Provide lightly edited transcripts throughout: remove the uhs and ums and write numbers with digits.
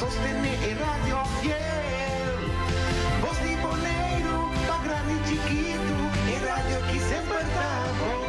Sostené e radio fiel. Bos di Boneiru, pa grandi i chikitu, e radio ki semper ta bon.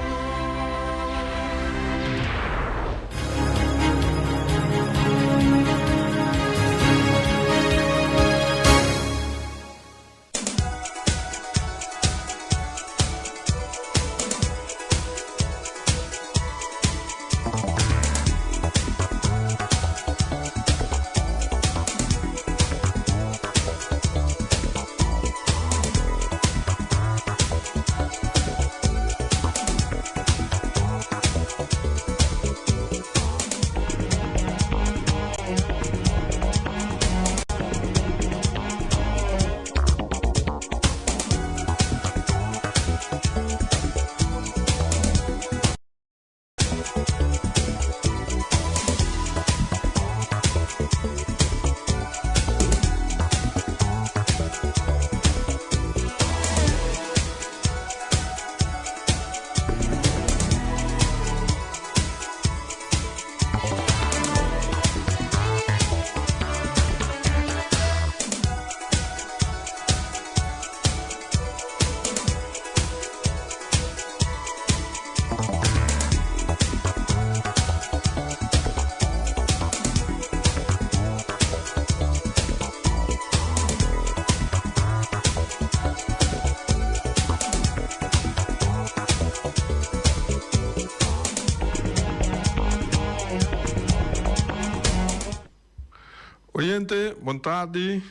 Oyente, bon tardi.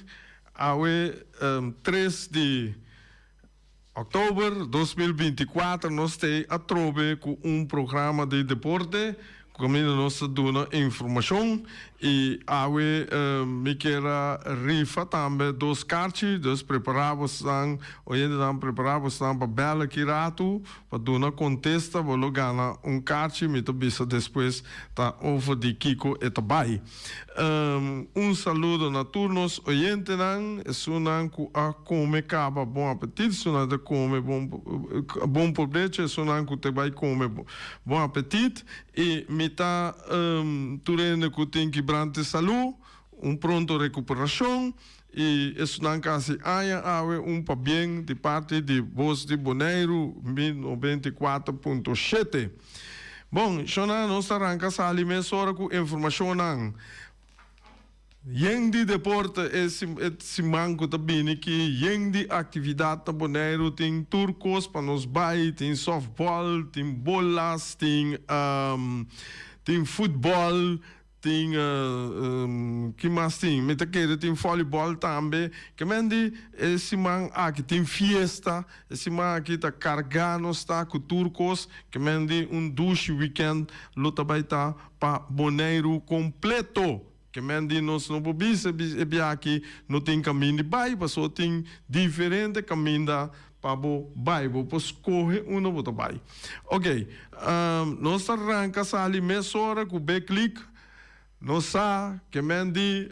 Awe tres di oktober 2024 nos ta atrobe ku un programa di deporte kaminda nos ta duna informashon i awe mi kier a rifa tambe dos karchi, dus prepará bosnan, oyentenan prepará bosnan pa bèl aki ratu Pa duna kontesta bo lo gana un karchi, mi ta bisa despues ta over di kiko e ta bai. Un saludo na tur nos oyentenan, esunnan ku a kome kaba bon apetit, esunnan ta kome bon bon probecho, esunnan ku ta bai kome bon apetit i mi ta tur hende ku tin kibrante salu un pronto rekuperashon. I esunnan kasi aña awe un pabien di parti di Bos di Boneiru 1094.7. Bon, shona nos ta ranka sali mesora ku informashonnan yen di deporte e siman ku ta bini ki, yen di aktividat na Boneiru, tin tur kos pa nos bai, tin softball, tin bolas, tin tin futbòl, Tin ki mas tin? Mi ta kere tin volleyball tambe. Ke men di e siman aki tin fiesta, e siman aki ta kargá nos ta ku tur kos. Ke men di un dushi weekend lo ta bai ta pa Boneiru kompleto. Ke men di nos no por bisa e bia aki no tin kaminda di bai pasobra tin diferente kaminda Pa bo bai, bo por skohe unda bo ta bai. Ok, nos ta ranka sali mesora ku Big League. Nos sa ke men di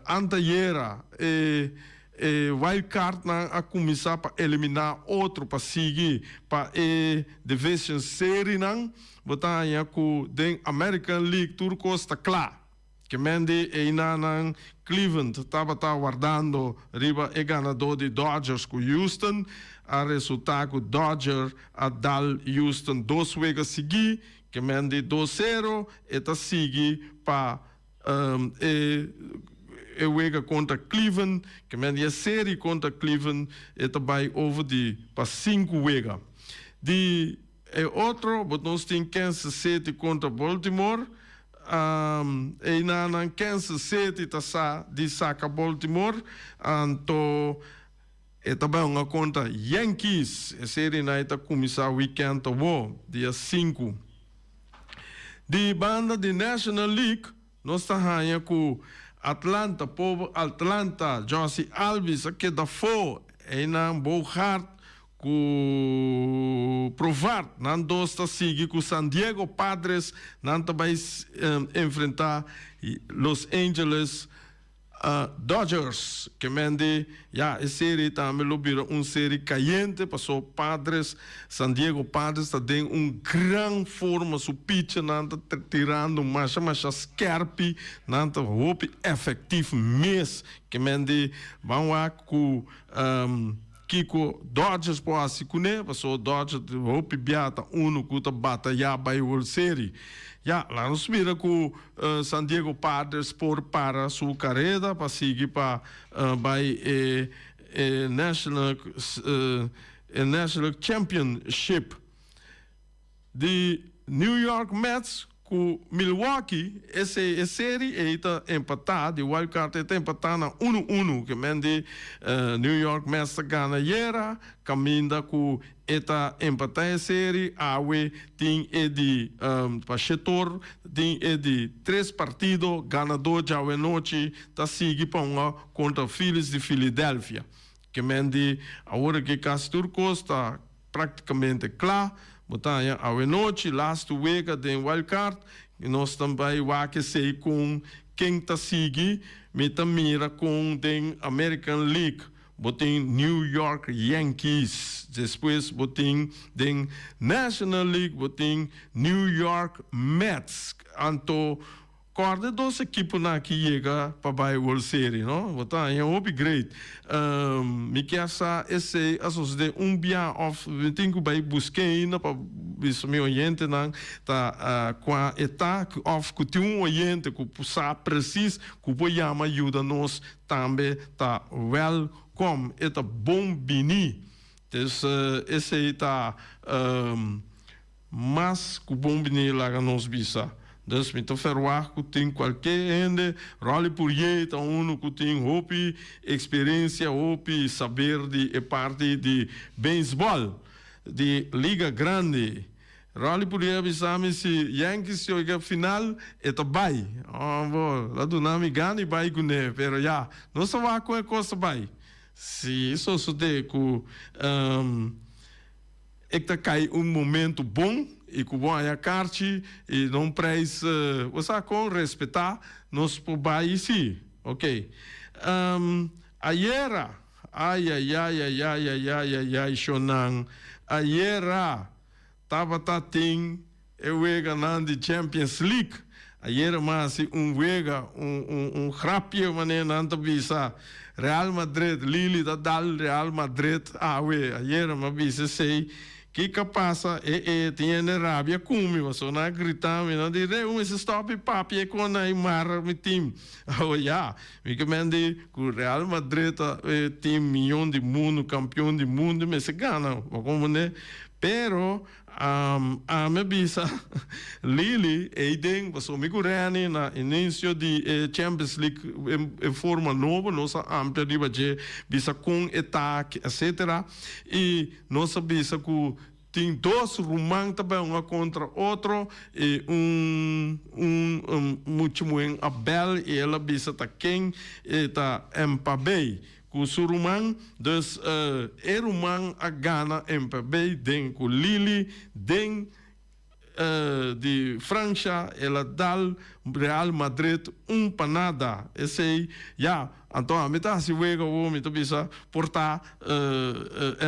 antayera e e wild cardnan a kuminsá pa eliminá otro pa sigui pa e division serienan. Bo ta haña ku den American League tur kos ta kla. Ke men di einanan Cleveland tabata wardando riba e ganadó di Dodgers ku Houston. A resultá ku Dodger a dal Houston dos wega siguí. Ke men di dos sero e ta sigui pa e e wega kontra Cleveland. Ke men di e seri kontra Cleveland e ta bai over di pa sinku wega. Di e otro bo nos tin Kansas City kontra Baltimore. Einanan Kansas City ta sa di saka Baltimore, anto e ta bai hunga kontra Yankees. E serinan ei ta kuminsá wikènt awor, dia sinku. Di banda di National League nos ta haña ku Atlanta, pober Atlanta, Josi Albies a keda afó. Einan Bogaerts Ku Provart nan dos ta sigui ku San Diego Padres nan ta bai enfrenta Los Angeles. Dodgers. Ke men di ya e serie tambe lo bira un serie kayente paso Padres, San Diego Padres ta den un gran forma, su pitchernan ta tirando masha masha skerpi, nan ta hopi efektief mes. Ke men di ban wak ku kiko Dodgers por hasi kuné, paso Dodgers hopi bia ta unu ku ta batayá bai World Series. Ya, laga nos mira ku San Diego Padres por para su kareda pa sigui pa bai e e National e National Championship. Di New York Mets ku Milwaukee esei e seri ei ta empatá, di wild card ei ta empatá na unu unu, ke men di New York Mets ta gana ayera kaminda ku e ta empatá e seri, awe tin e di pa shetor tin e di tres partido, ganadó djawe nochi ta sigui pa hunga kontra Phillies di Philadelphia. Ke men di awor aki kasi tur kos ta praktikamente kla. Bo ta haña awe nochi lastu wega den wild card i nos ta bai wak esei kon ken ta sigui. Mi ta mira kon den American League bo tin New York Yankees, despues bo tin den National League bo tin New York Mets. Anto kòrda e dos ekiponan aki yega pa bai World Series, no? Bo ta haña hopi great. Mi kier sa esei a sosodé un bia òf mi tin ku bai busk'é ainda pa bisa mi oyentenan ta kua e ta òf ku tin un oyente ku sa presis ku por yama yuda nos tambe ta wèlkòm, e ta bon bini. Dus esei ta mas ku bon bini laga nos bisa. Dus mi ta ferwagt ku tin kualke hende, Rolly Pourier ta unu ku tin hopi eksperensia, hopi saber di e parti di beisbòl di Liga Grandi. Rolly Pourier a bisa mi si Yankees yega final e ta bai. Oh bo, la duna mi gana i bai kuné, pero ya, nos ta wak kon e kos ta bai. Si sosodé ku e ta kai un momento bon i ku bo haña karchi i na un prijs bo sa kon respetá nos por bai si. Ok. Ayera, ayayayayayayayay shonnan, ayera tabata tin e weganan di Champions League. Ayera mi a hasi un wega, un un un grapje manera nan ta bisa. Real Madrid, Lili ta dal Real Madrid awe. Ayera mi a bisa esei. Kiko a pasa? E e tin hende rabia ku mi pasobra nan a grita mi. Nan di, Rey, bo mester stòp di papia kon nan i mara mi tim. Awo ya, mi ke men di ku Real Madrid ta e tim miyon di mundu, kampion di mundu, mester gana. Bo komprende? Pero Ami a bisa Lili eyden pasobra mi ku Renny na inicio di e Champions League e forma nobo nos a amplia riba dje bisa kon e ta etcetera y nos a bisa ku tin dos ruman ta bai hunga kontra otro y un un mucha muhen a bel y el a bisa ta ken e ta Mbappé. Ku su ruman, dus e ruman a gana Mbappé den ku Lille den di Francia, el a dal Real Madrid un pa nada. Esei ya, anto ami ta hasi wega awor, mi ta bisa por ta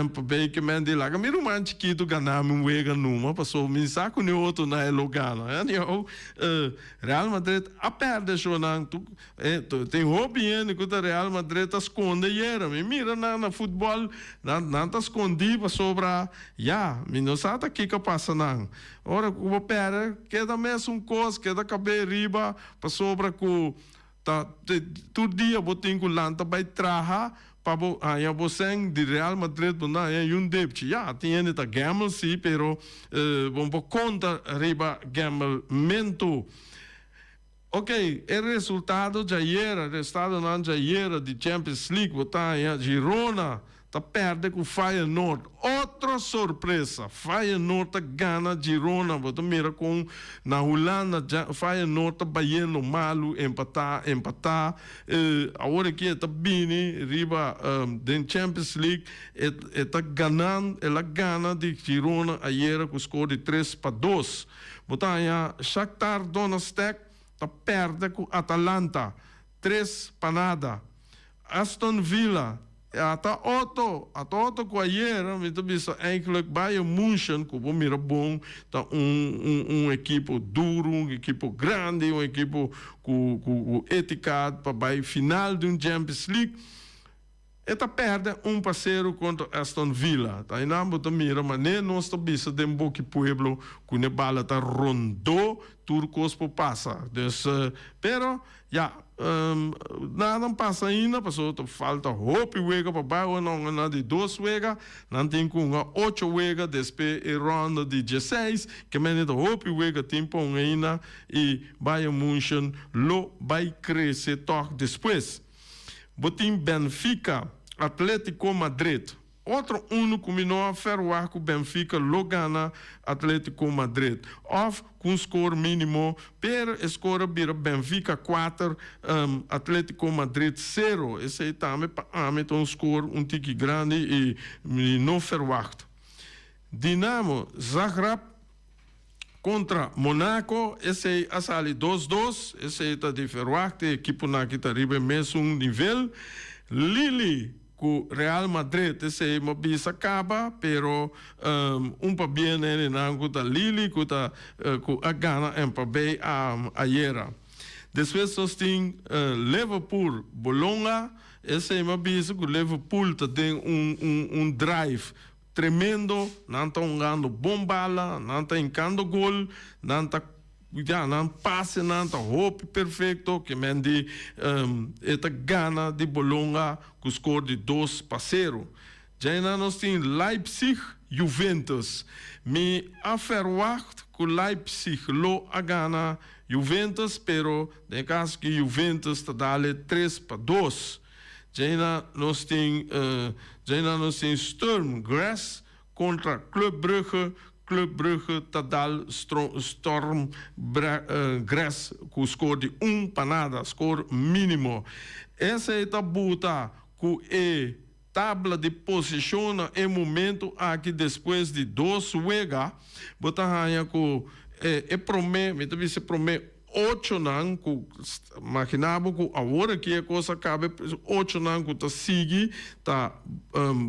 Mbappé ke men di laga mi ruman chikitu gana mi un wega numa, pasobra mi sa ku ni otro nan e lo gana. Anyhow, Real Madrid a pèrdè shownan. Tin hopi hende ku ta Real Madrid ta skonde yera. Mi mira nan na futbòl, nan nan ta skondí pasobra ya, mi no sa ta kiko a pasa nan. Ora ku bo pèrdè, keda mesun kos, keda kab'é riba pasobra ku ta tur dia bo tin ku lanta bai traha pa bo haña bo sèn di Real Madrid bo no haña yun depchi. Ya, tin hende ta gamble si, pero bo no por konta riba gamblementu. Ok, e resultado djayera, resultadonan djayera di Champions League bo ta haña Girona ta pèrdè ku Feyenoord. Otro sorpresa, Feyenoord ta gana Girona. Bo ta mira kon na Hulanda Feyenoord ta bayendo malu, empatá, empatá. Awor aki e ta bini riba den Champions League, e e ta ganan, el a gana di Girona ayera ku skor di 3-2. Bo ta haña Shakhtar Donetsk ta pèrdè ku Atalanta. 3 pa nada. Aston Villa, ata otro, ata otro ku ayera, mi ta bisa eigenlijk Bayern München, ku bo mira bon, ta un ekipo duru, un ekipo grandi, un ekipo ku étika pa bai final di un Champions League. E ta pèrdè 1-0 kontra Aston Villa. Ta einan bo ta mira, manera nos ta bisa den bok'i pueblo, ku e bala ta rondó, tur kos por pasa. Dus, pero, ja, nada a pasa ainda, pasó falta hopi wega pa bai, no na di dos wega, nan tin ku ocho wega, despues e ronda di 16, ke men hopi wega tin pa ainda i Bayern München lo bai krese toch despues. Bo tin Benfica, Atletico Madrid. Otro unu ku mi no a verwacht ku Benfica lo gana Atletico Madrid. Of ku score mínimo, pero score bira Benfica 4, Atletico Madrid 0. Esei tambe pa ami un score un tiki grandi i mi no verwacht. Dinamo Zagreb kontra Monaco, esei a sali 2-2, esei ta di verwacht, ekiponan aki ta riba mesun nivel. Lille ku Real Madrid, esei m'a bisa kaba, pero 1 pa bien nan ku ta Lille ku ta ku a gana Mbappé ayera. Despues nos tin Liverpool Bologna, esei m'a bisa ku Liverpool ta den un drive tremendo, nan ta hungando bon bala, nan ta hinkando gol, nan ta ja, nan pase nan ta hopi perfekto, ke men di e ta gana di Bologna ku score di 2-0. Djei nos tin Leipzig Juventus. Mi a verwacht ku Leipzig lo a gana Juventus, pero den kaso ku Juventus ta dal e 3-2. Djei nos tin Sturm Graz kontra Club Brugge. Club Brugge ta dal Sturm Graz ku score di 1 pa nada, score mínimo. Esei ta buta ku e tabla di posishon na e momento aki despues di dos wega, bo ta haña ku e promé, mi ta bisa promé ocho nan ku imaginá bo ku awor aki e kos a kaba, ocho nan ku ta sigui ta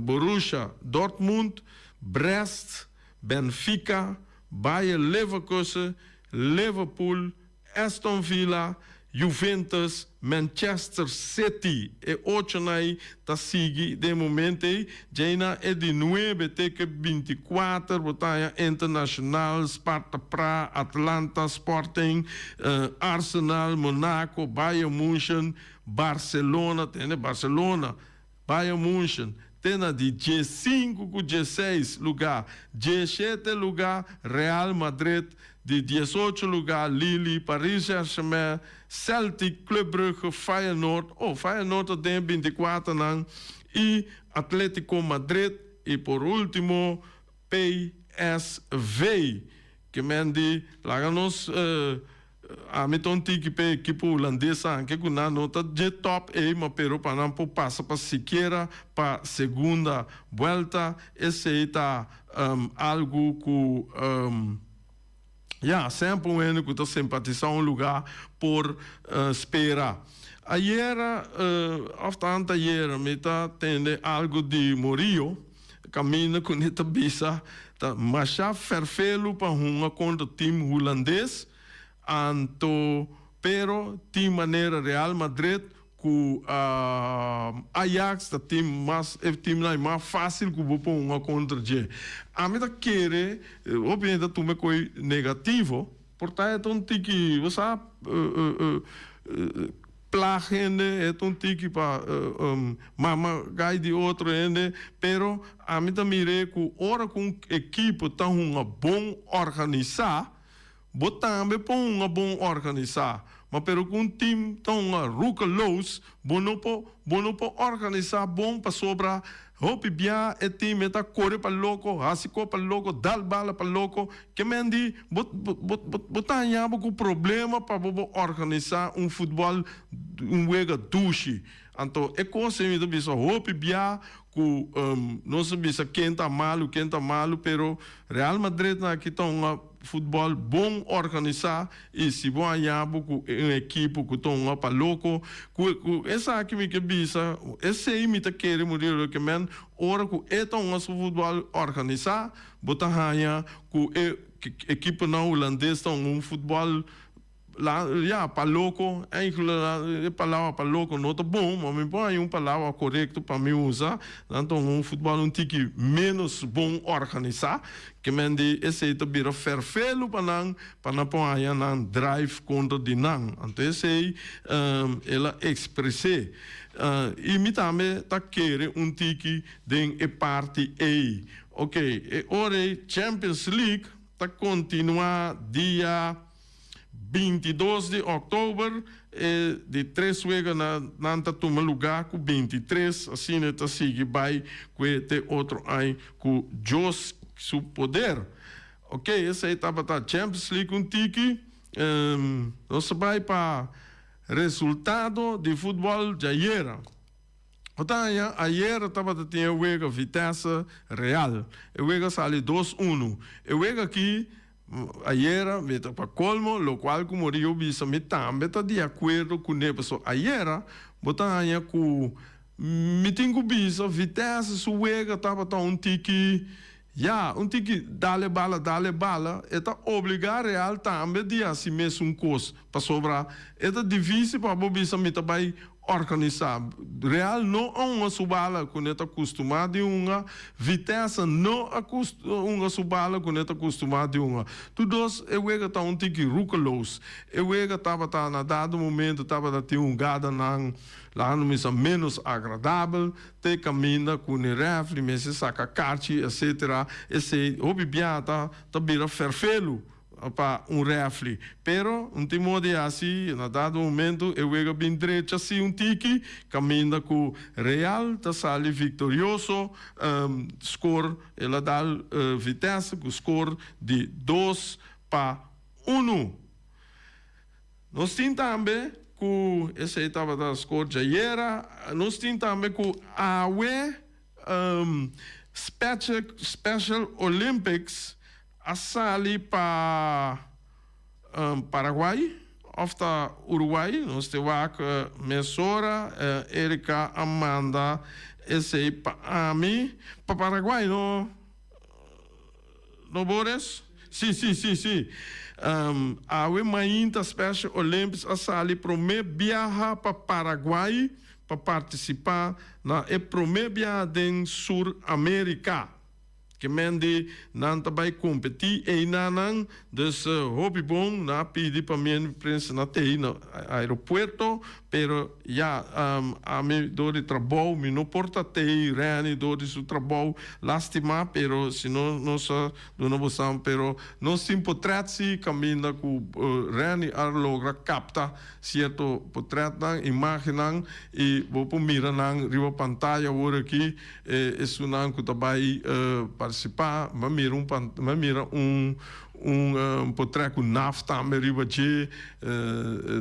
Borussia Dortmund, Brest, Benfica, Bayer Leverkusen, Liverpool, Aston Villa, Juventus, Manchester City. E ocho nan ta sigui den momento ei. Djei e di 9 te ku 24, bo ta haña Internacional, Sparta Praha, Atlanta, Sporting, Arsenal, Monaco, Bayern München, Barcelona, tin Barcelona, Bayern München, te na di 5 ku 16 lugá, 17 lugá Real Madrid, di 18 lugá Lille, Paris Saint-Germain, Celtic, Club Brugge, Feyenoord, oh, Feyenoord tin 24 nan, i Atlético Madrid, i por último PSV, ke men di, laga nos ami ta un tiki pe ekipo hulandes anke ku nan no ta dje top ei, ma pero pa nan por pasa pa sikiera pa segunda vuelta, esei ta algu ku ja, semper un hende ku ta simpatisá un lugá por spera. Ayera, òf tantu ayera, mi ta tende algu di Murillo, kaminda ku e ta bisa, ta masha ferfelu pa hunga kontra team hulandes, anto pero team manera Real Madrid ku Ajax ta team mas e team nan mas fásil ku bo por hunga kontra dje. Ami ta kere, hopi ta tuma kos negativo, por ta e un tiki, bo sa, plag hende, e un tiki pa mama gai di otro hende, pero ami ta mira ku ora ku un ekipo ta hunga bon organisá, bo tambe por hunga bon organisá. Ma pero ku un team ta hunga roekeloos, bo no por organisá bon pasobra hopi bia e team ta kore pa loko, hasi kos pa loko, dal bala pa loko, ke men di bo ta haña bo ku problema pa bo organisá un futbòl, un wega dushi. Anto e kos ei mi ta bisa hopi bia. ku nos a bisa ken ta malu, ken ta malu, pero Real Madrid nan aki ta un futbòl bon organisá i si bo haña bo ku un ekipo ku ta un pa loko, ku ku esaki mi ke bisa, esei mi ta kere Murillo ke men ora ku e ta un su futbòl organisá, bo ta haña ku e ekiponan hulandes ta un futbòl. La, ya, pa loko, eigenlijk e palabra pa loko no ta bon, ma mi por haña un palabra korekto pa mi usa, nan ta un futbòl un tiki ménos bon organisá, ke men di esei ta bira fèrfelu pa nan, pa nan por haña nan drive kontra di nan. Anto esei el a ekspres'é. I mi tambe ta kere un tiki den e parti ei. Oke, e ora ei Champions League ta kontinuá dia. 22 di òktober e di tres weganan nan ta tuma lugá ku 23, asina e ta sigui bai ku e te otro aña ku Dios su poder. Ok, esei tabata Champions League un tiki. Nos ta bai pa resultado di futbòl djayera. Bo ta haña ayera tabata tin e wega Vitesse Real. E wega sali dos unu. E wega aki Ayera mi ta pa colmo, locual cu Murillo bisa mi tambe ta di acuerdo cune, pasobra ayera bo ta haña cu mi tin cu bisa Vitesse su wega tabata un tiki, ya, un tiki dale bala, dale bala, e ta obliga Real tambe di haci mesun cos, pasobra e ta dificil pa bo bisa mi ta bay Organisá. Real no a hunga su bala ku ne ta kustumá di hunga, Vitesse no a hunga su bala ku ne ta kustumá di hunga. Tur dos e wega ta un tiki roekeloos. E wega tabata na dado momento tabata tin hungadanan laga no misa ménos agradabel, te kaminda ku ne rèfri mester saka karchi etcetera. Esei hopi biaha ta ta bira fèrfelu. Pa un refli. Pero un tin moda di hasi, na dado momento e wega bin drecha si un tiki, caminda cu Real ta sali victorioso, score el a dal Vitesse cu score di 2-1. Nos tin tambe cu esey tabata score djayera, nos tin tambe cu awe Special Olympics a sali pa Paraguay of ta Uruguay, nos te wak mesora Erika a manda esey pa ami, pa Paraguay no no Boris? Si si si si awe mainta Special Olympics a sali prome biaha pa Paraguay pa participa na e prome biaha den Sur America. Ke men di nan ta bai kompetí einanan, dus hopi bon nan a pidi pa mi en prensa na tei na aeropuerto, pero ya ami dor di trabou mi no por ta tei, Renny dor di su trabou, lastima pero si no nos a duna bosan, pero nos tin potret si kaminda ku Renny a logra kapta sierto potretnan, imagennan i bo por mira nan riba pantaya awor aki. E esunnan ku ta bai partisipá, mi a mira un pan, mi a mira un un potrèt ku Naf tambe riba dje,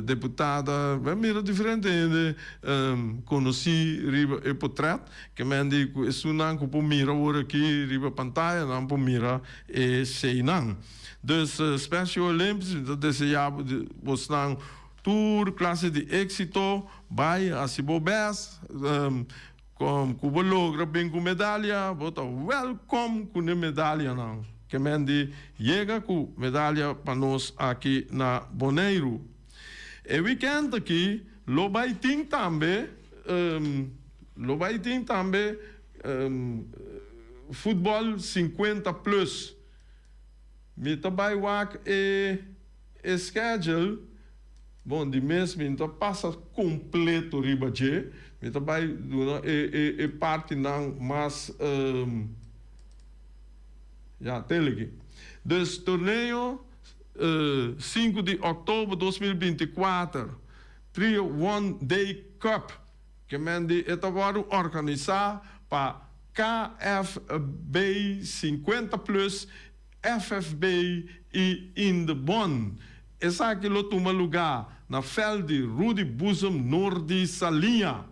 deputada, mi a mira diferente hende konosí riba e potrèt, ke men di ku esunnan ku por mira awor aki riba pantaya nan por mira eseinan. Dus Special Olympics mi ta deseá bosnan tur klase di éksito, bai hasi bo bèst. Kom ku bo logra bin ku medalia, bo ta wèlkom ku ne medalianan. Ke men di yega ku medalia pa nos aki na Boneiru. E wikènt aki lo bai tin tambe lo bai tin tambe futbòl 50 plus. Mi ta bai wak e e schedule. Bon, di mes mi no ta pasa completo riba dje, mi ta bai duna e e e partinan mas ya tel aki. Dus torneo 5 di october 2024, Trio One Day Cup, ke men di e ta wòrdu organisa pa KFB 50 plus FFB i Indebon. Esaki lo tuma lugá na vèlt di Rudy Boezem Noord di Saliña.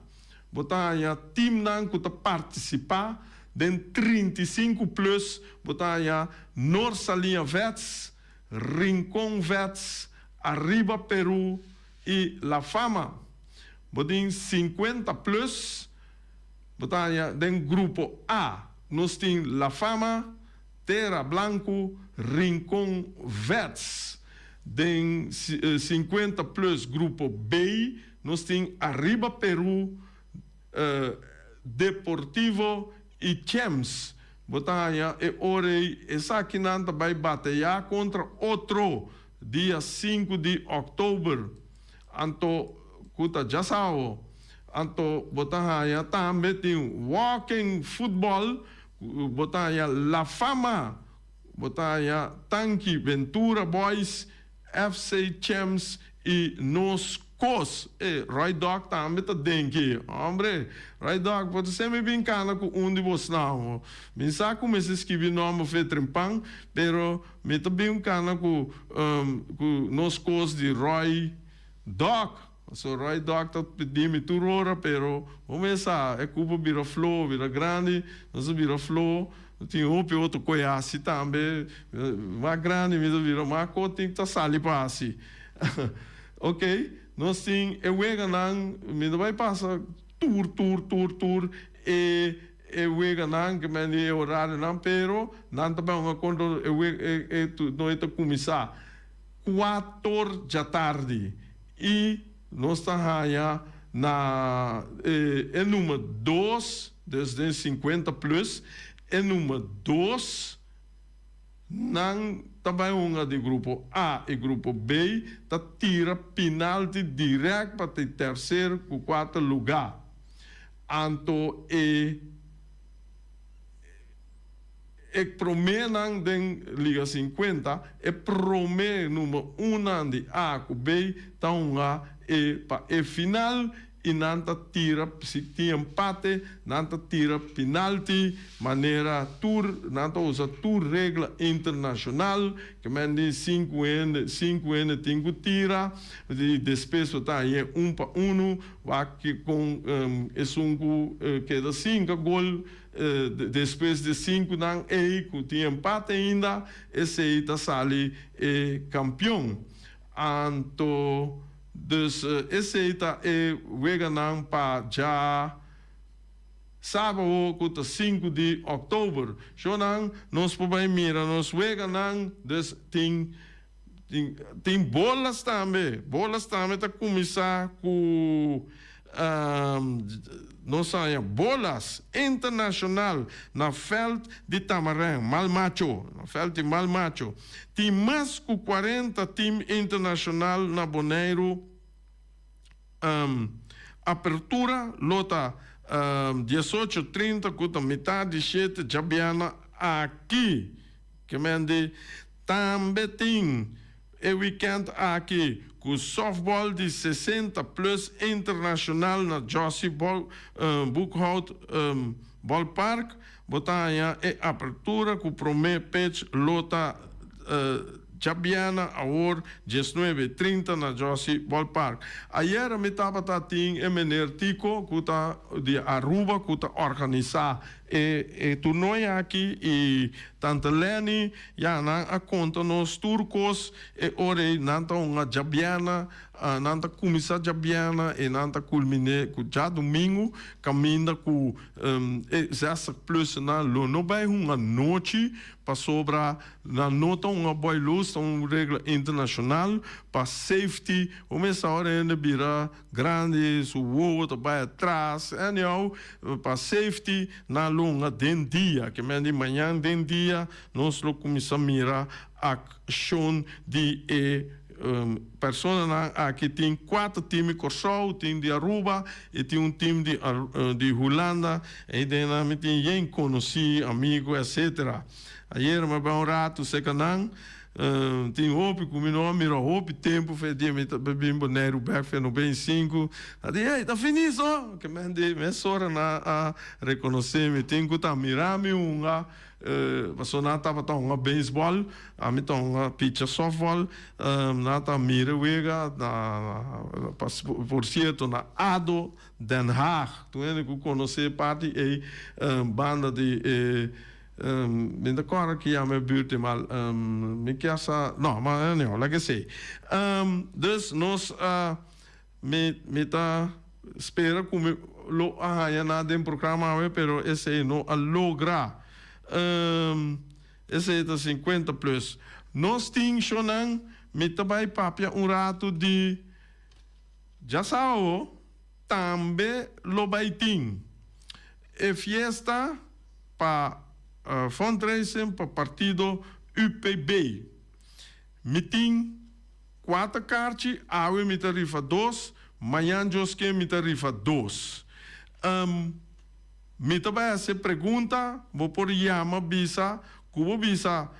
Bo ta haña timnan ku ta partisipá den 35 plus, bo ta haña Noord Saliña Vets, Rincon Vets, Arriba Peru i La Fama. Bo tin 50 plus, bo ta haña den grupo A nos tin La Fama, Tera Blanku, Rincon Vets. Den 50 plus grupo B nos tin Arriba Peru, Deportivo i Champs. Bo ta haña e ora ei esakinan ta bai batayá kontra otro dia 5 di òktober. Anto ku ta djasawo. Anto bo ta haña tambe tin walking football, bo ta haña La Fama, bo ta haña Tanki Ventura Boys, FC Champs i Nos Kos. E Roy Dog tambe ta den ki. Hombre, Roy Dog, bo ta semper bin kana ku un di bosnan. Mi sa ku mester skibi nòmber fe trempan, pero mi ta bin kana ku ku Nos Kos di Roy Dog. Pasobra Roy Dog ta pidi mi tur ora, pero bo mes sa, e kupo bira flo, bira grandi, nos a bira flo. Tin hopi otro koe hasi tambe, mas grandi mi ta bira, mas ko tin ta sali pa hasi. Ok, nos tin e weganan, mi ta bai pasa tur tur tur tur e e weganan ke men di e horarionan, pero nan ta bai hunga kontra e we e e noi ta kuminsá kuator djatardi i nos ta haña na e e number dos. Dus den 50 plus e number dos nan ta bai hunga di grupo A i grupo B ta tira pinalti direct pa te tercer ku kuater luga. Anto e e promenan den Liga 50 e prome number un nan di A ku B ta hunga e pa e final i nan ta tira, si tin empate, nan ta tira pinalti, manera tur, nan ta usa tur regla internashonal, ke men di sinku hende, sinku hende tin ku tira, i despues bo ta hañ'é un pa unu, wak kon esun ku keda sinka gol despues di sinku nan ei ku tin empate ainda, esei ta sali e kampion. Anto. Dus esei ta e weganan pa dja sábado ku ta 5 di òktober. Shownan nos por bai mira nos weganan. Dus tin tin tin bolas tambe. Bolas tambe ta kuminsá ku nos haña bolas internashonal na vèlt di Tamarijn, Mal Macho, na vèlt di Mal Macho. Tin mas ku 40 tim internashonal na Boneiru. Apertura lo ta 18 30 ku ta mitad di shete djabièrnè aki. Ke men di tambe tin e wikènt aki ku sòftbòl di 60 plus internashonal na Jossy Boekhout Ballpark. Bo ta haña e apertura ku promé pitch lo ta djabièrnè awor 19:30 na Jossy Ballpark. Ayera mi tabata tin e meneer Tico ku ta di Aruba ku ta organisá e e toernooi aki i tante Lenny ya nan a konta nos tur kos e ora ei nan ta hunga djabièrnè nan ta kuminsá djabièrnè i nan ta kulminé ku djadumingu kaminda ku e 60 plusnan lo no bai hunga nochi pasobra nan no ta hunga boy luz ta un regla internashonal pa safety bo mester ora hende bira grandi su wowo ta bai atras anyhow pa safety nan lo hunga den dia ke men di mañan den dia nos lo kuminsá mira akshon di e personanan aki. Tin kuater tim di Kòrsou, tin di Aruba i tin un tim di di Hulanda. Ei den nan mi tin yen konosí, amigu etsetera. Ayer mi a bai un ratu serka nan. Tin hopi ku mi no a mira hopi tempu fe dia mi ta bin Boneiru bek fe 95. A di, Ey, ta finis no! Ke men di mesora nan a rekonosé mi. Tin ku ta mira mi hunga, pasobra nan tabata hunga beisbòl, ami ta hunga picha sòftbòl. Nan ta mira e wega na, por sierto, na ado Den Haag. Tur hende ku konosé parti ey banda di e. Mi ta kòrda ki yama e buurt mal mi kier sa no ma anyhow laga esei dus nos a mi mi ta spera ku mi lo a haña nan den programa awe pero esei no a logra esei ta 50 plus nos tin shownan mi ta bai papia un ratu di djasabado tambe lo bai tin e fiesta. Pa fundraising pa partido UPB. Mi tin kuater karchi, awe mi ta rifa dos, mañan djoske mi ta rifa dos. Mi ta bai hasi pregunta, bo por yama bisa ku bo bisa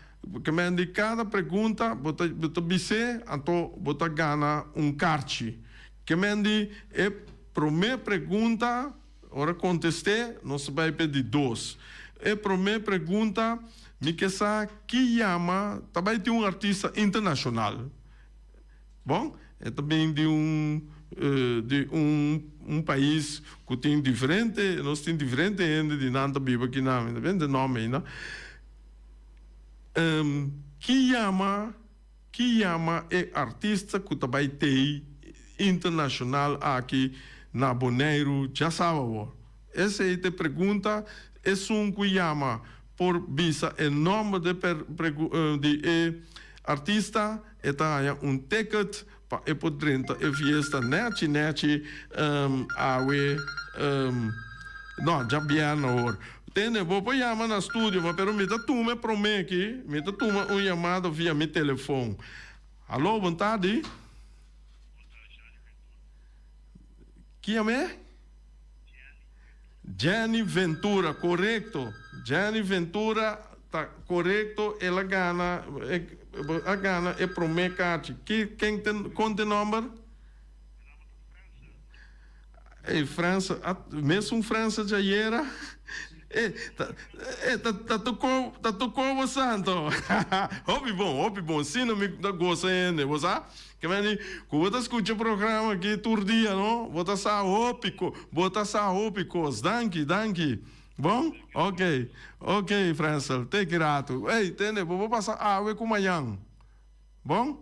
ke men di kada pregunta bo ta bo ta bis'é anto bo ta gana un karchi. Ke men di e promé pregunta. Ora kontest'é, nos ta bai p'e di dos. E promé pregunta, mi ke sa ki yama ta bai tin un artista internashonal. Bon, e ta bin di un di un un pais ku tin diferente, nos tin diferente hende di nan ta biba akinan, mi ta bende nòmber ainda. Ki yama Ki yama e artista ku ta bai tei internashonal aki na Boneiru djasaba awor? Esei ta e pregunta. Esun ku yama por bisa e nòmber di di e artista, e ta haña un ticket pa e por drenta e fiesta nèchi nèchi awe no djabièrnè awor. Tende, bo por yama na studio, ma pero mi ta tuma e prome aki, mi ta tuma un yamada via mi telefon. Hallo, bon tardi. Ki yam'é? Jenny Ventura, korekto. Jenny Ventura ta korekto, el a gana, a gana e prome karchi. Ki, ken ta, kon ta e nòmber? Ey Fransa, mesun Fransa djayera? Ey, ta, ey, ta, ta tocó, ta tocó bo santo. Hopi bon, hopi bon. Sino mi ta gosa hende, bo sa? Ke men di, ku bo ta skucha programa aki tur dia, no? Bo ta sa hopi ko, bo ta sa hopi kos. Danki, danki. Bon? Ok, ok, Fransel. Te ki ratu. Ey, tende, bo por pasa awe ku mañan. Bon?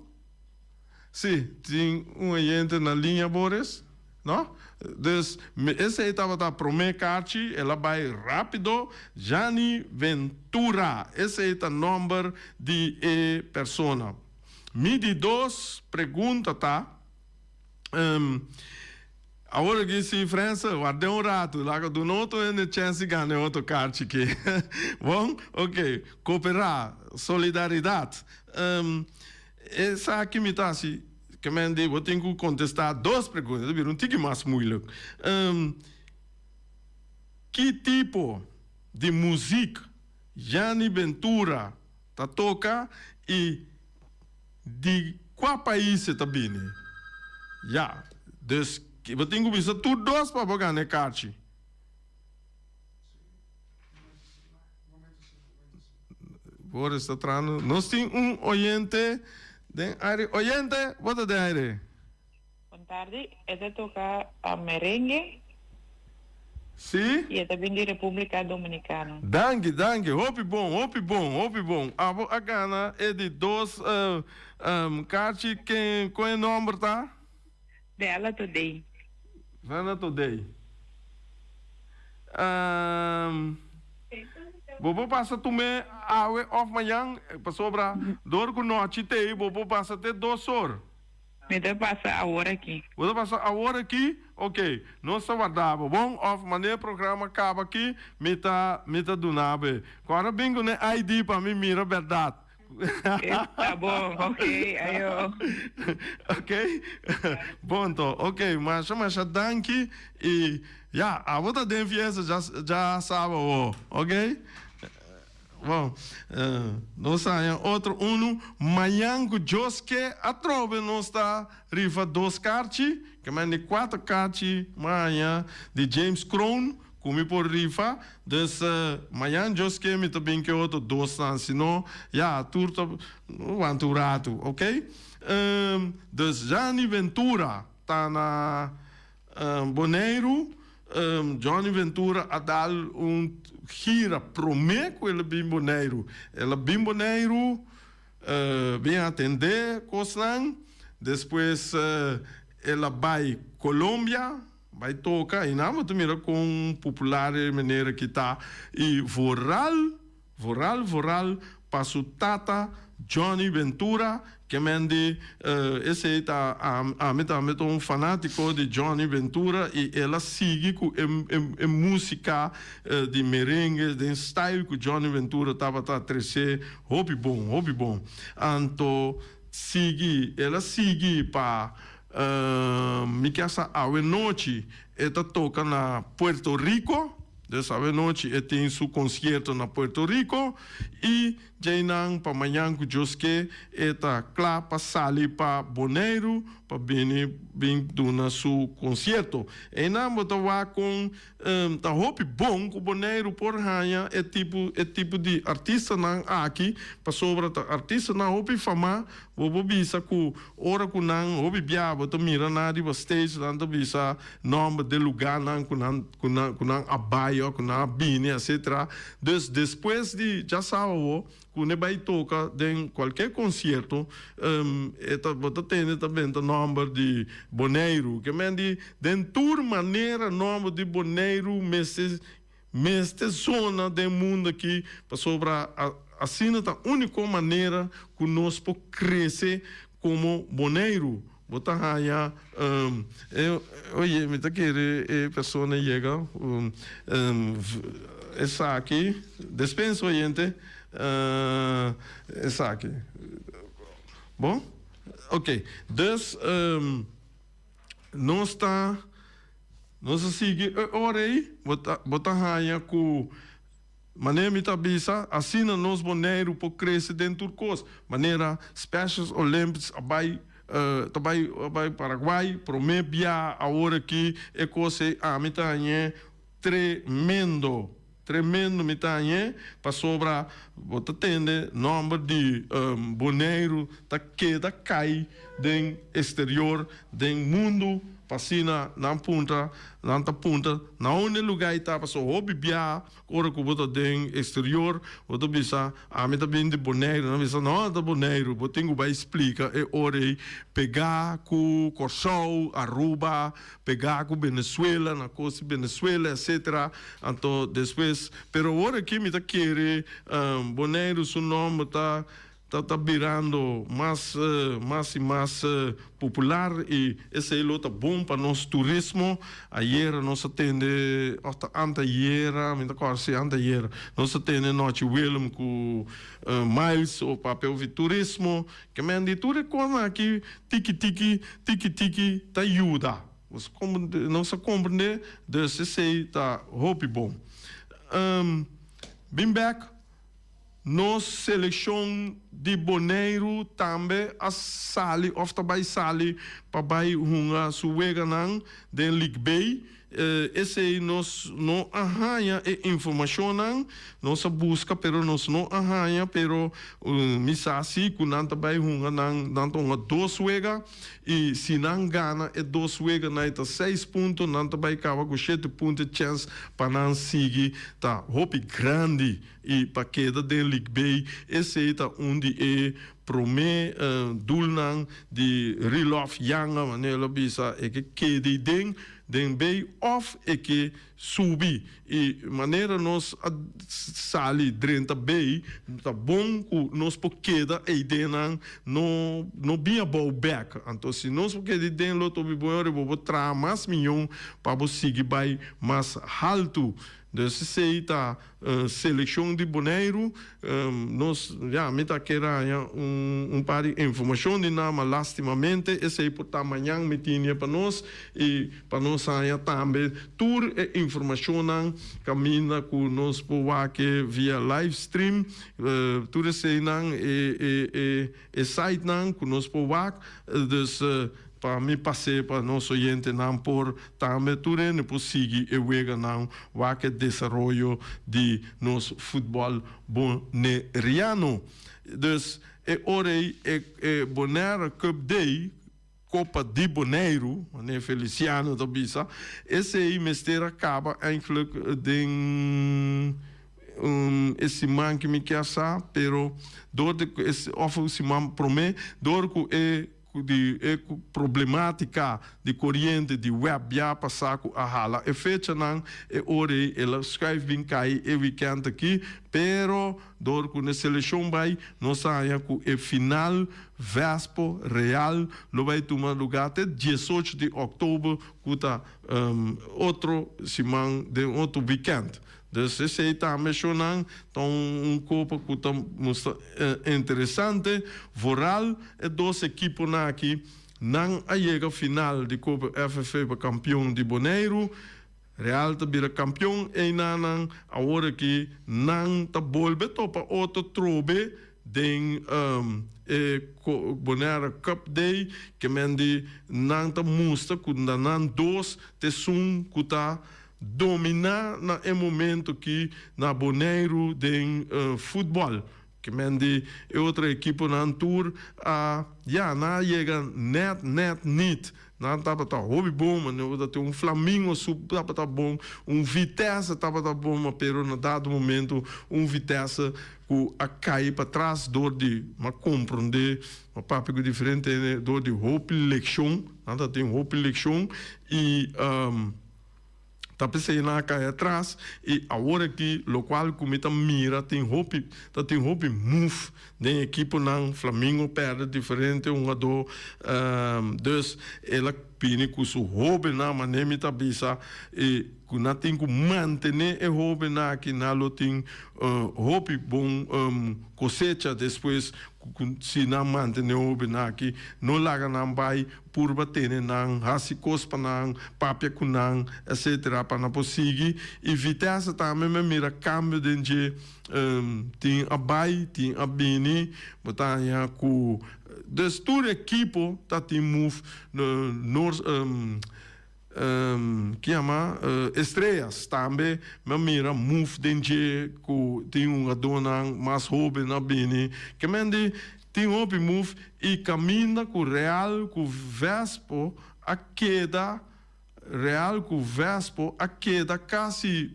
Sí, tin un oyente na liña, Boris, no? Dus, esei tabata promé karchi, el a bai rápido, Gianni Ventura, esei ta nòmber di e persona. Mi di dos pregunta ta, Awor aki si Frensa, ward'é un ratu, laga duna otro hende chèns di gana e otro karchi aki. Bon? Ok. Koperá, solidaridat. Esaki mi ta hasi, ke men di bo tin ku kontestá dos pregunta, ta bira un tiki mas moeilijk. Ki tipo di muzik Gianni Ventura ta toka i Di kua pais e ta bini? Ya, dus bo tin ku bisa tur dos pa bo gana e karchi. Boris ta trahando. Nos tin un oyente den aire. Oyente, bo ta den aire. Bon tardi, e ta toca merengue. Sí. Y e ta bin di Republica Dominicana. Danki, danki. Hopi bon, hopi bon, hopi bon. Abo a gana e di dos kaarchi. Ken, kon e nomber ta? Bella Today. Bella Today. Bo por pasa tum'é awe of mañan, pasobra dor ku nochi t'ei bo por pasa te dos or. Mi ta pasa awor aki. Bo ta pasa awor aki? Ok, nos ta warda bo. Bon, of manera e programa kaba aki, mi ta mi ta duna bo e. Kòrda bin ku ne ID pa mi mira bèrdat. Ta bon, ok, ayo. Ok, bon to. Ok, masha masha danki i ya, abo ta den fiesta dja dja saba awo, ok? Bon, nos haña otro unu. Mañan ku Dios ke atrobe nos ta rifa dos karchi, ke men di kuater karchi m'a haña di James Kroon ku mi por rifa. Dus mañan Dios ke mi ta bin ke otro dosnan, si no ya tur ta wanta un ratu, ok. Dus Jani Ventura ta na Boneiru. Johnny Ventura a dal un gira promé ku el a bin Boneiru. El a bin Boneiru, bin atendé kosnan, despues el a bai Colombia, bai toka, i nan bo ta mira kon popular e manera aki ta. I vooral Vooral vooral pa su tata Johnny Ventura ke men di esey ta ami tambe ta un fanatico di Johnny Ventura y el a sigui cu e musica di merengue den style cu Johnny Ventura tabata trece hopi bon hopi bon anto sigui el a sigui pa mi ke sa awe nochi e ta toca na Puerto Rico. Dus awenochi e tin su concierto na Puerto Rico y djeinan pa mañan cu Dios ke e ta cla pa sali pa Boneiru pa bini bin duna su concierto. Einan bo ta wak con ta hopi bon cu Boneiru por haña e tipo e tipo di artistanan aki pasobra ta artistanan hopi fama. Bo por bisa cu ora cu nan hopi bia bo ta mira nan riba stage nan ta bisa nomber de lugarnan cu nan ku nan ku nan a bai o ku nan a bini etcetera. Dus despues di djasabawo ku ne bai toka den kualke konsierto e ta bo ta tende ta benta nòmber di Boneiru. Ke men di den tur manera nòmber di Boneiru mester mester zona den mundu aki pasobra asina ta úniko manera ku nos por krese komo Boneiru. Bo ta haña e oye mi ta kere e persona yega esaki despensa oyente esaki bon ok dus nos ta nos a sigui e ora ei bo ta bo ta haña ku Manera mi ta bisa, asina nos Boneiru por krese den tur kos. Manera Specials Olympics a bai ta bai a bai Paraguay promé bia awor aki e kos ei ami ta hañ'é tremendo, tremendo mi ta hañ'é pasobra bo ta tende nòmber di Boneiru ta keda kai den exterior den mundu pa asina nan puntra nan ta puntra na unda e luga ei ta pasobra hopi bia ora ku bo ta den exterior bo ta bisa ami ta bin di Boneiru nan bisa no ta Boneiru bo tin ku bai splika e ora ei pega ku Kòrsou Aruba pega ku Venezuela na kos di Venezuela etcetera anto despues pero ora aki mi ta kere Boneiru su nòmber ta Ta ta birando mas mas y mas popular y esey lo ta bon pa nos turismo. Ayera nos a tende, of ta antayera, mi ta corda si antayera, nos a tende Nochi Willem cu Miles o papia over turismo. Ke men di tur e cosnan aki tiki tiki, tiki tiki ta yuda. Nos a comprende, dus esey ta hopi bon. Bin bek. Nos selekshon di Boneiru tambe a sali òf ta bai sali pa bai hunga su weganan den League B. Esei nos no a haña e informashonnan, nos a buska pero nos no a haña, pero mi sa si ku nan ta bai hunga nan nan ta hunga dos wega i si nan gana e dos weganan e ta seis punto, nan ta bai kaba ku shete punto e chèns pa nan sigui ta hopi grandi. I pa keda den League B, esei ta un di e promé doelnan di Rilov Janga, manera el a bisa, e ke keda ei den den B òf e ke subi. I manera nos a sali drenta B, ta bon ku nos por keda ei den nan, no no bin abou bèk. Anto si nos por keda ei den lo tobi bon ora bo por traha mas miyon pa bo sigui bai mas haltu. Dus esei ta selekshon di Boneiru. Nos, ya, mi ta kere haña un par di informashon di nan, ma lastimamente esei por ta mañan mi tini pa nos i pa nos haña tambe tur e informashonnan kaminda ku nos por wak via live stream, tur eseinan e e e sitenan ku nos por wak. Dus. Pa mi pas'é pa nos oyentenan por tambe tur hende por sigui e weganan wak e desaroyo di nos futbòl boneriano. Dus e ora ei e e Bonaire Cup Day, Kopa di Boneiru, manera Feliciano ta bisa, esei mester a kaba eindelijk den e siman ki mi kier sa, pero dor di òf e siman promé, dor ku e Ku di e problematica di coriente di web bia pasa cu a hala e fechanan, e ora ey el a schuif bin cay e weekend aki, pero door cu ne seleccion bay nos a haya cu e final Vespo Real lo bay tuma lugar te 18 di october cu ta otro siman den otro weekend. Dus esey tambe shownan ta un kopa ku ta mustra interesante. Vooral e dos ekiponan aki nan a yega final di Kopa FFA pa kampion di Boneiru. Real ta bira kampion einanan awor aki nan ta bolbe topa otro trobe den e Bonaire Cup Day ke men di nan ta mustra ku na nan dos t'esun ku ta Dominá na e momento ki na Boneiru den futbòl. Ke men di e otro ekiponan tur a ya nan a yega nèt nèt nit. Nan tabata hopi bon ma no tabata tin un Flamingo su tabata bon, un Vitesse tabata bon ma pero na dado momento un Vitesse ku a kai patras dor di m'a komprondé m'a papia ku diferente hende dor di hopi lekshon nan tabatin hopi lekshon i. Ta p'esei nan a kai atras i awor aki lokual ku mi ta mira tin hopi ta tin hopi move den ekiponan. Flamingo pèrdè diferente hungadó dus el a bini ku su hóbennan manera mi ta bisa i ku nan tin ku mantené e hóbennan aki nan lo tin hopi bon kosecha despues ku si nan mantené e hóbennan aki no laga nan bai Purba tene nan, hasi kos pa nan, papia ku nan, etcetera pa nan por sigui. I Vitesse tambe mi a mira kambio den dje, tin a bai, tin a bini, bo ta haña ku dus tur ekipo ta tin move nor ki yama Estrellas tambe mi a mira move den dje ku tin hungadónan mas hóben a bini. Ke men di Tin hopi move y caminda cu Real cu Vespo a keda Real cu Vespo a keda casi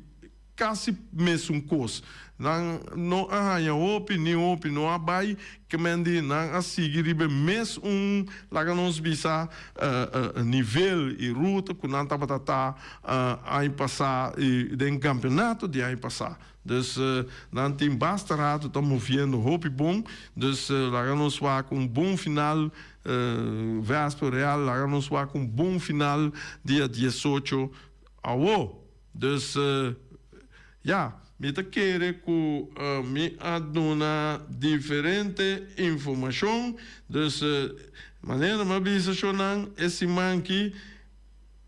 casi mesun cos. Nan no a haña hopi ni hopi no a bay kemendi nan a sigui riba e mes un laga nos bisa nivel y ruta cu nan tabata ta aña pasa y den campeonato di aña pasa. Dus nan tin basta rato ta moviendo hopi bon. Dus laga nos wak un bon final Vespo Real laga nos wak un bon final dia 18 awo. Dus ya mi ta kere ku mi a duna diferente informashon. Dus manera mi a bisa shownan e siman ki.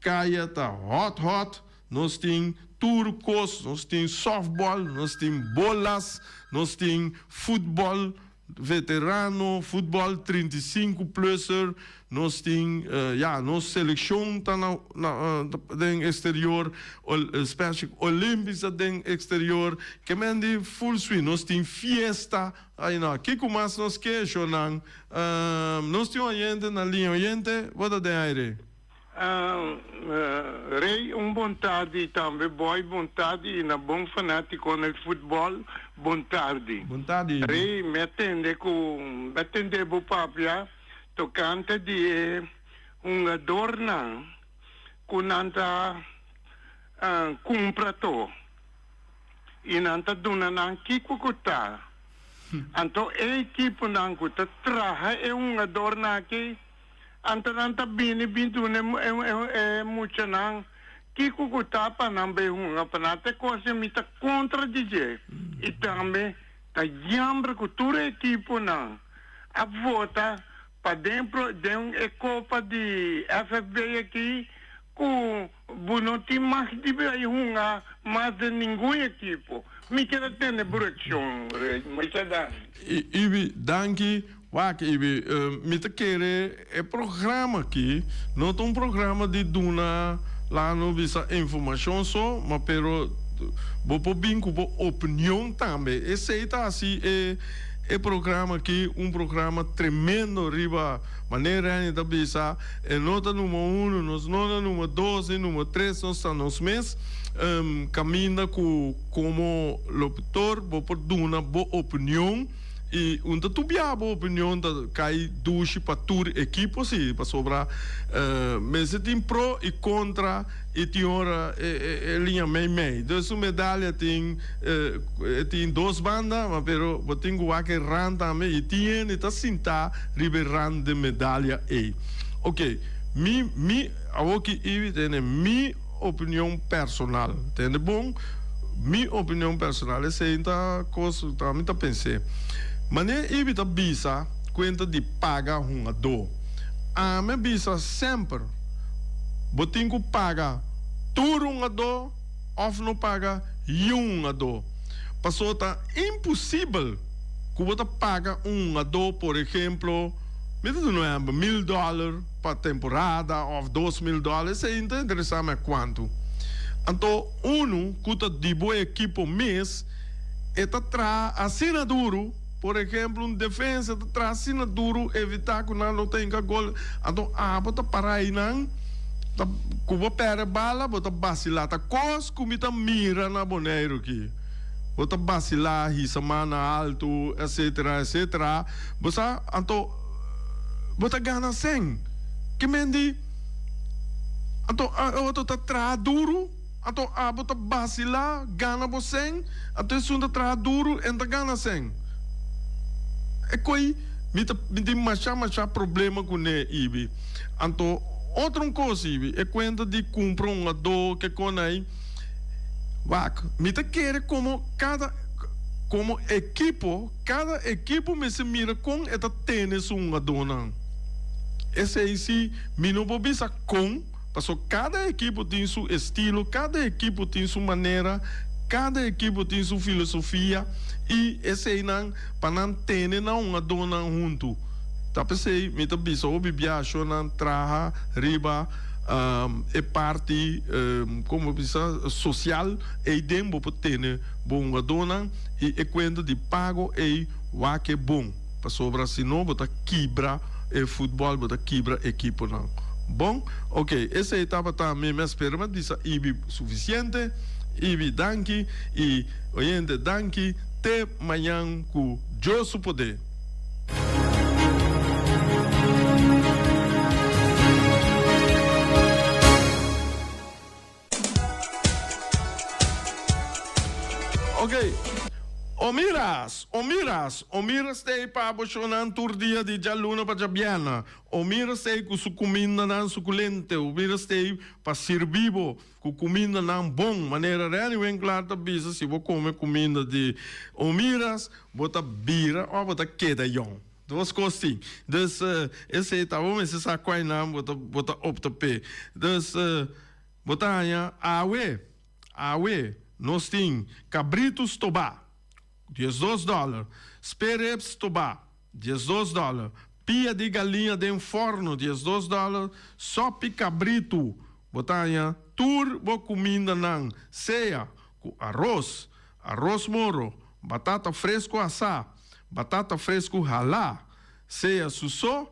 Kaya ta hot hot, nos tin tur kos, nos tin softball, nos tin bolas, nos tin futbol veterano, futbol 35 plusser, nos tin ya nos selekshon ta na den exterior, Special Olympics ta den exterior, ke men di full swing, nos tin fiesta, ay no, kiko mas nos ke shownan? Nos tin oyente na liña, oyente bo ta den aire. Rey un bon tardi tambe boy bon tardi y na bon fanatico nel futbol bon tardi. Bon tardi. Rey mi a tende cu mi a tende bo papia tocante di e hungadornan cu nan ta cumpra to y nan ta duna nan kico cu ta anto e equiponan cu ta traha e hungadornan aki. Anto nan ta bini bin duna e muchanan Kiko ku ta pa nan bai hunga pa nan ta e kos ei mi ta kontra di dje i tambe ta jamber ku tur e ekiponan a vota pa den den e kopa di FFB aki ku bo no tin mag di bai hunga mas den ningun ekipo. Mi kier a tende bo reakshon Masha danki. Ibi, danki. Wak, Ibi, mi ta kere e programa aki no ta un programa di duna laga no bisa informashon so, ma pero bo por bin ku bo opinion tambe. Esei ta hasi e e programa aki un programa tremendo riba manera Renny ta bisa e no ta numero uno, nos no ta numero dos ni numero tres, nos ta nos mes kaminda ku komo locutor bo por duna bo opinion. I un ta tubia bo opinion ta kai dushi pa tur ekipo si, pasobra mester tin pro i kontra i tin ora e liña mei mei. Dus un medalia tin e tin dos banda, ma pero bo tin ku wak e rand tambe i tin hende ta sintá riba e rand den medalia ei. Oke, mi mi awor ki Ivy tene mi opinion personal, tende bon? Mi opinion personal esey ta cos ta mi ta pense. Manera Ibi ta bisa cuenta di paga hungador. Ami a bisa semper bo tin cu paga tur hungador of no paga yun hungador. Paso ta imposibel cu bo ta paga un hungador por ejemplo mi ta duna un ehempel mil dollar pa temporada of 2000 dollar esey no ta interesa mi a cuanto. Anto Unu ku ta di bo ekipo mes, e ta traha asina duru, por ehemplo un defensa ta traha asina duru evitá ku nan no ta hinka gol, anto abo ta para einan ta ku bo pèrdè bala bo ta basilá, ta kos ku mi ta mira na Boneiru aki, bo ta basilá, hisa man na altu, etcetera, etcetera, bo sa, anto bo ta gana sèn, ke men di. Anto e otro ta traha duru, anto abo ta basilá gana bo sèn, anto esun ta traha duru en ta gana sèn. E koi mi ta mi tin masha masha problema kuné ibi. Anto otro un kos ibi, e kuenta di kumpra un adó ke kon ei, wak, mi ta kere komo kada komo ekipo, kada ekipo mester mira kon e ta tene su hungadónan. Esei si mi no por bisa con, paso cada ekipo tin su estilo, cada ekipo tin su manera, cada ekipo tin su filosofia y eseinan pa nan tene nan hungadónan hunto. Ta p'esei mi ta bisa hopi biashonan traha riba e parti, como bisa, social ei den bo por tene bo hungadónan y e cuenta di pago ei wak e bon. Pasobra si no bo ta kibra e futbol, bo ta kibra ekiponan. Bon, ok, esei tabata mi mes pero mi a bisa Ibi sufisiente. Ibi danki y oyente danki. Te mañan ku Dios su poder. Ok, Omiras, Omiras, Omiras ta ei pa bo shownan tur dia di djaluna pa djabièrnè. Omiras ta ei ku su kumindanan sukulente. Omiras ta ei pa sirbi bo ku kumindanan bon. Manera Renny Winklaar ta bisa, si bo kome kuminda di Omiras, bo ta bira òf bo ta keda yòn. Dos kos tin. Dus, esei ta bo mester sa kuainan bo ta bo ta opta p'e. Dus. Bo ta haña awe, awe nos tin kabritu stobá, 12 dòler, sperrips stobá, 12 dòler, pia di galiña den fòrnu, 12 dòler, sòpi kabritu. Bo ta haña tur bo kumindanan, sea ku aros, aros moro, batata fresku asá, batata fresku halá, sea su so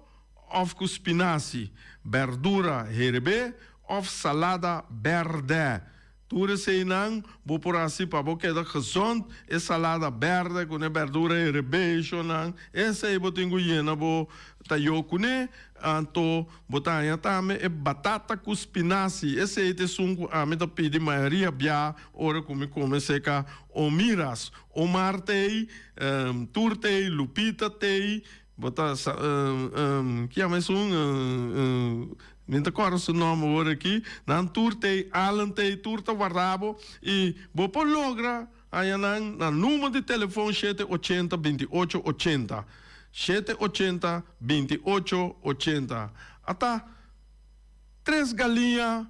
òf ku spinasi, bèrdura herebé òf salada bèrdè. Tur eseinan bo por hasi pa bo keda gezond, e salada bèrdè ku e bèrdura herebé eshonan, esei bo tin ku yena bo tayó kuné. Anto bo ta haña tambe e batata ku spinasi, esei ta esun ku ami ta pidi mayoria bia ora ku mi kome seka Omiras. Omar t'ei, Tur t'ei, Lupita t'ei. Bo ta sa ki yama esun? Mi ta kòrda su nòmber awor aki. Nan tur t'ei, Allen t'ei, tur ta warda bo i bo por logra haña nan na number di telefon shete ochenta binti ocho ochenta, shete ochenta binti ocho ochenta. Ata tres galiña.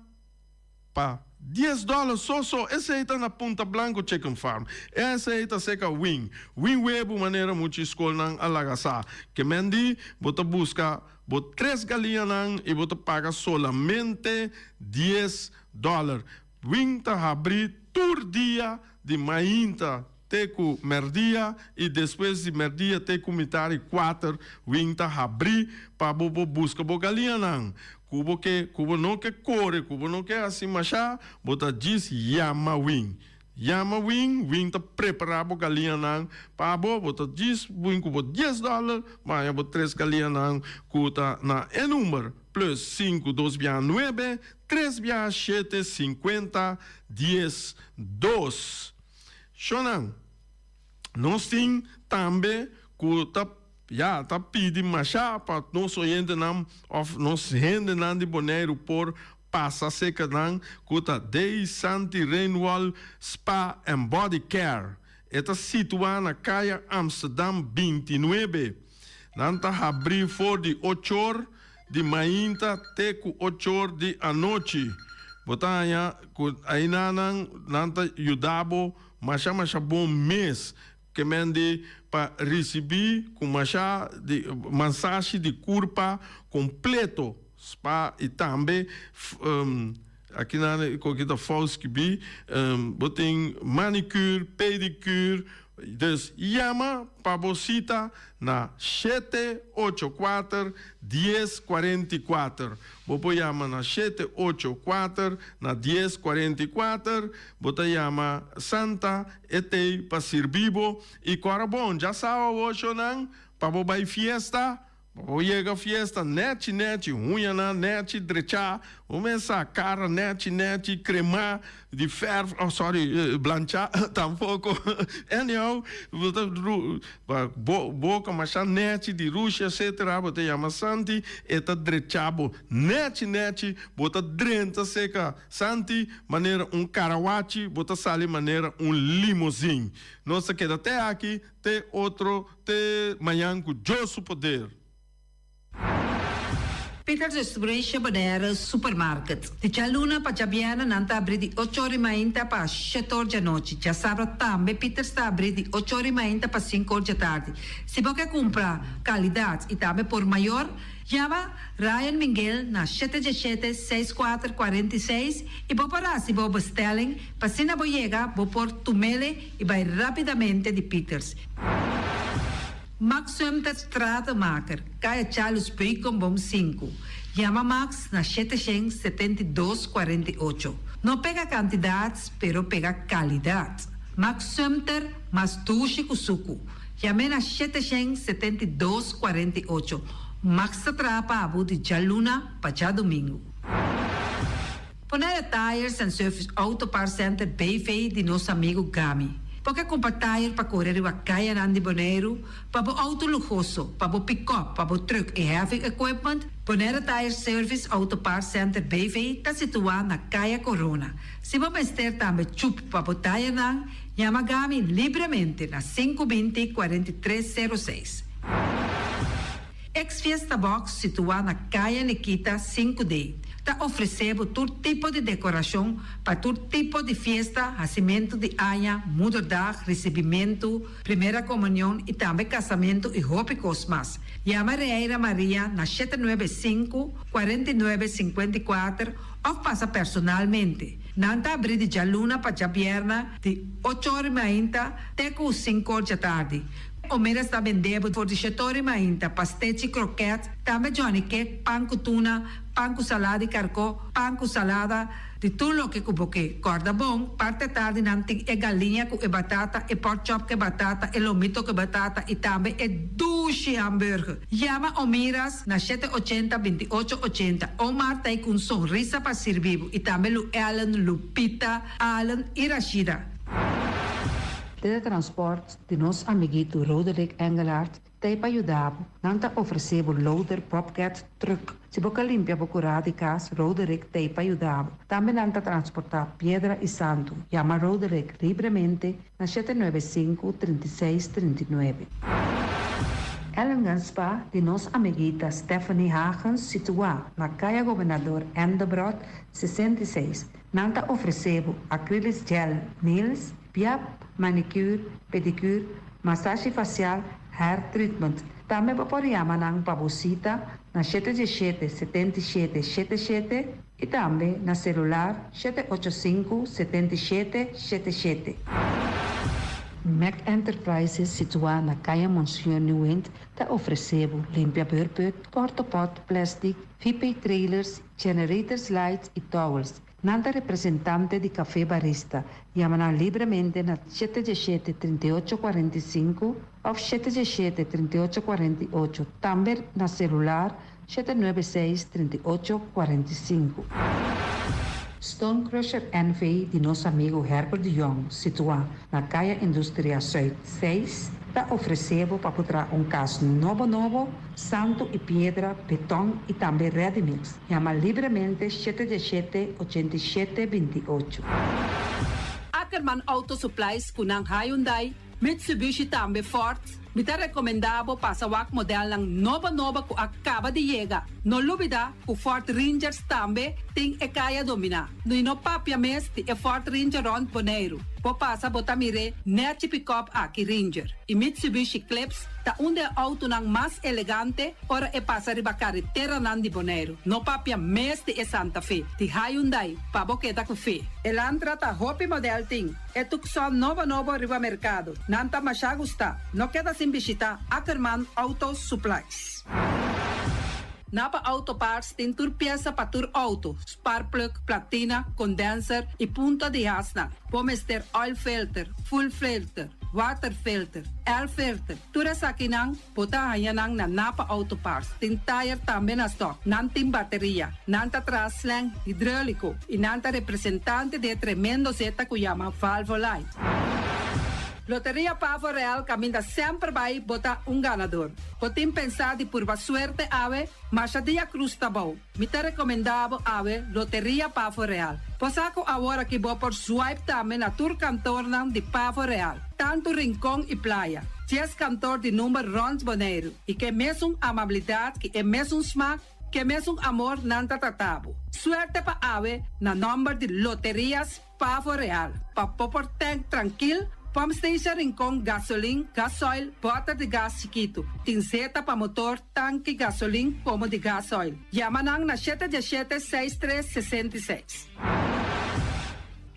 Pa dies dòler so so esei ta na Punta Blanco Chicken Farm. Esei ta seka win. Win webu manera muchi skolnan a laga sa. Ke men di bo ta buska bo tres galiñanan i bo ta paga solamente dies dòler. Win ta habri tur dia di mainta te ku mèrdia i despues di mèrdia te ku mitar i kuater win ta habrí pa bo bo buska bo galiñanan. Ku bo ke, ku bo no ke kore, ku bo no ke hasi mashá, bo ta djis yama win. Yama win, win ta prepará bo galiñanan pa bo, bo ta djis win ku bo dies dòler, bo haña bo tres galiñanan ku ta na e number, plus sinku dos bia nuebe, tres bia shete sinkuenta dies dos. Shonnan, nos tin tambe ku ta ya ta pidi masha pa nos oyentenan òf nos hendenan di Boneiru por pasa seka nan ku ta Day Santi Rainwall Spa and Body Care. E ta situá na Kaya Amsterdam bintinuebe. Nan ta habrí for di ochor di mainta te ku ochor di anochi. Bo ta haña ku ainanan nan ta yuda bo masha masha bon mes ke men di pa risibí ku masha di mansashi di kurpa kompleto, spa i tambe aki nan ku aki ta fou skibí bo tin manicure, pedicure. Dus yama pa bo sita na shete ocho kuater dies kuarenta i kuater. Bo por yama na shete ocho kuater na dies kuarenta i kuater. Bo ta yama Santa e tei pa sirbi bo. I kora bon djasawa awor pa bo bai fiesta. Bo yega fiesta nèchi nèchi, huñanan nèchi drechá, bo mesa kara nèchi nèchi, kremá di fèrf, oh sorry, blanchá tampoko, anyhow, bo ta bo boka masha nèchi di rushi etcetera, bo ta yama Santi, e ta drechá bo nèchi nèchi, bo ta drenta seka Santi manera un karawachi, bo ta sali manera un limozin. Nos ta keda te aki, te otro. Te mañan ku Dios su poder. Peters Restauration Bonaire Supermarket. Di djaluna pa djabièrnè nan ta abrí di ocho or di mainta pa shete or djanochi. Djasabra tambe Peters ta abrí di ocho or di mainta pa sinku or djatardi. Si bo ke kumpra kalidat i tambe por mayor, yama Ryan Minguel na shete djeshete seis kuater kuarenta i seis i bo por hasi bo bestelling pa asina bo yega bo por tumele i bai rápidamente di Peters. Max Sumter Stratenmaker, Kaya Charles Beukenboom sinku. Yama Max na shete shen setenta i dos kuarenta i ocho. No pega kantidat, pero pega kalidat. Max Sumter mas dushi ku suku. Yam'é na shete shen setenta i dos kuarenta i ocho. Max ta traha pa bo di djaluna pa djadumingu. Bonaire Tires and Service Auto Parts Center BV di nos amigu Gami. Bo ke kumpra tire pa kore riba kayanan di Boneiru, pa bo outo luhoso, pa bo pikòp, pa bo trùk i heavy equipment? Bonaire Tires Service Auto Parts Center BV ta situá na Kaya Corona. Si bo mester tambe chup pa bo tayernan, yama Gami libremente na sinku binti kuarenta i tres sero seis. Ex Fiesta Box situá na Kaya Nikita sinku D ta ofresé bo tur tipo di dekorashon pa tur tipo di fiesta, hasimentu di aña, moederdag, risibimentu, primera komunion i tambe kasamentu i hopi kos mas. Yama Reira Maria na shete nuebe sinku, kuarenta i nuebe, sinkuenta i kuater òf pasa personalmente. Nan ta abrí di djaluna pa djabièrnè di ocho or i mainta te ku sinku or djatardi. Omeras ta bende bo for di shetori mainta, pastechi, kroket, tambe johnny cake, pan ku tuna, pan ku salada di karkó, pan ku salada, di tur loke ku bo ke. Kòrda bon, parti atardi nan tin e galiña ku e batata, e pork chop ku e batata, e lomito ku e batata i tambe e dushi hamburger. Yama Omiras na shete ochenta, binti ocho ochenta. Omar ta ei ku un sonrisa pa sirbi bo i tambe Lu Ellen, Lupita, Allen i Rashida. Teletransport di nos amiguito Roderick Engelhardt. T'ei pa yuda bo. Nan ta ofresé bo loader, bobcat, truck. Si bo ka limpia bo kurá di kas, Roderick t'ei pa yuda bo. Tambe nan ta transportá piedra i santu. Yama Roderick libremente na 795 36 39. Ellingen Spa di nos amiguita Stephanie Hagens situá na Kaya Gobernador Endebrot 66. Nan ta ofresé bo acrylic gel nails, piap, manicure, pedicure, masashi fasial, hair treatment. Tambe bo por yama nan pa bo sita na 717 77 77 i tambe na selular 785 77 77. Mac Enterprises, situá na Kaya Monseñor Nieuwind, ta ofresé bo limpia beurput, portapot, plastic, VP trailers, generators lights i towels. Nan ta representante di Café Barista. Yama nan libremente na 717 38 45 òf 717 38 48. Tambe na selular 796 38 45. Stone Crusher NV di nos amigu Herbert de Jong, situá na Kaya Industria Zuid 6, ta ofresé bo pa traha un kas nobo nobo, santu i piedra, beton i tambe ready mix. Yama libremente 717 87 28. Ackerman Auto Supplies ku nan Hyundai, Mitsubishi tambe Ford. Mi ta rekomendá bo pasa wak modelnan nobo nobo ku a kaba di yega. No lubidá ku Ford Rangers tambe tin e kaya dominá. No no papia mes di e Ford Ranger rònt Boneiru. Bo pasa bo ta mir'é nèchi pick-up aki Ranger. I Mitsubishi Eclipse ta un di e outonan mas elegante ora e pasa riba kareteranan di Boneiru. No papia mes di e Santa Fe, di Hyundai, pa bo keda ku fe. Elantra ta hopi model tin. E Tucson nobo nobo riba merkado. Nan ta masha gusta. No keda sin bishitá Ackerman Auto Supplies. Napa Auto Parts tin tur piesa pa tur outo, spark plug, platina, condenser i punta di hasnan. Bo mester oil filter, fuel filter, water filter, air filter. Tur esakinan bo ta haña nan na Napa Auto Parts. Tin tire tambe na stock. Nan tin bateria. Nan ta traha slang hidráuliko i nan ta representante di e tremendo zeta ku yama Valvoline. Loteria Pavo Real kaminda semper bai bo ta un ganador. Bo tin pensá di purba suerte awe, masha dia krus ta bou. Mi ta rekomendá bo awe Loteria Pavo Real. Bo sa ku awor aki bo por swipe tambe na tur kantornan di Pavo Real, tantu Rincon i Playa. 10 kantor di number rònt Boneiru i ku e mesun amabilidat, ku e mesun smak, ku e mesun amor nan ta trata bo. Suerte pa awe na nòmber di Loterias Pavo Real. Pa bo por tank trankil, pump station Rincon, gasolin, gasoil, bòter di gas chikitu. Tin zeta pa motor, tanki, gasolin, komo di gasoil. Yama nan na 717 63 66.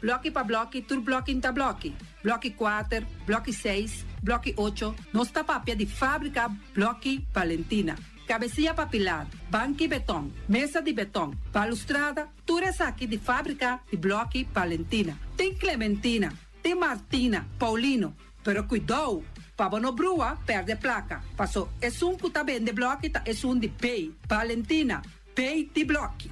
Blòki pa blòki, tur blòki ta blòki. Blòki 4, blòki 6, blòki 8. Nos ta papia di fábrika Blòki Valentina. Kabesia pa pilar, banki beton, mesa di beton, balustrada, tur esaki di fábrika di Blòki Valentina. Tin Clementina, tin Martina, Paulino, pero kuidou, pa bo no brua, pèrdè plaka. Paso, esun ku ta bende blòki ta esun di B, Valentina, B di blòki.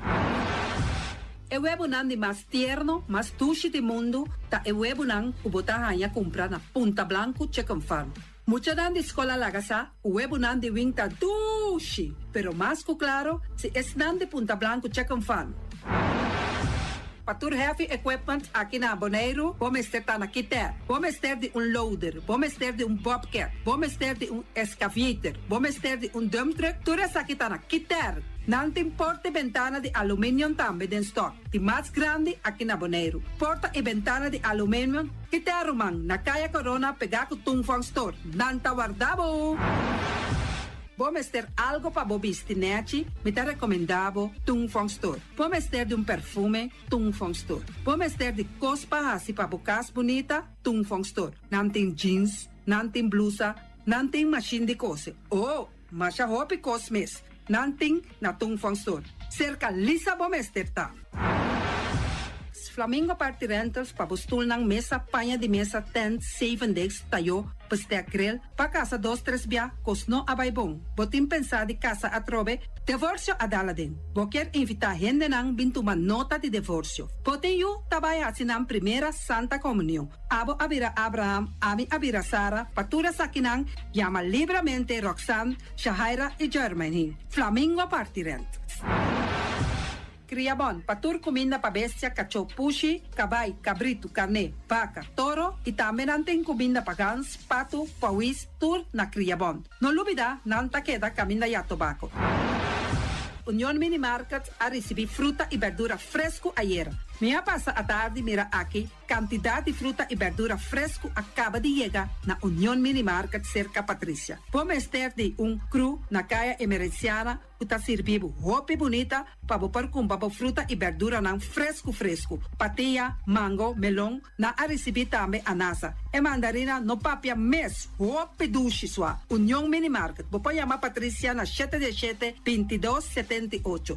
E webunan di mas tierno, mas dushi di mundu, ta e webunan ku bo ta haña kumpra na Punta Blanco Chicken Farm. Muchanan di skol a laga sa, webunan di Wing ta dushi, pero mas ku klaro, si esnan di Punta Blanco Chicken Farm. Pa tur heavy equipment aki na Boneiru, bo mester ta na Kiter. Bo mester di un loader, bo mester di un bobcat, bo mester di un excavator, bo mester di un dump truck, tur esaki ta na Kiter. Nan tin porta i bentana di aluminium tambe den stock, di mas grandi aki na Boneiru. Porta i bentana di aluminium, Kiter ruman, na Kaya Corona pegá ku Tung Fong Store. Nan ta warda bo! Bo mester algu pa bo bisti nèchi, mi ta rekomendá bo Tung Fong Store. Bo mester di un perfume, Tung Fong Store. Bo mester di kos pa hasi pa bo kas bunita, Tung Fong Store. Nan tin jeans, nan tin blusa, nan tin mashin di kose. Oh, masha hopi kos mes. Nan tin na Tung Fong Store. Serka Lisa bo mester ta. Flamingo Party Rentals pa bo stulnan, mesa, paña di mesa, tent, zevendegs, tayó, bestek, grill, pa kasa dos tres bia, kos no a bai bon. Bo tin pensá di kasa atrobe? Devorsio a dal aden. Bo kier invitá hendenan bin tuma nota di devorsio. Bo tin yu ta bai hasi nan primera Santa Komunion. Abo a bira Abraham, ami a bira Sara, pa tur esakinan yama libramente Roxanne, Shahaira i Jermaine. Flamingo Party Rent. Kriabon, pa tur kuminda pa bestia, kachó, pushi, kabai, kabritu, karné, baka, toro i tambe nan tin kuminda pa gans, patu, pawis, tur na Kriabon. No lubida, nan ta keda kaminda ya tobako. Union Mini Market a risibí fruta i berdura fresku ayera. Mi a pasa atardi mira aki kantidat di fruta i berdura fresku a kaba di yega na Union Mini Market serka Patricia. Bo mester di un kru na Kaya Emerenciana ku ta sirbi bo hopi bunita pa bo por kumpra bo fruta i berduranan fresku fresku. Patia, mango, melon, nan a risibí tambe anasa. E mandarina no papia mes, hopi dushi sua. Union Mini Market, bo por yama Patricia na shete dieshete, bintidos, 78.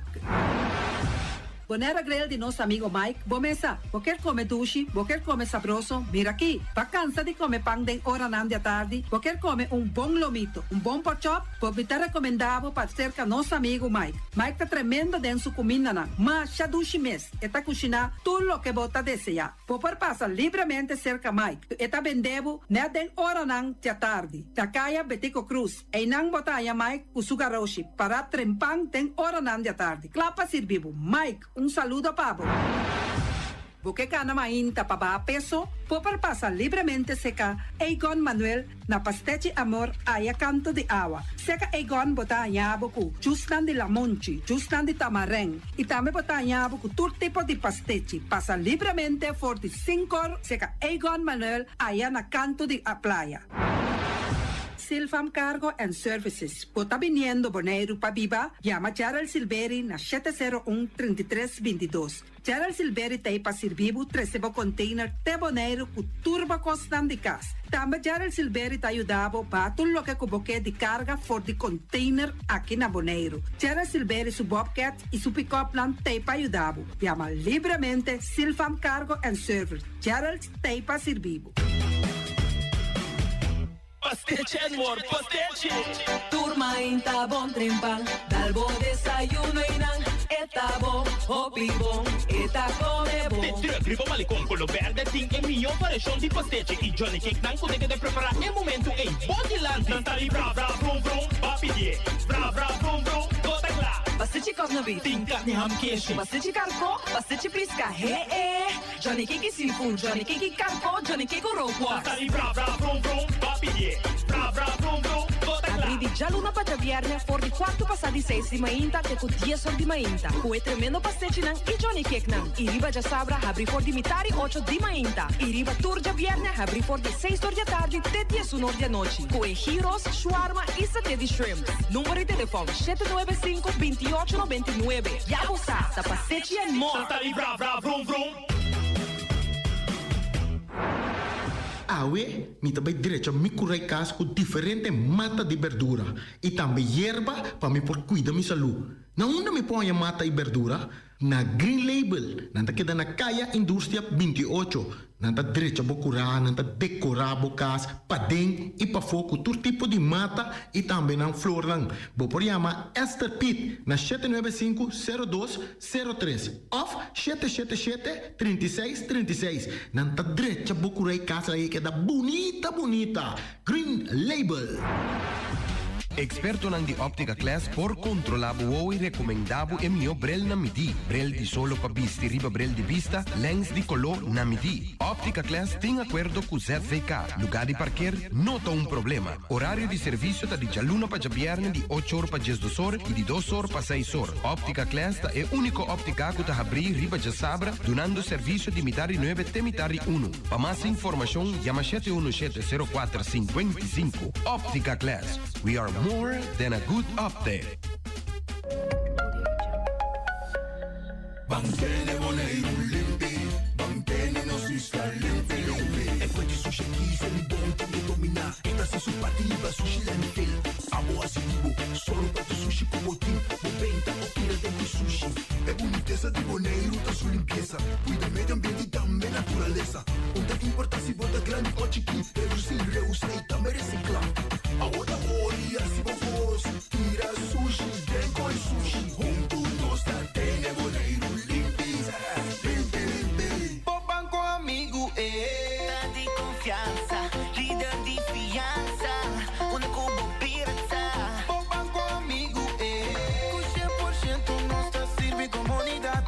Bonera Grill di nos amigo Mike, bo mesa. Bo kier come dushi, bo kier come sabroso, mira aki. Bo a cansa di come pan den oranan di atardi, bo kier come un bon lomito, un bon porkchop, bo mi ta recomenda bo pa cerca nos amigo Mike. Mike ta tremendo den su cumindanan, masha dushi mes, e ta cushina tur loke bo ta desea. Bo por pasa libremente cerca Mike, e ta bende bo net den oranan di atardi, na caya Betico Croes. Einan bo ta haña Mike ku su garoshi pará trempan den oranan di atardi, kla pa sirbi bo. Mike, un saludo pa bo. Bo ke gana mainta pa baha peso? Bo por pasa libremente seka Egon Manuel na Pastechi Amor aya kanto di awa. Seka Egon bo ta haña bo ku jusnan di lamonchi, jusnan di tamarèn i tambe bo ta haña bo ku tur tipo di pastechi. Pasa libremente for di sinkor seka Egon Manuel aya na kanto di playa. Silfam Cargo and Services, Bo ta biniendo Boneiru pa biba? Yama Gerald Silberi na 701 33 22. Gerald Silberi ta ei pa sirbi bo trese bo container te Boneiru ku tur bo kosnan di kas. Tambe Gerald Silberi ta yuda bo baha tur loke ku bo ke di karga for di container aki na Boneiru. Gerald Silberi su bobcat i su pick-upnan ta ei pa yuda bo. Yama libremente Silfam Cargo and Service. Gerald ta ei pa sirbi bo. Pastechi and more pastechi! Tur mainta bon trempan, dal bo desayuno y nan e ta bo hopi bon, e ta come bon. De truck riba Malecon Colo Berde tin e miyo variacion di pastechi y Johnny Cake nan cu ta keda prepara e momento ey bo dilanti. Nan ta di bra bra vrum vrum, ba pidie bra bra vrum vrum, bo ta cla. Pastechi kòkna beef. Tin carni ham keshi. Pastechi karko, pastechi pisca, he e. Johnny Cake i seafood, Johnny Cake i karko, Johnny Cake ku rookworst. Ta di bra bra vrum vrum, ba pidié. Bra bra vrum vrum, bo ta kla. Abrí di djaluna pa djabièrnè for di kuartu pasá di seis di mainta te ku dies or di mainta ku e tremendo pastechinan i Johnny Cakenan. I riba djasabra habrí for di mitar i ocho di mainta. I riba tur djabièrnè habrí for di seis or di atardi te diesun or di anochi ku e gyros, shawarma i saté di shrimp. Number di telefòn, 795 28 99. Ya bo sa, ta pastechi and more! Ta di bra bra vrum vrum. Awe mi ta bai drecha mi kurai kas ku diferente mata di berdura i tambe yerba pa mi por kuida mi salú. Na unda mi por haña mata i berdura? Na Green Label. Nan ta keda na Kaya Industria 28. Nan ta drecha bo kurá, nan ta dekorá bo kas paden i pafó ku tur tipo di mata i tambe nan flornan. Bo por yama Esther Piet na 795 02 03 òf 777 36 36. Nan ta drecha bo kurá i kas ei keda bunita bunita. Green Label. Ekspertonan di Optica Class por kontrolá bo wowo i rekomendá bo e mihó brel na midí. Brel di solo pa bisti riba brel di bista, lèns di koló na midí. Optica Class tin akuerdo ku ZVK. Lugá di parker no ta un problema. Orario di servisio ta di djaluna pa djabièrnè di ocho or pa diesdos or i di dos or pa seis or. Optica Class ta e úniko óptika ku ta habrí riba djasabra dunando servisio di mitar di nuebe te mitar di unu. Pa mas informashon yama shete unu shete sero kuater 55. Optica Class, we are more than a good optic. Ban tene Boneiru limpi, ban tene nos isla limpi limpi. E fuente sushi aki Selibon tin ke dominá. E ta hasi su parti libra sushi landfill. Abo hasi di bo, sòru pa tur sushi ku bo tin. Bo benta òf tira den ku sushi. E bunitesa di Boneiru. Boneiru ta su limpiesa, kuida medio ambiente i tambe naturalesa. Un ta importá si bo ta grandi o chikí, redusí, reusá i tambe resiklá. Awor ta ora di hasi bo kos, tira sushi den koi sushi. Huntu nos ta tene Boneiru limpi, limpi limpi. Bo banko amigu e. Ta di konfiansa, lider di fiansa, unda ku bo bira ta. Bo banko amigu e. Ku 100% nos ta sirbi komunidat.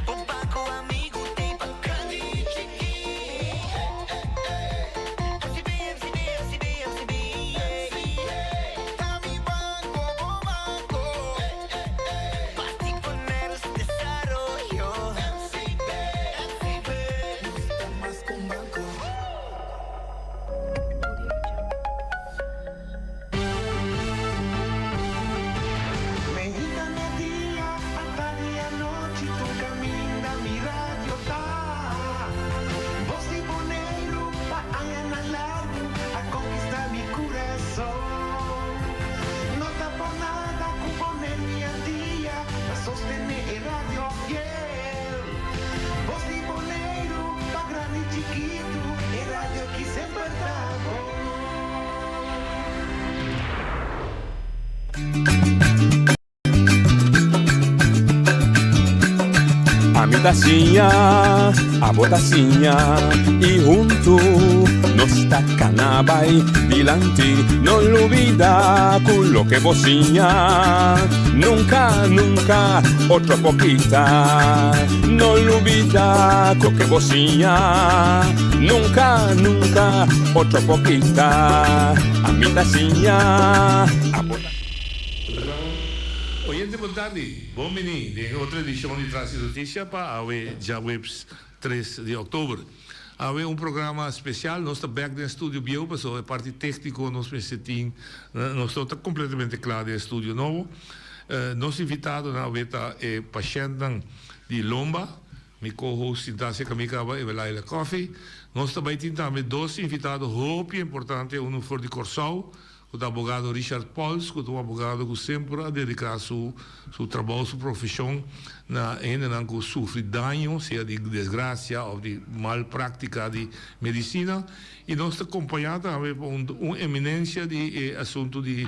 Bo banko amigu t'ei pa grandi i chikí. MCB, MCB, MCB, MCB, yeah. Ta mi banko, bo banko. Parti Boneiru su desaroyo. MCB, MCB. Nos ta mas ku un banko. Meinta media, atardi anochi, tur caminda mi radio ta. Voz di Boneiru pa añanan largu a conquista mi curason. No ta por nada cu Boneiru y Antia ta sostene e radio fiel. Voz di Boneiru pa grandi y chikitu, e radio aki semper ta bon. Ami ta siña, abo ta siña y huntu nos ta cana bay dilanti. No lubida cu loke bo siña nunca, nunca otro por kita. No lubida cu loke bo siña nunca, nunca otro por kita. Ami ta siña, abo ta. Oyente bon tardi, bon bini den otro edicion di Tras di Noticia pa awe djaweps tres di october. Awe un programa special, nos ta bek den studio bieu pasobra e parti tecnico nos mester tin, nos no ta completamente cla den e studio nobo. Nos invitadonan awe ta e pashentnan di lomba, Mi co-host sinta cerca mi caba Evelaila Coffey. Nos ta bay tin tambe dos invitado hopi importante, uno for di Corsou, cu ta abogado Richard Pols, cu ta un abogado cu semper a dedica su su trabou, su profesion na hendenan cu sufri daño, sea di desgracia of di mal practica di medicina. Y nos ta compaña tambe pa un un eminencia di e asunto di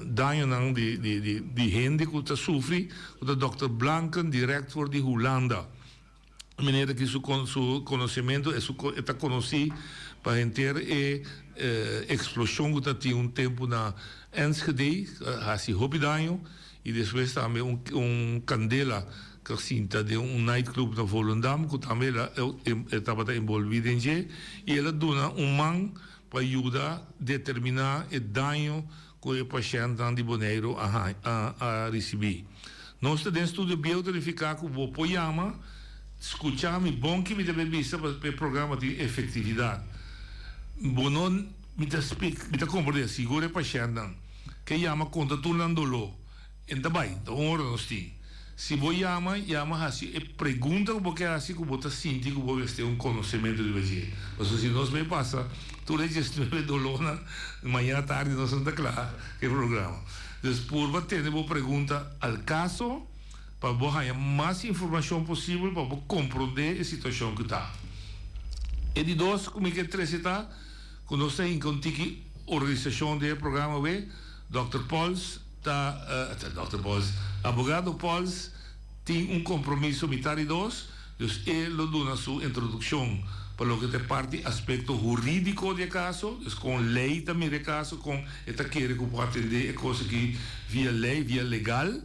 Dañonan di hende ku ta sufri ku ta Dòkter Blanken dirèkt for di Hulanda. E meneer aki su su konosementu e su e ta konosí pa henter e eksploshon ku ta tin un tempu na Enschede hasi hopi daño i despues tambe un un kandela ku a sinta den un nightclub na Volendam ku tambe el a e tabata enbolbí den dje i el a duna un man pa yuda determiná e daño ku e pashèntnan di Boneiru a a risibí. Nos ta den studio bieu ta nifiká ku bo por yama, skuchá mi bon ki mi ta bay bisa pa e programa tin efektividat. Bo no, mi ta spik, mi ta komprendé, sigur e pashèntnan ke yama konta tur nan doló. En ta bai, ta un ora nos tin. Si bo yama, yama hasi e pregunta ku bo ke hasi ku bo ta sinti ku bo mester un konosementu riba dje. Pasobra si nos bay pasa tur e diesnuebe dolónan, mañana tardi nos no ta kla ku e programa. Dus purba tene bo pregunta al kaso pa bo haña mas informashon posibel pa bo komprondé e situashon ku ta. E di dos ku mi ke trese ta ku nos ta hinka un tiki organisashon den e programa awe. Dòkter Pols ta Dòkter Pols, Abogado Pols tin un kompromiso mitar di dos, dus e lo duna su introdukshon pa loke ta e parti aspekto hurídiko di e kaso, dus kon lei ta mira e kaso, kon e ta kere ku por atendé e kos aki via lei, via legal.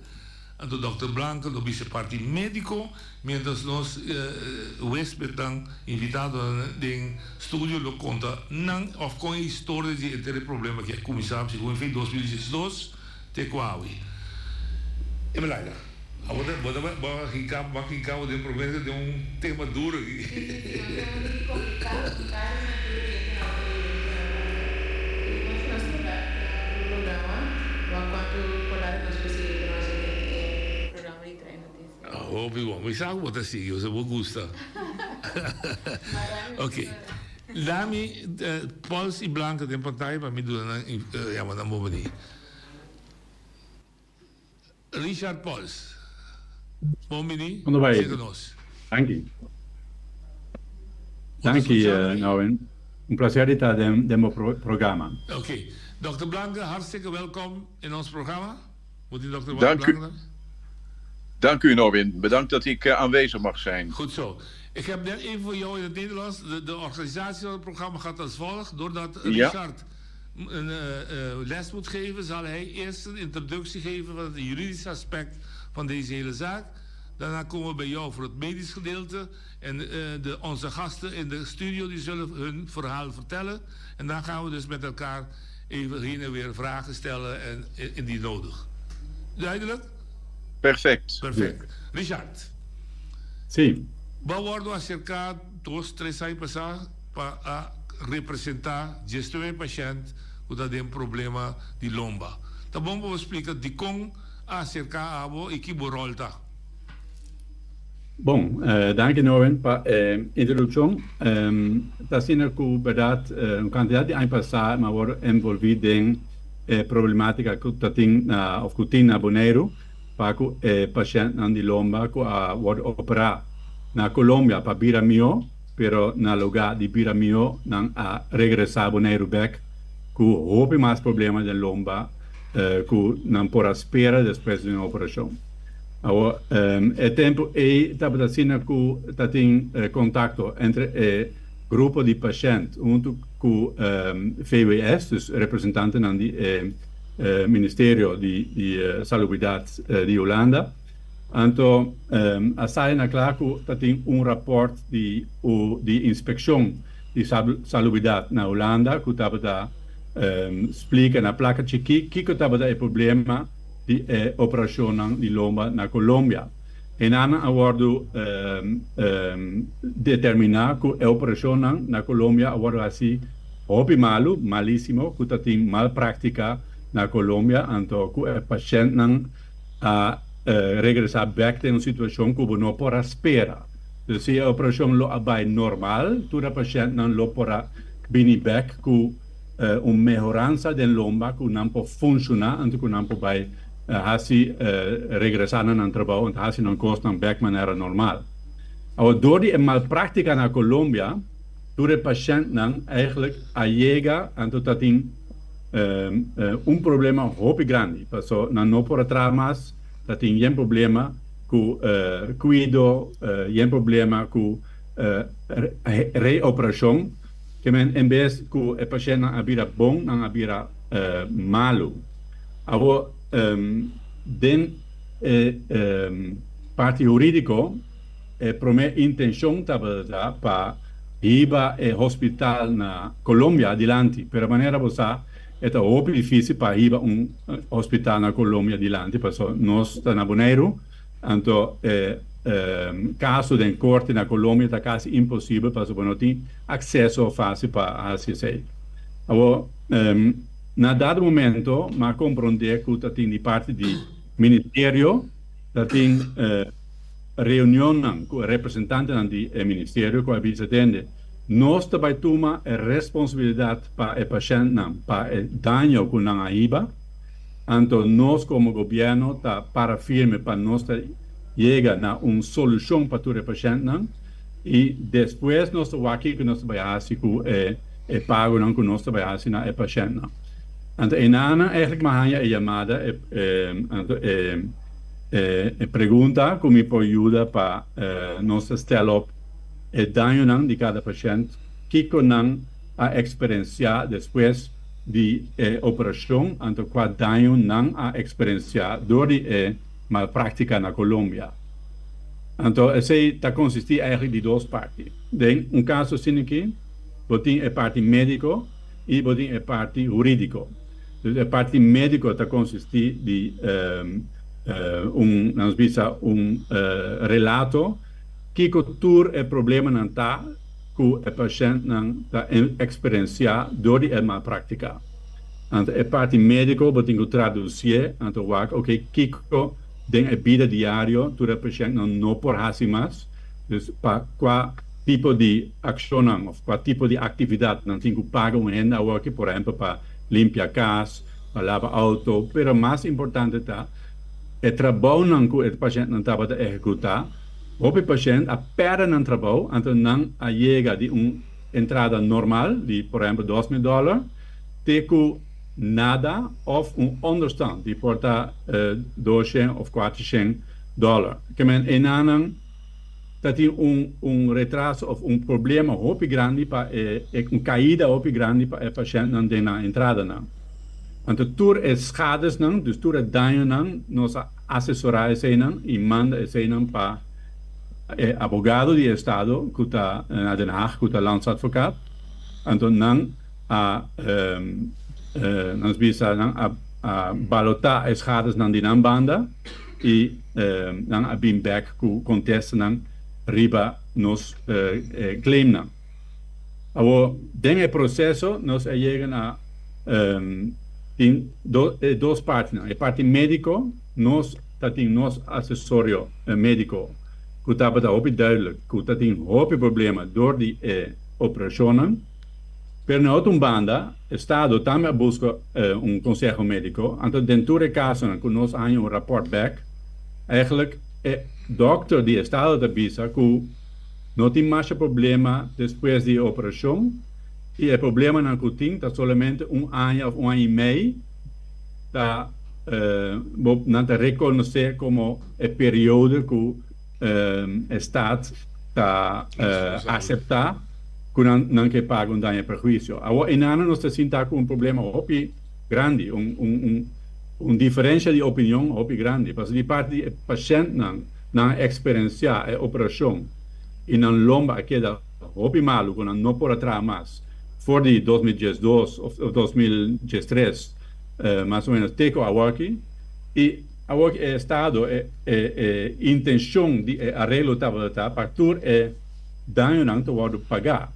Anto Dòkter Blanco lo bisa e parti médiko, miéntras nos huéspednan, invitadonan den studio lo konta nan òf kon e historia di henter e problema aki a kuminsá segun e fin 2012 te ku awe. Emelaida, abo ta bo ta bo a hinka bo a hinka bo den promé den un tema duro aki. Sí, sí, un tema di kompliká, kompliká den sentido di e tema ku i nos nos ta bek den un programa wak kuantu kolada nos por sigui ku nos den e programa di Trae Noticia. Hopi bon. Mi sa ku bo ta sigui, pasobra bo gusta. Ok. Lami Pols i Blanca den pantaya pa mi duna nan yama nan bon bini. Richard Pols. Bon bini Kon ta bai? serka nos. Danki. Danki, Norwin. Un placer di ta den den bo programa. Ok. Dòkter Blanken, hartstikke welkom in ons programma. Bo tin Dòkter Dank u. Blanken? Dank u, Norwin. Bedankt dat ik aanwezig mag zijn. Goed zo. Ik heb net even voor jou in het Nederlands. De, de organisatie van het programma gaat als volgt. Doordat Richard een les moet geven, zal hij eerst een introductie geven van het juridische aspect van deze hele zaak. Daarna komen we bij jou voor het medisch gedeelte. En de, onze gasten in de studio die zullen hun verhaal vertellen. En dan gaan we dus met elkaar even heen en weer vragen stellen en indien nodig. Duidelijk? Perfect. Perfect. Richard. Si. Bo a wordo acerca dos, tres aña pasa pa a representa diesnuebe pashent cu ta den problema di lomba. Ta bon pa bo splica dicon a acerca abo y ki bo rol ta. Bon, danki Norwin pa e introduccion. Ta asina cu berdad un cantidad di aña pasa mi a wordo envolvi den e problematica cu ta tin na of cu tin na Boneiru pa cu e pashentnan di lomba cu a wordo opera na Colombia pa bira miho, pero na luga di bira miho nan a regresa Boneiru bek cu hopi mas problema den lomba cu nan por a spera despues di un operacion. Awor, e tempu ei tabata asina ku ta tin kontakto entre e grupo di pashènt huntu ku VWS, dus representantenan di e Ministerio di Salubridat di Hulanda. Anto a sali na kla ku ta tin un rapòrt di di inspekshon di salubridat na Hulanda ku tabata splika na plaka chikí kiko tabata e problema di e operashonnan di lomba na Colombia. Enanan a wòrdu determiná ku e operashonnan na Colombia a wòrdu hasi hopi malu, malísimo, ku ta tin mal práktika na Colombia, anto ku e pashèntnan a regresá bèk den un situashon ku bo no por a spera. Dus si e operashon lo a bai normal, tur e pashèntnan lo por a bini bèk ku un mehoransa den lomba ku nan por funshoná anto ku nan por bai hasi regresá na nan trabou anto hasi nan kosnan bèk manera normal. Awor dor di e mal práktika na Colombia tur e pashèntnan eigentlik a yega anto ta tin un problema hopi grandi paso nan no por a traha mas, ta tin yen problema ku kuido, yen problema ku reoperashon. Ke men en bes ku e pashentnan a bira bon, nan a bira malu. Awor, den e parti hurídiko, e promé intenshon tabata pa hiba e hospital na Colombia dilanti, pero manera bo sa, e ta hopi difísil pa hiba un hospital na Colombia dilanti, pasobra nos ta na Boneiru. Anto e kaso den korte na Colombia ta kasi imposibel pasobra bo no tin akseso fásil pa hasi esei. Awor, na dado momento mi a komprondé ku ta tin di parti di ministerio ta tin reunionnan ku e representantenan di e ministerio ku a bisa tende nos ta bai tuma e responsabilidat pa e pashèntnan pa e daño ku nan a hiba. Anto nos komo gobièrnu ta para firme pa nos ta yega na un solushon pa tur e pashèntnan i despues nos ta wak kiko nos ta bai hasi ku e e pagonan ku nos ta bai hasi na e pashèntnan. Anto enanan eigentlik mi a haña e yamada e anto e e pregunta ku mi por yuda pa nos ta stel op e dañonan di kada pashènt, kiko nan a eksperensiá despues di e operashon anto kua daño nan a eksperensiá dor di e mal práktika na Colombia. Anto esei ta konsistí eigentlik di dos parti. Den un kaso asina aki bo tin e parti médiko i bo tin e parti hurídiko. Dus e parti médiko ta konsistí di un, nos bisa, un relato kiko tur e problemanan ta ku e pashèntnan ta eksperensiá dor di e malpraktika. Anto e parti médiko bo tin ku tradusié, anto wak oke kiko den e bida diario tur e pashèntnan no por hasi mas, dus pa kua tipo di akshonnan òf kua tipo di aktividat nan tin ku paga un hende awoki, por ehèmpel pa limpia kas, pa laba outo, pero mas importante ta. E trabounan ku e pashèntnan tabata ehekutá, hopi pashènt a pèrdè nan trabou, anto nan a yega di un entrada normal di por ehèmpel 2000 dòler te ku nada òf un ònderstant di por ta 200 òf 400 dòler. Ke men enanan ta tin un un retraso òf un problema hopi grandi pa e un kaida hopi grandi pa e pashèntnan den nan entradanan. Anto tur e schadesnan, dus tur e dañonan, nos a asesorá eseinan i manda eseinan pa e abogado di estado ku ta na Den Haag, ku ta landsadvocaat. Anto nan a, nos bisa, nan a balotá e schadesnan di nan banda i nan a bin bèk ku kontestanan riba nos claimnan. Awor, den e proseso nos a yega na tin e dos partinan, e parti médiko, nos ta tin nos asesorio médiko ku tabata hopi duidelijk ku ta tin hopi problema dor di e operashonnan, pero na otro un banda estado tambe a buska un konseho médiko, anto den tur e kasonan ku nos a haña un rapòrt bèk, eigenlijk e dòkter di estado ta bisa ku. No tin masha problema despues di e operashon i e problemanan ku tin ta solamente un aña òf un aña i mei ta bo nan ta rekonosé komo e periodo ku e stat ta aseptá ku nan nan ke paga un daño perhuisio. Awor einana nos ta sinta ku un problema hopi grandi, un un un diferensha di opinion hopi grandi pasobra di parti di e pashèntnan Nan a eksperensiá e operashon i nan lomba a keda hopi malu ku nan no por a traha mas. For di 2012 òf 2013 mas o ménos te ku awoki. I awoki e estado e e intenshon di e areglo tabata ta pa tur e dañonan ta wòrdu pagá.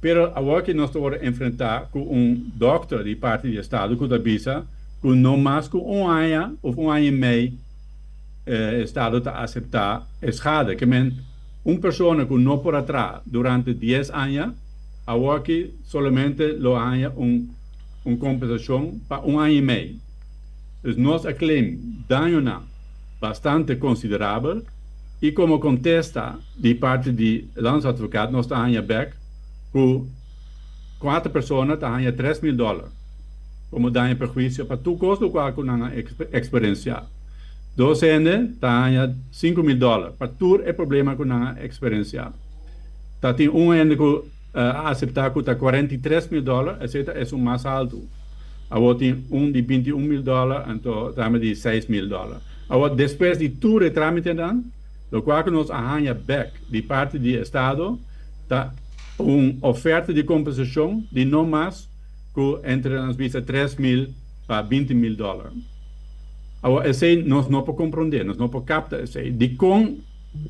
Pero awoki nos ta wòrdu enfrentá ku un dòkter di parti di estado ku ta bisa ku no mas ku un aña òf un aña i mei e estado ta aseptá e schade. Ke men un persona ku no por a traha durante dies aña, awoki solamente lo haña un un kompensashon pa un aña i mei. Dus nos a claim dañonan bastante konsiderabel i komo kontesta di parti di landsadvokaat nos ta haña bèk ku kuater persona ta haña 3000 dòler komo daño perhuisio pa tur kos lokual ku nan a eksperensiá. Dos hende ta haña 5000 dòler pa tur e problema ku nan a eksperensiá. Ta tin un hende ku a aseptá ku ta 43.000 dòler, esei ta esun mas haltu. Awor tin un di 21.000 dòler anto tambe di 6000 dòler. Awor despues di tur e trámitenan, lokual ku nos a haña bèk di parti di estado ta un oferta di kompensashon di no mas ku entre nos bisa 3000 pa 20.000 dòler. Awor esei nos no por komprondé, nos no por kapta esei. Dikon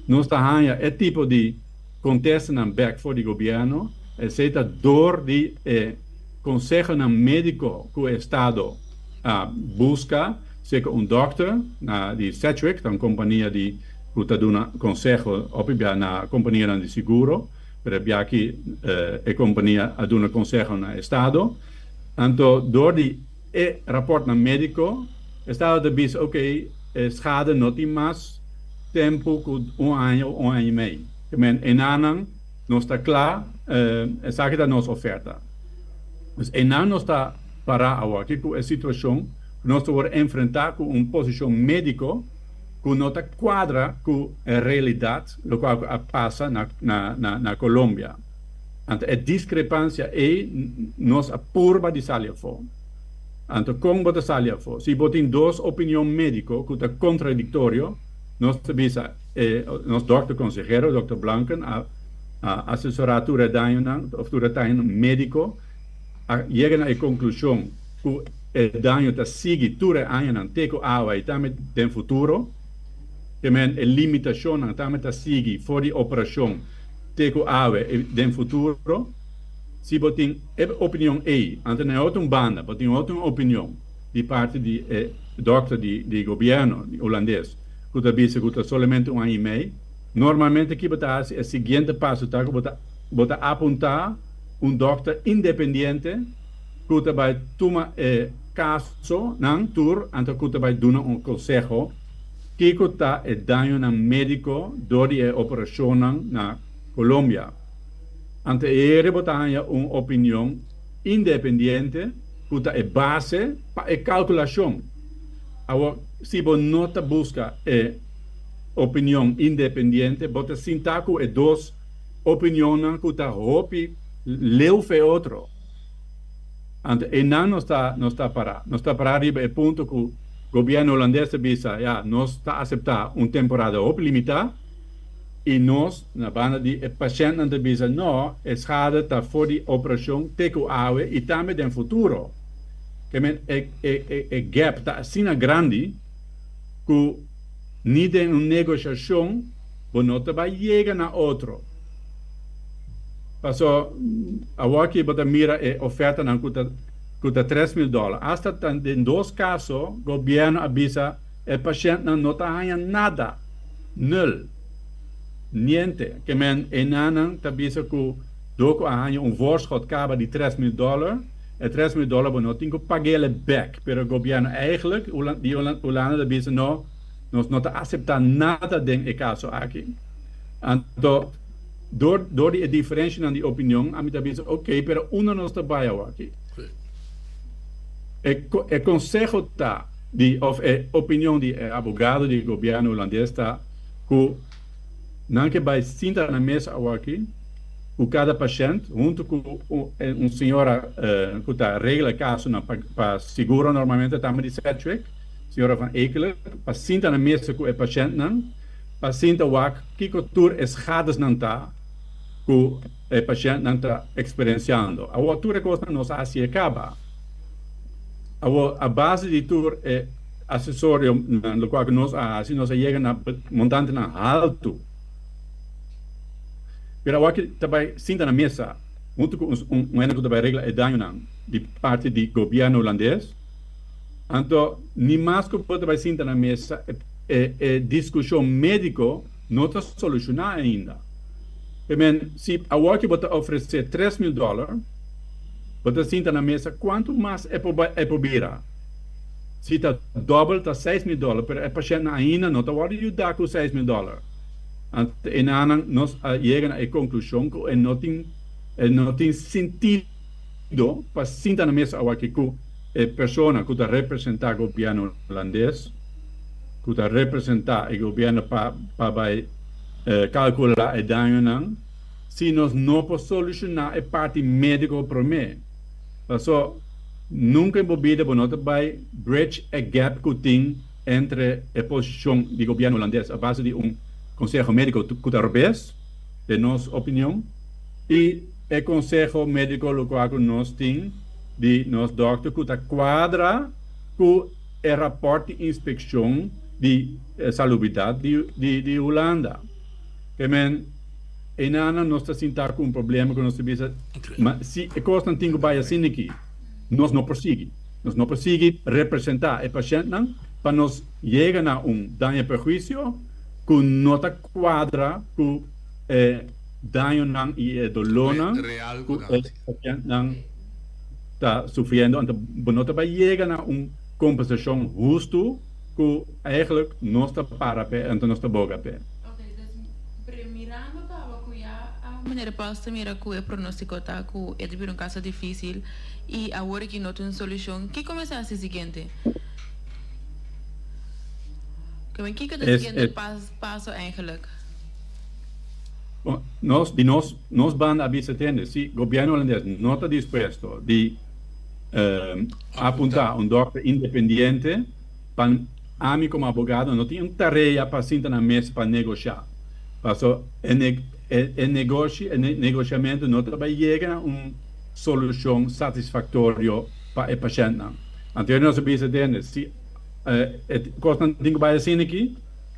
nos ta haña e tipo di kontestanan bèk for di gobièrnu? Esei ta dor di e konsehonan médiko ku e estado a buska serka un dòkter na di Sedgwick, ta un kompania di ku ta duna konseho hopi bia na kompanianan di siguro, pero e bia aki e kompania a duna konseho na estado. Anto dor di e rapòrtnan médiko, estado ta bisa ok, e schade no tin mas tempu ku un aña òf un aña i mei. Ke men enanan nos ta kla, esaki ta nos oferta. Dus enan nos ta pará awor-aki ku e situashon ku nos ta wòrdu enfrentá ku un posishon médiko ku no ta kuadra ku e realidat lokual ku a pasa na na Colombia. Anto e diskrepansia ei nos a purba di sali afó. Anto kon bo ta sali afó? Si bo tin dos opinion médiko ku ta kontradiktorio, nos ta bisa e nos dòkter konsehero, dòkter Blanken, a asesorá tur e dañonan òf tur e dañonan médiko, a yega na e konklushon ku e daño ta sigui tur e añanan te ku awe i tambe den futuro. Te men e limitashonnan tambe ta sigui for di operashon te ku awe i den futuro. Si bo tin e opinion ei, anto na e otro un banda bo tin otro un opinion di parti di e dòkter di di gobièrnu di hulandes ku ta bisa ku ta solamente un aña i mei. Normalmente ki bo ta hasi? E siguiente paso ta ku bo ta bo ta apuntá un dòkter independiente ku ta bai tuma e. kasonan tur anto ku ta bai duna un konseho kiko ta e dañonan médiko dor di e operashonnan na Colombia. Anto ere bo ta haña un opinion independiente ku ta e base pa e kalkulashon. Awor, si bo no ta buska e opinion independiente, bo ta sinta ku e dos opinionnan ku ta hopi leu fe otro. Anto einan nos ta nos ta pará. Nos ta pará riba e punto ku gobièrnu hulandes ta bisa, ya, nos ta aseptá un temporada hopi limitá i nos na banda di e pashèntnan ta bisa, no, e schade ta for di operashon te ku awe i tambe den futuro. Ke men e e e gap ta asina grandi ku ni den un negoshashon bo no ta bai yega na otro. Paso awor ki bo ta mira e ofertanan ku ta ku ta 3000 dòler. Asta ta den dos kaso gobièrnu a bisa e pashèntnan no ta haña nada, nul, niente. Ke men enanan ta bisa ku dor ku a haña un voorschot kaba di 3000 dòler, e 3000 dòler bo no tin ku pag'el bèk. Pero gobièrnu eigenlijk di Hulanda ta bisa no, nos no ta aseptá nada den e kaso aki. Anto dor dor di e diferenshanan di opinion ami ta bisa ok pero unda nos ta bai awaki? E e konseho ta di of e opinion di e abogado di gobièrnu hulandes ta ku nan ke bai sinta na mesa awaki ku kada pashènt huntu ku un señora ku ta regla kasonan pa pa seguro normalmente tambe di Sedgwick, señora Van Eekelen, pa sinta na mesa ku e pashèntnan. Pa sinta wak kiko tur e schadesnan ta ku e pashèntnan ta eksperensiando. Awor tur e kosnan nos a hasi e kaba. Awor a base di tur e asesorionan lokual ku nos a hasi nos a yega na montantenan haltu. Pero awor ki ta bai sinta na mesa huntu ku un hende ku ta bai regla e dañonan di parti di gobièrnu hulandes, anto ni mas ku bo ta bai sinta na mesa e E diskushon médiko no ta solushoná ainda. Te men, si awor ki bo ta ofresé 3000 dòler, bo ta sinta na mesa kuantu mas e por e por bira? Si ta dòbel ta 6000 dòler, pero e pashèntnan ainda no ta wòrdu yudá ku 6000 dòler. Anto enanan nos a yega na e konklushon ku e no tin e no tin sintido pa sinta na mesa awor ki ku e persona ku ta representá gobièrnu hulandes. ku ta representá e gobièrnu pa pa bai kalkulá e dañonan si nos no por solushoná e parti médiko promé. Paso nunka en bo bida bo no ta bai bridge e gap ku tin entre e posishon di gobièrnu hulandes a base di un konseho médiko ku ta robes den nos opinion i e konseho médiko lokual ku nos tin di nos dòkter ku ta kuadra ku e rapòrt di inspekshon di salubridat di Hulanda. Ke men einanan nos ta sinta ku un problema ku nos ta bisa, ma si e kosnan tin ku bai asina aki, nos no por sigui. Nos no por sigui representá e pashèntnan pa nos yega na un daño perhuisio ku no ta kuadra ku e dañonan i e dolónan ku e pashèntnan ta sufriendo, anto bo no ta bai yega na un kompensashon hustu ku eigenlijk nos ta para p'e, anto nos ta boga p'e. Ok, dus pero mirando kaba ku ya meneer Paus ta mira ku e pronostiko ta ku e ta bira un kaso difisil i awor aki no tin un solushon, kiko mester hasi siguiente? Kiko ta e siguiente paso eigenlijk? Bon, nos, di nos, nos banda a bisa tende, si gobierno holandes no ta dispuesto di apunta un dokter independiente, pa ami como abogado no tin un tarea pa sinta na mesa pa negosha. Paso e e e negoshi, e negoshamento no ta bay yega na un solucion satisfactorio pa e pashentnan. Anto nos a bisa tende, si e cosnan tin cu bay asina aki,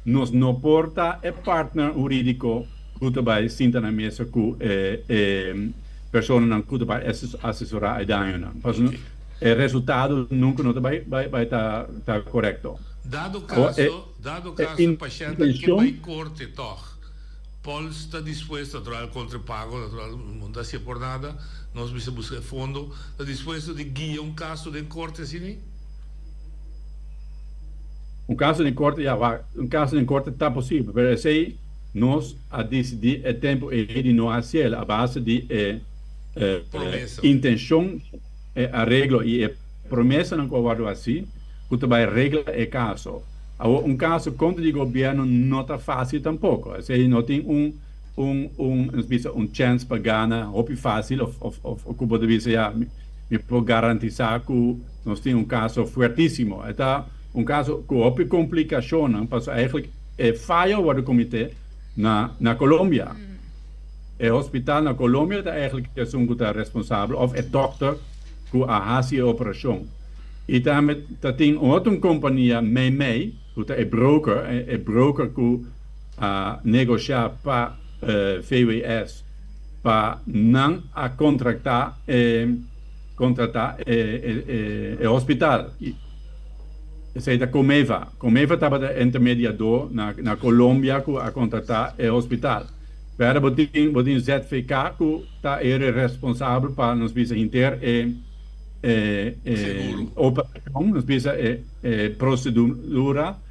Nos no por ta e partner hurídiko ku ta bai sinta na mesa ku e personanan ku ta bai asesorá e dañonan. Pasobra e resultado nunka no ta bai bai ta korekto. Dado kaso, dado kaso pashèntnan ke bai korte tòg. Pols ta dispuesto, natural kontra e pago, natural no ta hacié por nada, nos mester busca e fondo, ta dispuesto di guia un caso den corte asina? Un caso den corte, ya, wak, un caso den corte ta posibel, pero esey nos a dicidi e tempo ey di no haciel a base di e intencion, e areglo y e promesanan cu a wordo haci cu ta bay regla e caso. Awor un caso contra di gobierno no ta facil tampoco. Esey no tin un un un nos bisa un chance pa gana hopi facil of of of cu bo ta bisa ya mi por garantisa cu nos tin un caso fuertisimo. E ta un caso cu hopi complicacionnan pasobra eigenlijk e fayo a wordo comite na na Colombia. E hospital na Colombia ta eigenlijk esun cu ta responsabel of e dokter cu a haci e operacion. I tambe ta tin un otro kompania meimei ku ta e broker, e broker ku a negoshá pa VWS pa nan a kontraktá e kontratá e hospital. Esei ta Comeva. Comeva tabata e intermediador na na Colombia ku a kontratá e hospital. Pero bo tin bo tin ZVK ku ta e responsabel pa nos bisa hinter e e e operacion, nos bisa e e procedura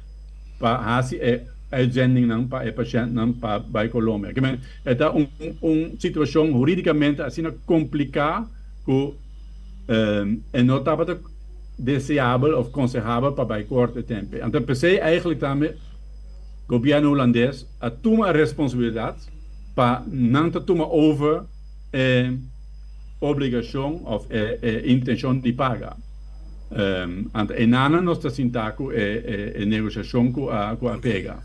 pa haci e uitzendingnan pa e pashentnan pa bai Colombia. Ke men e ta un un situacion huridicamente asina complica cu e no tabata deseabel of consehabel pa bai corte tempe. Anto p'esey eigenlijk tambe gobierno Hulandes a tuma e responsabilidad pa nan ta tuma over e obligashon òf e intenshon di paga. Anto enanan nos ta sinta ku e negoshashon ku a pega.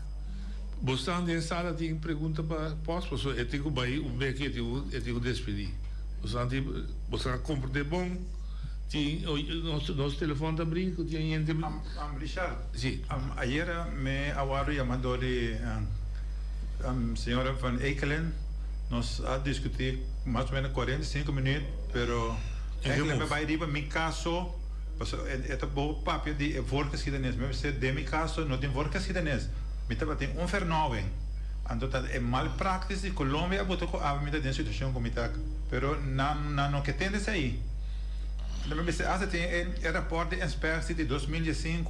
Bo stan den sala tin pregunta pa Pos? Pasobra e tin ku bai un beki e tin ku despedí. Bo stan tin bo stan a komprendé bon? Tin nos telefòn ta brí ku tin hende. Richard, ayera mi a wòrdu yama dor di señora Van Eekelen. Nos a diskutí mas o menos 45 minuut, pero eigenlijk mi bai riba mi kaso, pasobra e ta bo papia di e voorgeschiedenis. Mi bisa den mi kaso no tin voorgeschiedenis, mi tabatin un vernauwing. Anto ta e malpraktis di Colombia a bota ku awe mi ta den situashon ku mi ta, pero nan nan no ke tende esei. Anto mi bisa asta tin e raport di inspectie di 2015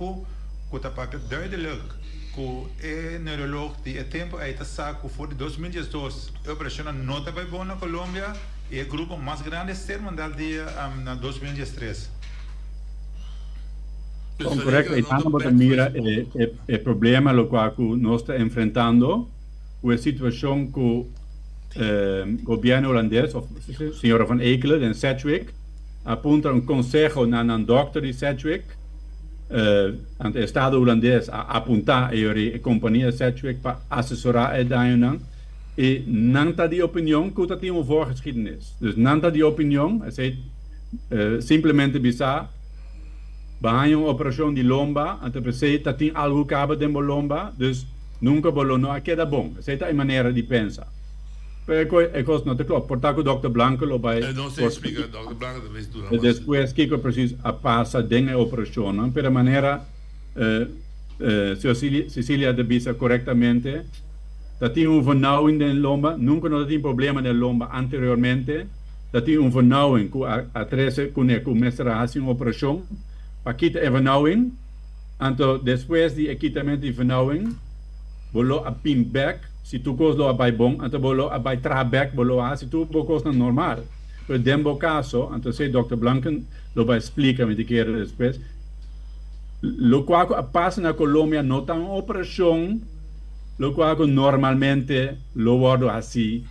ku ta papia duidelijk. Ku e neuroloog di e tempu ei ta sa ku for di 2012 e operashonnan no ta bai bon na Colombia i e grupo mas grandi a ser mandá al dia na 2013. Kon korekto, einan bo ta mira e problema lokual ku nos ta enfrentando ku e situashon ku gobièrnu hulandes òf señora Van Eekelen den Sedgwick a puntra un konseho na nan dòkter di Sedgwick. Anto e Estado Hulandes a apuntá e yori e kompania Sedgwick pa asesorá e dañonan i nan ta di opinion ku ta tin un voorgeschiedenis. Dus nan ta di opinion, esei simplemente bisa bo haña un operashon di lomba anto p'esei ta tin algu kaba den bo lomba, dus nunka bo lo no a keda bon. Esei ta e manera di pensa. Pero e kos no ta klop. Por ta ku Dòkter Blanke lo bai por splika despues kiko presis a pasa den e operashonnan. Pero manera señor Cecilia ta bisa korektamente, ta tin un vernauwing den lomba. Nunka no ta tin problema den lomba anteriormente. Ta tin un vernauwing ku a trese kuné ku mester a hasi un operashon pa kita e vernauwing. Anto despues di e kitamentu di vernauwing bo lo a bin bek. Si tur kos lo a bai bon, anto bo lo a bai traha bek, bo lo a hasi tur bo kosnan normal. Pero den bo kaso, anto esei Dòkter Blanken lo bai splika mi ta kere despues, lokual ku a pasa na Colombia no ta un operashon lokual ku normalmente lo wòrdu hasi,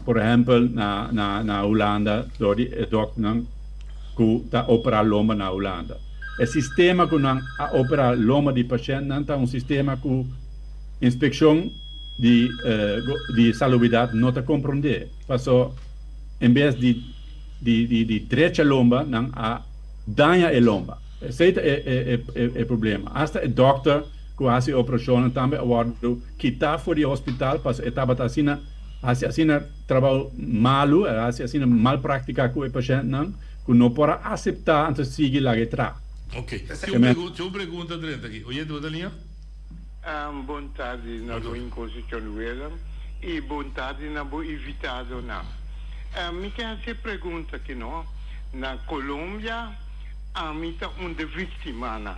por ehèmpel na na na Hulanda dor di e dòkternan ku ta operá lomba na Hulanda. E sistema ku nan a operá lomba di pashèntnan ta un sistema ku. Inspekshon di di salubridat no ta komprondé paso en bes di di di di drecha lomba nan a daña e lomba. Esei ta e e e e problema. Asta e dòkter ku a hasi e operashonnan tambe a wòrdu kitá for di e hospital paso e tabata asina hasi asina trabou malu, el a hasi asina mal práktika ku e pashèntnan ku no por a aseptá anto sigui laga e traha. Oké. Tin un pregunta drenta aki. Oyente bo ta liña? Bon tardi Norwin Concepcion Willem. I bon tardi na bo invitadonan. Mi ke hasi e pregunta aki no. Na Colombia ami ta un de victimanan.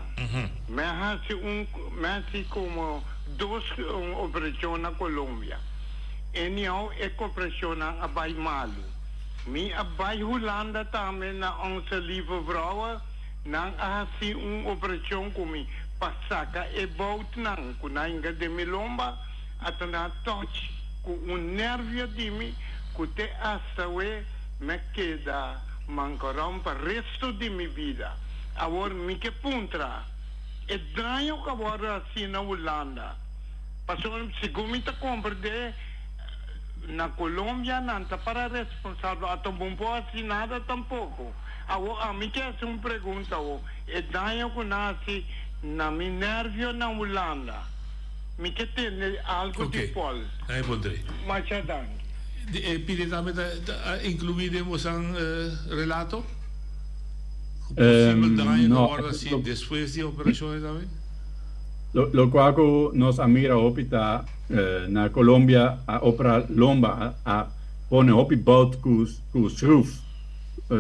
Mi a hasi un mi a hasi como dos operacion na Colombia. Anyhow e cooperacionnan a bay malu. Mi a bay Hulanda tambe na Onze Lieve Vrouwe nan a hasi un operacion cu mi pa saca e boutnan cu nan hinga den mi lomba. A torna touch ku un nervio di mi ku te asta we me keda mankoron pa resto di mi bida. Awor mi ke puntra, e daño ku a wòrdu hasi na Hulanda, pasobra segun mi ta komprendé na Colombia nan ta para responsabel, ato bon por hasi nada tampoko. Awor ami ke hasi un pregunta awor, e daño ku nan hasi na mi nervio na Hulanda, Mi ke tende algo di Paul. Ai pondré. Masha danki. E pide tambe ta inclui den bosan relato? Cu posibel daño ta wordo haci despues di e operacion tambe? Locual cu nos a mira hopi ta na Colombia a opera lomba a pone hopi bout cu schroef,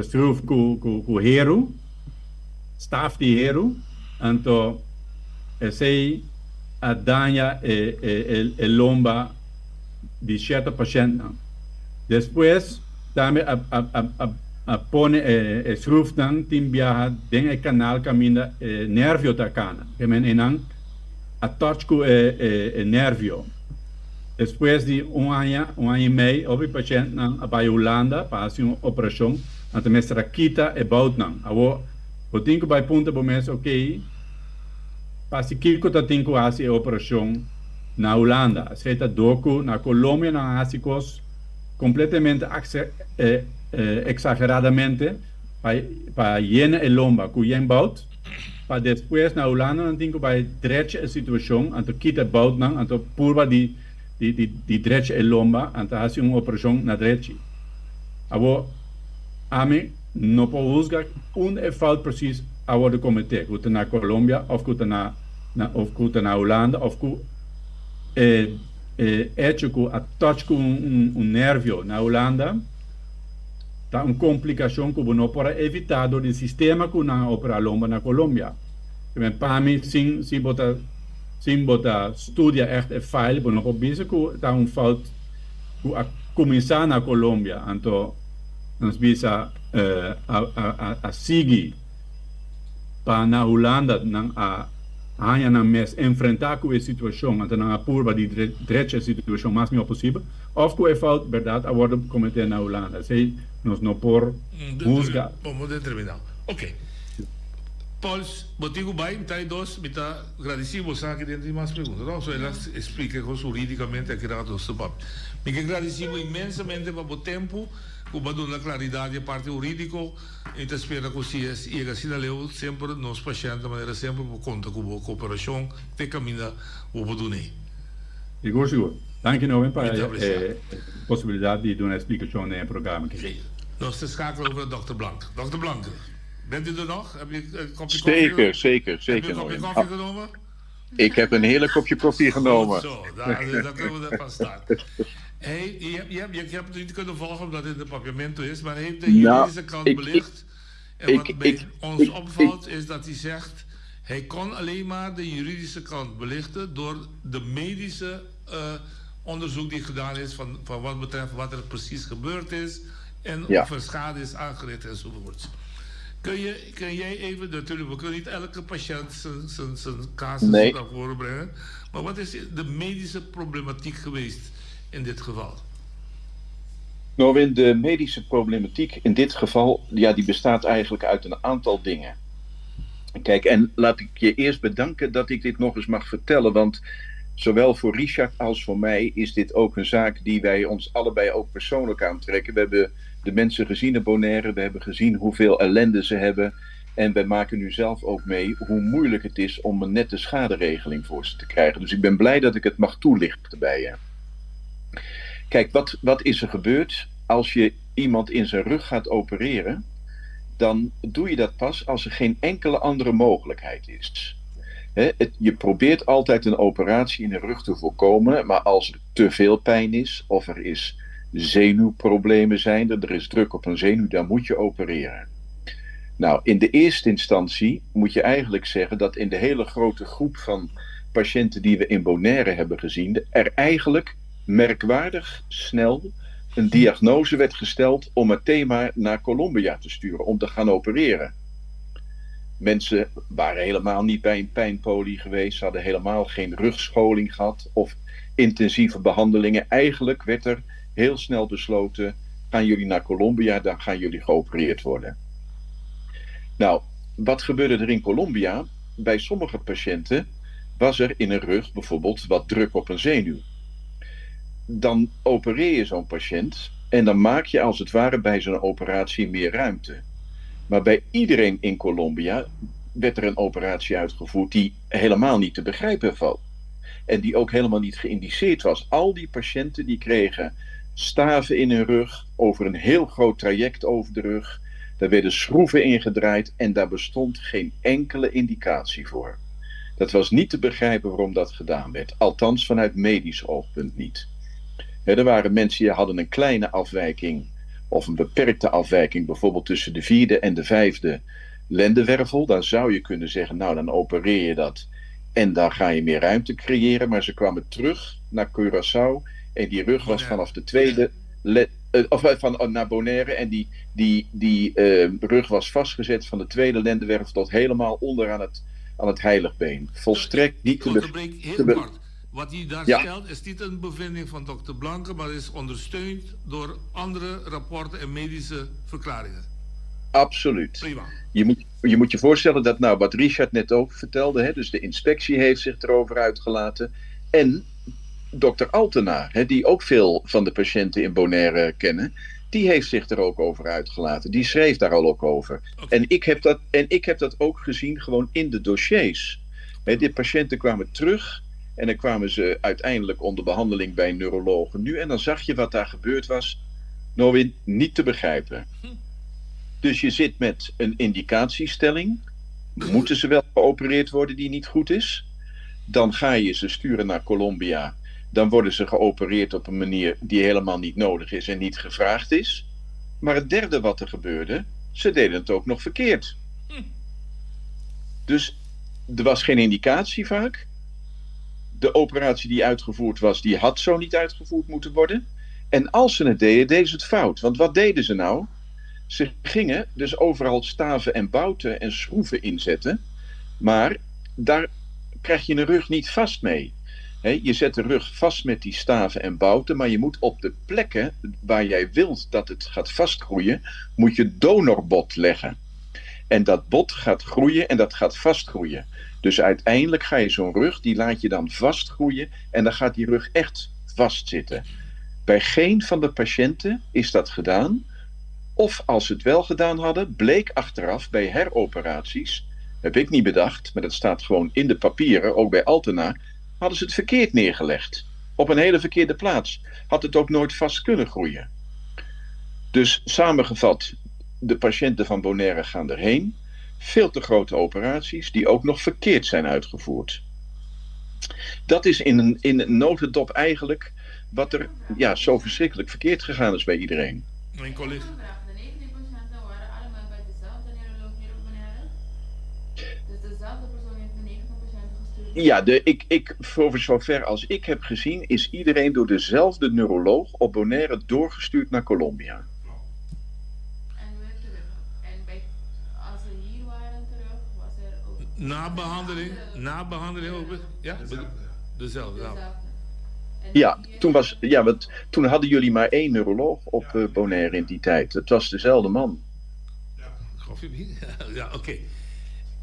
schroef cu heru, staf di heru, anto esey a daña e lomba di sierto pashentnan. Despues tambe a pone e schroefnan tin biaha den e kanal kaminda e nervio ta kana. Ke men einan a touch ku e nervio. Despues di un aña, un aña i mei, hopi pashentnan a bai Hulanda pa hasi un operashon, nan ta mester a kita e boutnan. Awor bo tin ku bai puntra bo mes, okey, Pasi kiko ta tin ku hasi e operashon na Hulanda? Esei ta dor ku na Colombia nan a hasi kos kompletamente eksageradamente pa yena e lomba ku yen bout, pa despues na Hulanda nan tin ku bai drecha e situashon, anto kita e boutnan, anto purba di drecha e lomba, anto hasi un operashon na drechi. Awor ami. No por huzga unda e fout precies a wordo comete, cu ta na Colombia of cu ta na of cu ta na Hulanda of cu e e hecho cu a touch cu un nervio na Hulanda ta un complicacion cu bo no por a evita door di sistema cu nan a opera lomba na Colombia. Pa mi sin sin bo ta sin bo ta studia echt e file bo no por bisa cu ta un fout cu a cuminsa na Colombia anto Nos bisa a sigui pa na Hulanda nan a haña nan mes enfrentá ku e situashon, anto nan a purba di drecha e situashon mas mihó posibel, òf ku e fout bèrdat a wòrdu kometé na Hulanda. Esei nos no por huzga. Bon, bo determiná. Oké. Pols, bo tin ku bai, mi ta e dos, mi ta gradisí bo sa aki den tin mas pregunta, no? So el a splika e kos hurídikamente aki rato nos ta papia. Mi ke gradisí bo inmensamente pa bo tempu ku bo a duna klaridat di e parti hurídiko. Mi ta spera ku si es yega asina leu, semper nos pashènt manera semper por konta ku bo kooperashon te kaminda bo por dun'é. Sigur, sigur. Danki Noven pa e posibilidat di duna e splikashon den e programa aki. Nos ta skakela over na Dòkter Blank. Dòkter Blank, bent u er nog? Heb je een kopje koffie? Zeker, zeker, zeker. Heb je een kopje koffie genomen? Ik heb een heerlijk kopje koffie genomen. Goed zo, daar, daar kunnen we van start. Hey, je, hebt, je, hebt, je hebt het niet kunnen volgen omdat het in de papiamento is, maar heeft de nou, juridische kant belicht. En wat bij ons opvalt is dat hij zegt, hij kon alleen maar de juridische kant belichten door de medische uh, onderzoek die gedaan is van, van wat betreft wat er precies gebeurd is en ja. of er schade is aangericht enzovoorts. Kun, je, kun jij even, natuurlijk, we kunnen niet elke patiënt zijn, zijn, casus nee. naar voren brengen, maar wat is de medische problematiek geweest in dit geval? Norwin, de medische problematiek in dit geval, ja, die bestaat eigenlijk uit een aantal dingen. Kijk, en laat ik je eerst bedanken dat ik dit nog eens mag vertellen, want zowel voor Richard als voor mij is dit ook een zaak die wij ons allebei ook persoonlijk aantrekken. We hebben de mensen gezien in Bonaire, we hebben gezien hoeveel ellende ze hebben. En wij maken nu zelf ook mee hoe moeilijk het is om een nette schaderegeling voor ze te krijgen. Dus ik ben blij dat ik het mag toelichten bij je. Kijk, wat, wat is er gebeurd als je iemand in zijn rug gaat opereren? Dan doe je dat pas als er geen enkele andere mogelijkheid is. Hè, het, je probeert altijd een operatie in de rug te voorkomen, maar als er te veel pijn is of er is zenuwproblemen zijn, er is druk op een zenuw, dan moet je opereren. Nou, in de eerste instantie moet je eigenlijk zeggen dat in de hele grote groep van patiënten die we in Bonaire hebben gezien, er eigenlijk merkwaardig snel een diagnose werd gesteld om het thema naar Colombia te sturen, om te gaan opereren. Mensen waren helemaal niet bij een pijnpolie geweest, ze hadden helemaal geen rugscholing gehad of intensieve behandelingen. Eigenlijk werd er heel snel besloten, gaan jullie naar Colombia, dan gaan jullie geopereerd worden. Nou, wat gebeurde er in Colombia? Bij sommige patiënten was er in een rug bijvoorbeeld wat druk op een zenuw. Dan opereer je zo'n patiënt en dan maak je als het ware bij zo'n operatie meer ruimte. Maar bij iedereen in Colombia werd er een operatie uitgevoerd die helemaal niet te begrijpen valt. En die ook helemaal niet geïndiceerd was. Al die patiënten die kregen staven in hun rug, over een heel groot traject over de rug. Daar werden schroeven ingedraaid en daar bestond geen enkele indicatie voor. Dat was niet te begrijpen waarom dat gedaan werd. Althans vanuit medisch oogpunt niet. Er waren mensen die hadden een kleine afwijking of een beperkte afwijking, bijvoorbeeld tussen de vierde en de vijfde lendenwervel. Dan zou je kunnen zeggen, nou dan opereer je dat en dan ga je meer ruimte creëren. Maar ze kwamen terug naar Curaçao en die rug was vanaf de tweede of van, oh, naar Bonaire en die, die, die rug was vastgezet van de tweede lendenwervel tot helemaal onderaan het, aan het heiligbeen. Volstrekt niet te onderbreek heel kort. Wat hij daar ja. stelt is niet een bevinding van dokter Blanke, maar is ondersteund door andere rapporten en medische verklaringen. Absoluut. Prima. Je moet, je moet je voorstellen dat nou wat Richard net ook vertelde, hè, dus de inspectie heeft zich erover uitgelaten. En dokter Altena, hè, die ook veel van de patiënten in Bonaire kennen, die heeft zich er ook over uitgelaten. Die schreef daar al ook over. Okay. En, ik heb dat, en ik heb dat ook gezien gewoon in de dossiers. Hè, de patiënten kwamen terug en dan kwamen ze uiteindelijk onder behandeling bij neurologen nu. En dan zag je wat daar gebeurd was. Norwin, niet te begrijpen. Dus je zit met een indicatiestelling. Moeten ze wel geopereerd worden die niet goed is? Dan ga je ze sturen naar Colombia. Dan worden ze geopereerd op een manier die helemaal niet nodig is en niet gevraagd is. Maar het derde wat er gebeurde, ze deden het ook nog verkeerd. Dus er was geen indicatie vaak. De operatie die uitgevoerd was, die had zo niet uitgevoerd moeten worden. En als ze het deden, deden ze het fout. Want wat deden ze nou? Ze gingen dus overal staven en bouten en schroeven inzetten. Maar daar krijg je een rug niet vast mee. je zet de rug vast met die staven en bouten, maar je moet op de plekken waar jij wilt dat het gaat vastgroeien, moet je donorbot leggen. En dat bot gaat groeien en dat gaat vastgroeien. Dus uiteindelijk ga je zo'n rug, die laat je dan vastgroeien en dan gaat die rug echt vastzitten. Bij geen van de patiënten is dat gedaan. Of als ze het wel gedaan hadden, bleek achteraf bij heroperaties, heb ik niet bedacht, maar dat staat gewoon in de papieren, ook bij Altena, hadden ze het verkeerd neergelegd. Op een hele verkeerde plaats. Had het ook nooit vast kunnen groeien. Dus samengevat, de patiënten van Bonaire gaan erheen. Veel te grote operaties die ook nog verkeerd zijn uitgevoerd. Dat is in een, in een notendop eigenlijk wat er ja, zo verschrikkelijk verkeerd gegaan is bij iedereen. Mijn collega. De 19 patiënten waren allemaal bij dezelfde neuroloog hier op Bonaire? Dus dezelfde persoon heeft de 19 patiënten gestuurd? Ja, de, ik, ik, voor zover als ik heb gezien, is iedereen door dezelfde neuroloog op Bonaire doorgestuurd naar Colombia. En weer terug. En bij, als ze hier waren terug, was er ook... Na behandeling, na behandeling ook, ja? Dezelfde. Dezelfde. Ja, toen, was, ja, want toen hadden jullie maar één neuroloog op uh, Bonaire in die tijd. Het was dezelfde man. Ja, ja oké. Okay.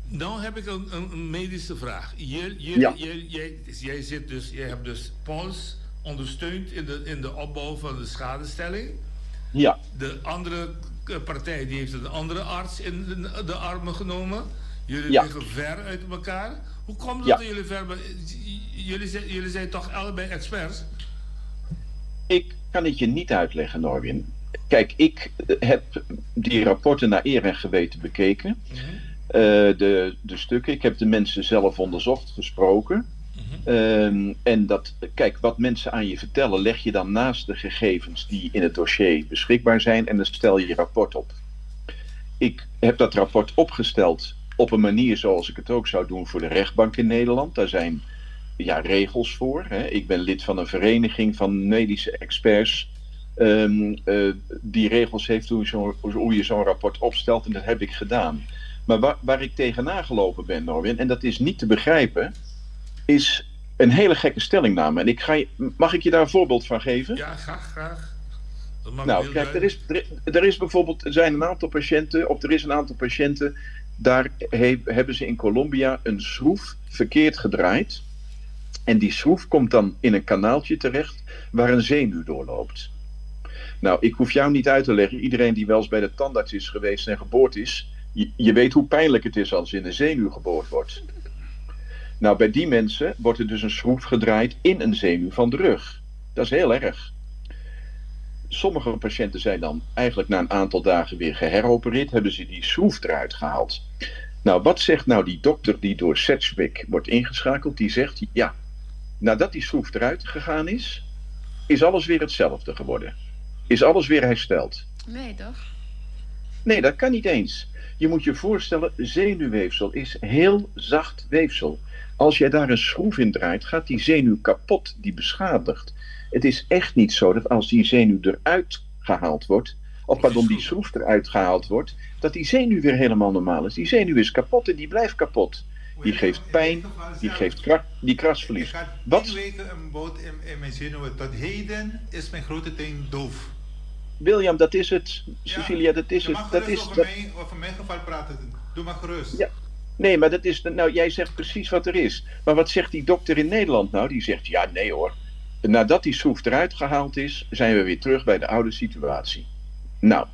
Nou heb ik een, een, medische vraag. Jij, ja. jij, jij, jij, zit dus, jij hebt dus Pauls ondersteund in de, in de opbouw van de schadestelling. Ja. De andere partij die heeft een andere arts in de, de armen genomen. Jullie ja. liggen ver uit elkaar. Hoe komt het ja. dat jullie ver... Jullie zijn, jullie zijn toch allebei experts? Ik kan het je niet uitleggen, Norwin. Kijk, ik heb die rapporten naar eer en geweten bekeken. Mm -hmm. de, de stukken. Ik heb de mensen zelf onderzocht, gesproken. En dat, kijk, wat mensen aan je vertellen, leg je dan naast de gegevens die in het dossier beschikbaar zijn en dan stel je je rapport op. Ik heb dat rapport opgesteld op een manier zoals ik het ook zou doen voor de rechtbank in Nederland. Daar zijn ja, regels voor. Hè. Ik ben lid van een vereniging van medische experts. Die regels heeft hoe je zo'n rapport opstelt en dat heb ik gedaan. Maar waar ik tegenaan gelopen ben, Norwin, en dat is niet te begrijpen, is een hele gekke stellingname. En mag ik je daar een voorbeeld van geven? Ja, graag, graag. Dat mag Nou, heel kijk, er duidelijk. is, er, er is bijvoorbeeld, er zijn een aantal patiënten, of er is een aantal patiënten, daar hebben ze in Colombia een schroef verkeerd gedraaid. En die schroef komt dan in een kanaaltje terecht waar een zenuw doorloopt. Nou, ik hoef jou niet uit te leggen, iedereen die wel eens bij de tandarts is geweest en geboord is, je weet hoe pijnlijk het is als in een zenuw geboord wordt. Nou, bij die mensen wordt er dus een schroef gedraaid in een zenuw van de rug. Dat is heel erg. Sommige patiënten zijn dan eigenlijk na een aantal dagen weer geheropereerd, hebben ze die schroef eruit gehaald. Nou, wat zegt nou die dokter die door Sedgwick wordt ingeschakeld? Die zegt, ja, nadat die schroef eruit gegaan is, is alles weer hetzelfde geworden. Is alles weer hersteld. Nee, toch? Nee, dat kan niet eens. Je moet je voorstellen, zenuwweefsel is heel zacht weefsel. Als jij daar een schroef in draait, gaat die zenuw kapot, die beschadigt. Het is echt niet zo dat als die zenuw eruit gehaald wordt, of pardon, die schroef eruit gehaald wordt, dat die zenuw weer helemaal normaal is. Die zenuw is kapot en die blijft kapot. Die geeft pijn, die geeft die krasverlies. Ik had Wat 10 weken een bout in mijn zenuwen. Tot heden is mijn grote teen doof. William, dat is het. Cecilia, dat is Je het. mag Dat gerust is, over, dat, mij, over mijn geval praten. Doe maar gerust. Ja. Nee, maar dat is. Nou, jij zegt precies wat er is. Maar wat zegt die dokter in Nederland nou? Die zegt: ja, nee hoor. Nadat die schroef eruit gehaald is, zijn we weer terug bij de oude situatie. Nou,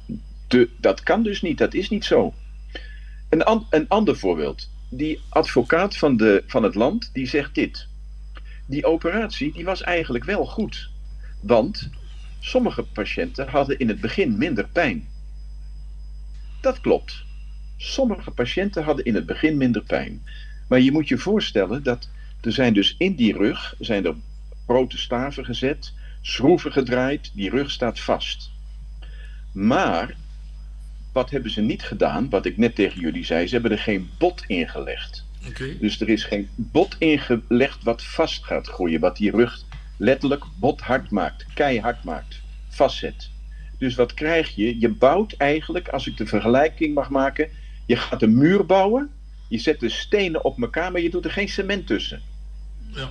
dat kan dus niet. Dat is niet zo. Een ander voorbeeld. Die advocaat van het land, die zegt dit. Die operatie, die was eigenlijk wel goed. Want sommige patiënten hadden in het begin minder pijn. Dat klopt. Sommige patiënten hadden in het begin minder pijn. Maar je moet je voorstellen dat er zijn dus in die rug zijn er grote staven gezet, schroeven gedraaid, die rug staat vast. Maar wat hebben ze niet gedaan, wat ik net tegen jullie zei, ze hebben er geen bot in gelegd. Dus er is geen bot ingelegd wat vast gaat groeien, wat die rug letterlijk bothard maakt, keihard maakt, vastzet. Dus wat krijg je? Je bouwt eigenlijk, als ik de vergelijking mag maken, je gaat een muur bouwen, je zet de stenen op elkaar, maar je doet er geen cement tussen. Ja,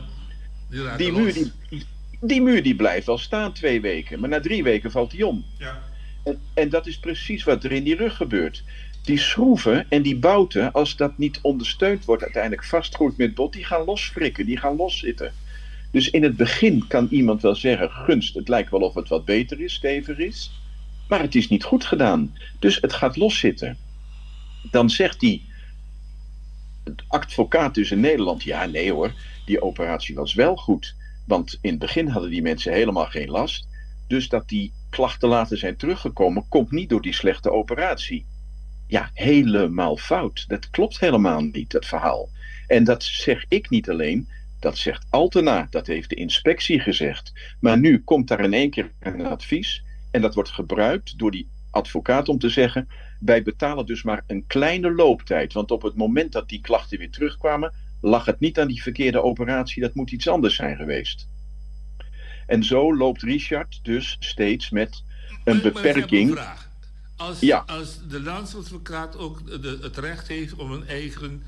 die raken Die muur los. die muur die blijft wel staan 2 weken, maar na 3 weken valt die om. En dat is precies wat er in die rug gebeurt. Die schroeven en die bouten, als dat niet ondersteund wordt, uiteindelijk vastgroeit met bot, die gaan losfrikken, die gaan loszitten. Dus in het begin kan iemand wel zeggen, gunst, het lijkt wel of het wat beter is, steviger is, maar het is niet goed gedaan. Dus het gaat loszitten. Dan zegt die advocaat dus in Nederland, ja nee hoor, die operatie was wel goed. Want in het begin hadden die mensen helemaal geen last. Dus dat die klachten later zijn teruggekomen, komt niet door die slechte operatie. Ja, helemaal fout. Dat klopt helemaal niet, dat verhaal. En dat zeg ik niet alleen, dat zegt Altena, dat heeft de inspectie gezegd. Maar nu komt daar in één keer een advies en dat wordt gebruikt door die advocaat om te zeggen, wij betalen dus maar een kleine looptijd. Want op het moment dat die klachten weer terugkwamen, lag het niet aan die verkeerde operatie, dat moet iets anders zijn geweest. En zo loopt Richard dus steeds met een Maar ik heb een beperking. vraag. Als, als de landsadvocaat ook het recht heeft om een eigen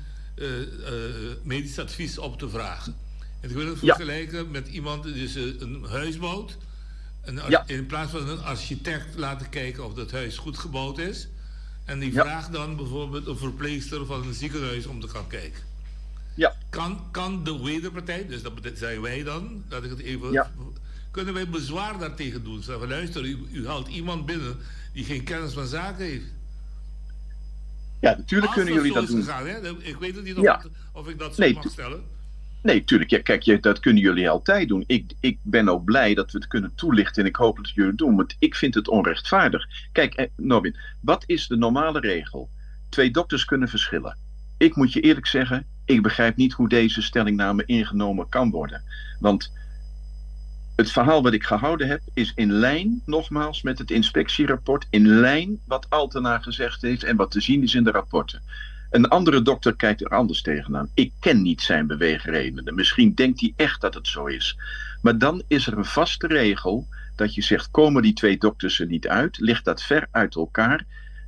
medisch advies op te vragen. En ik wil het vergelijken met iemand die dus een huis bouwt. En in plaats van een architect laten kijken of dat huis goed gebouwd is. En die vraagt dan bijvoorbeeld een verpleegster van een ziekenhuis om te gaan kijken. Kan de wederpartij, dus dat zijn wij dan, laat ik het even. Kunnen wij bezwaar daartegen doen? Zeggen, luister, u haalt iemand binnen die geen kennis van zaken heeft. Ja, natuurlijk Als kunnen dat jullie zo dat is doen. gegaan, hè? Ik weet het niet of, of ik dat zo mag stellen. Nee, tuurlijk. Ja, kijk, dat kunnen jullie altijd doen. Ik ben ook blij dat we het kunnen toelichten en ik hoop dat jullie het doen, want ik vind het onrechtvaardig. Kijk, Norwin, wat is de normale regel? Twee dokters kunnen verschillen. Ik moet je eerlijk zeggen, ik begrijp niet hoe deze stellingname ingenomen kan worden. Want het verhaal wat ik gehouden heb is in lijn, nogmaals, met het inspectierapport, in lijn wat Altena gezegd heeft en wat te zien is in de rapporten. Een andere dokter kijkt er anders tegenaan. Ik ken niet zijn beweegredenen. Misschien denkt hij echt dat het zo is. Maar dan is er een vaste regel dat je zegt: komen die twee dokters er niet uit? Ligt dat ver uit elkaar?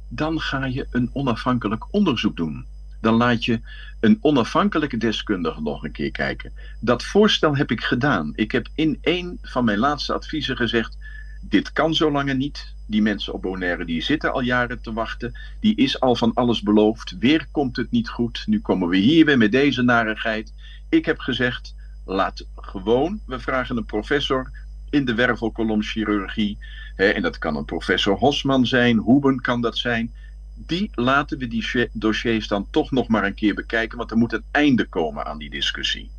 Dan ga je een onafhankelijk onderzoek doen. Dan laat je een onafhankelijke deskundige nog een keer kijken. Dat voorstel heb ik gedaan. Ik heb in een van mijn laatste adviezen gezegd: dit kan zo langer niet. Die mensen op Bonaire die zitten al jaren te wachten. Die is al van alles beloofd. Weer komt het niet goed. Nu komen we hier weer met deze narigheid. Ik heb gezegd: laat gewoon. We vragen een professor in de wervelkolomchirurgie. Hè, en dat kan een professor Hosman zijn, Hoeben kan dat zijn. Die laten we die dossiers dan toch nog maar een keer bekijken, want er moet een einde komen aan die discussie.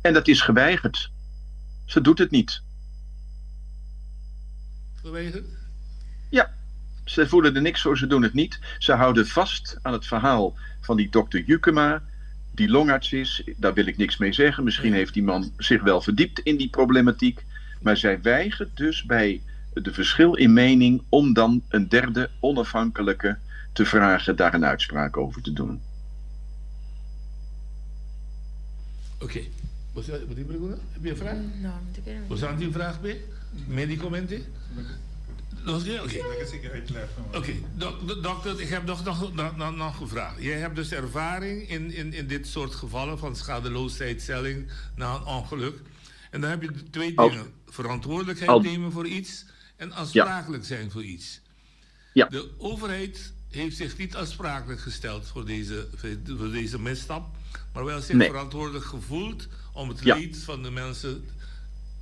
En dat is geweigerd. Ze doet het niet. Geweigerd? Ja, ze voelen er niks voor, ze doen het niet. Ze houden vast aan het verhaal van die dokter Jukema, die longarts is. Daar wil ik niks mee zeggen. Misschien heeft die man zich wel verdiept in die problematiek. Maar zij weigert dus bij de verschil in mening om dan een derde onafhankelijke te vragen daar een uitspraak over te doen. Oké. Okay. Wat Heb je een vraag? No, Was aan die vraag bij? Medicamenten? Oké. Oké, dokter, ik heb nog, nog, nog, nog een vraag. Jij hebt dus ervaring in, in, in dit soort gevallen van schadeloosheidstelling na een ongeluk. En dan heb je twee dingen. Verantwoordelijkheid nemen voor iets en aansprakelijk zijn voor iets. Ja. De overheid heeft zich niet aansprakelijk gesteld voor deze, voor deze misstap, maar wel zich verantwoordelijk gevoeld om het leed van de mensen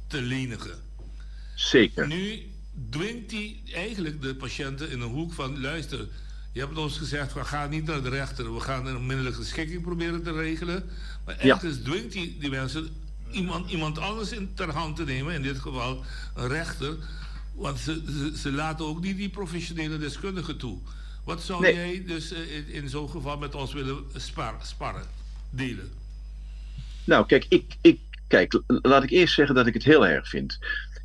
te lenigen. Zeker. Nu dwingt hij eigenlijk de patiënten in een hoek van luister, je hebt ons gezegd, we gaan niet naar de rechter, we gaan een onmiddellijke schikking proberen te regelen. Maar ergens dwingt hij die mensen iemand, iemand anders in ter hand te nemen, in dit geval een rechter. Want ze, ze, ze laten ook niet die professionele deskundigen toe. Wat zou jij dus eh, in, in zo'n geval met ons willen spar, sparren, delen? Nou, kijk, ik, ik, kijk, laat ik eerst zeggen dat ik het heel erg vind.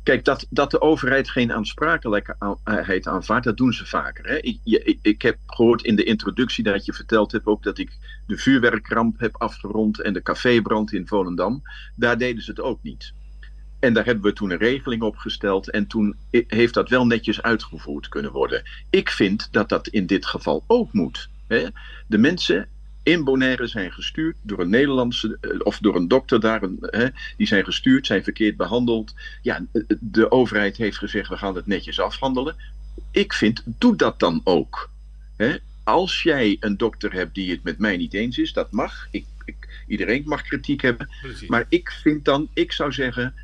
Kijk, dat, dat de overheid geen aansprakelijkheid aanvaardt, dat doen ze vaker. Hè? Ik, je, ik, heb gehoord in de introductie dat je verteld hebt ook dat ik de vuurwerkramp heb afgerond en de cafébrand in Volendam. Daar deden ze het ook niet. En daar hebben we toen een regeling opgesteld en toen heeft dat wel netjes uitgevoerd kunnen worden. Ik vind dat dat in dit geval ook moet. Hè? De mensen in Bonaire zijn gestuurd door een Nederlandse, eh, of door een dokter daar, hè, die zijn gestuurd, zijn verkeerd behandeld. Ja, de overheid heeft gezegd, we gaan het netjes afhandelen. Ik vind, doe dat dan ook. Hè? Als jij een dokter hebt die het met mij niet eens is, dat mag. Ik, ik, iedereen mag kritiek hebben. Precies. Maar ik vind dan, ik zou zeggen,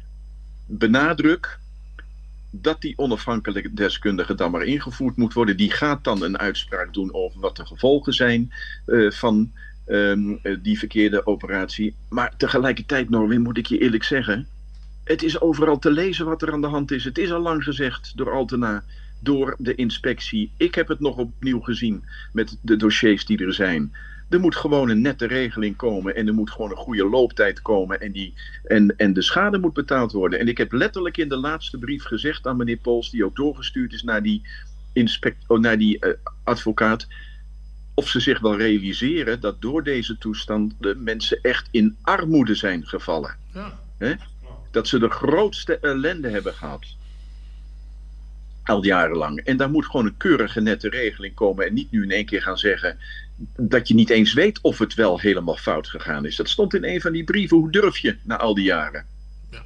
benadruk dat die onafhankelijke deskundige dan maar ingevoerd moet worden. Die gaat dan een uitspraak doen over wat de gevolgen zijn uh, van um, die verkeerde operatie. Maar tegelijkertijd, Norwin, moet ik je eerlijk zeggen... het is overal te lezen wat er aan de hand is. Het is al lang gezegd door Altena, door de inspectie. Ik heb het nog opnieuw gezien met de dossiers die er zijn. Er moet gewoon een nette regeling komen en er moet gewoon een goede looptijd komen en, die, en, en de schade moet betaald worden. En ik heb letterlijk in de laatste brief gezegd aan meneer Pols, die ook doorgestuurd is naar die, inspect, oh, naar die uh, advocaat, of ze zich wel realiseren dat door deze toestand de mensen echt in armoede zijn gevallen. Ja. He? Dat ze de grootste ellende hebben gehad. Al jarenlang. En daar moet gewoon een keurige nette regeling komen. En niet nu in één keer gaan zeggen dat je niet eens weet of het wel helemaal fout gegaan is. Dat stond in een van die brieven. Hoe durf je na al die jaren? Ja.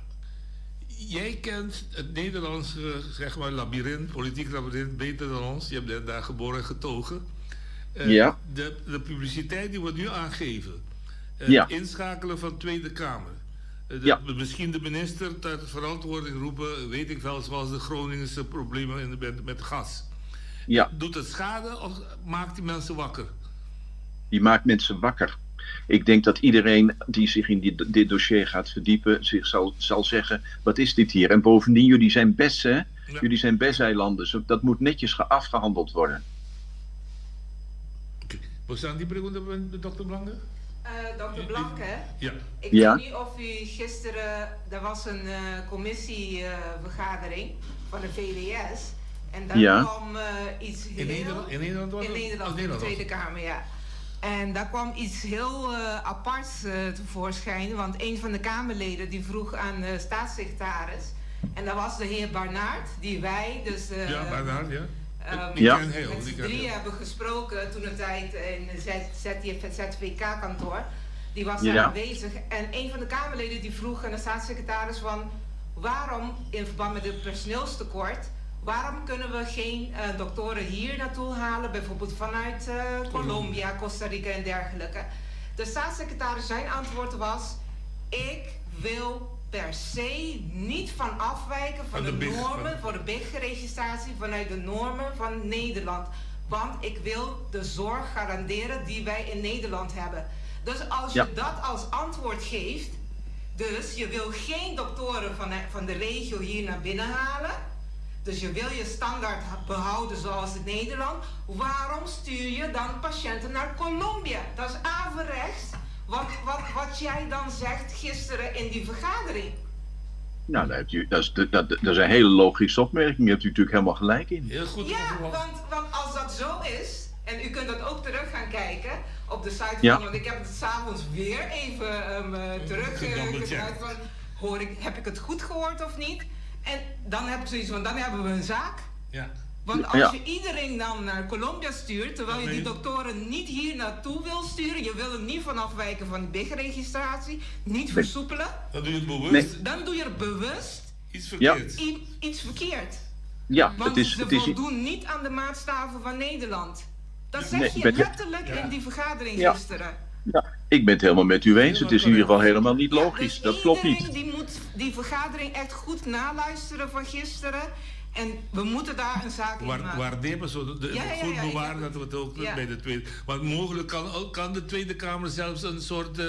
Jij kent het Nederlandse zeg maar, labyrint, politiek labyrint, beter dan ons. Je bent daar geboren en getogen. Uh, ja. de, de publiciteit die we nu aangeven. Het ja. inschakelen van Tweede Kamer. Eh, de, ja. Misschien de minister ter verantwoording roepen, weet ik wel, zoals de Groningse problemen in de, met, met gas. Ja. Doet het schade of maakt die mensen wakker? Die maakt mensen wakker. Ik denk dat iedereen die zich in die, dit dossier gaat verdiepen, zich zal, zal zeggen: wat is dit hier? En bovendien, jullie zijn bessen, ja. jullie zijn BES-eilanden. Dat moet netjes afgehandeld worden. Okay. Bo tin pregunta pa dòkter Blanke? Dr. Blanke, Ja. ik Ja. weet niet of u gisteren, er was een commissievergadering van de VWS. En daar Ja. kwam iets heel... In Nederland- in Nederland was In het? Nederland, Oh, in de Nederland was Tweede het. Kamer, ja. En daar kwam iets heel aparts tevoorschijn. Want een van de Kamerleden die vroeg aan de staatssecretaris... En dat was de heer Barnard, die wij dus... Ja, Barnard, ja. Die ken heel, met die z'n ken drieën heel. hebben gesproken toen de tijd in het ZVK-kantoor. Die was daar Ja. aanwezig. En een van de Kamerleden die vroeg aan de staatssecretaris van... waarom in verband met het personeelstekort... waarom kunnen we geen doktoren hier naartoe halen? Bijvoorbeeld vanuit Colombia, Costa Rica en dergelijke. De staatssecretaris zijn antwoord was... ik wil per se niet van afwijken van, Van de de, BIG, normen van- voor de BIG-registratie vanuit de normen van Nederland. Want ik wil de zorg garanderen die wij in Nederland hebben. Dus als je Ja. dat als antwoord geeft, dus je wil geen doktoren van de regio hier naar binnen halen. Dus je wil je standaard behouden zoals in Nederland. Waarom stuur je dan patiënten naar Colombia? Dat is averechts. Wat jij dan zegt gisteren in die vergadering. Nou, daar hebt u, dat, is, dat, dat is een hele logische opmerking. Daar hebt u natuurlijk helemaal gelijk in. Heel goed. Ja, want als dat zo is, en u kunt dat ook terug gaan kijken op de site Ja. van, want ik heb het s'avonds weer even terug Gedoublechecked. gedraaid van, hoor ik, heb ik het goed gehoord of niet? En dan heb ik zoiets van, dan hebben we een zaak. Ja. Want als Ja. je iedereen dan naar Colombia stuurt, terwijl je die doktoren niet hier naartoe wil sturen, je wil er niet van afwijken van de BIG-registratie, niet versoepelen, Dan doe je het bewust. Nee. dan doe je er bewust Iets Ja. verkeerd. iets verkeerd. Ja, Want het is, ze het is, voldoen niet aan de maatstaven van Nederland. Dat zeg Nee, je ben je- letterlijk in die vergadering Ja. gisteren. ja, ik ben het helemaal met u eens. Het is in ieder geval helemaal niet logisch. Dus Dat klopt iedereen niet. die moet die vergadering echt goed naluisteren van gisteren. En we moeten daar een zaak in maken. Waardeer zo de, Ja, ja, goed ja, ik bewaren heb- dat we het ook Ja. bij de Tweede... Want mogelijk kan de Tweede Kamer zelfs een soort,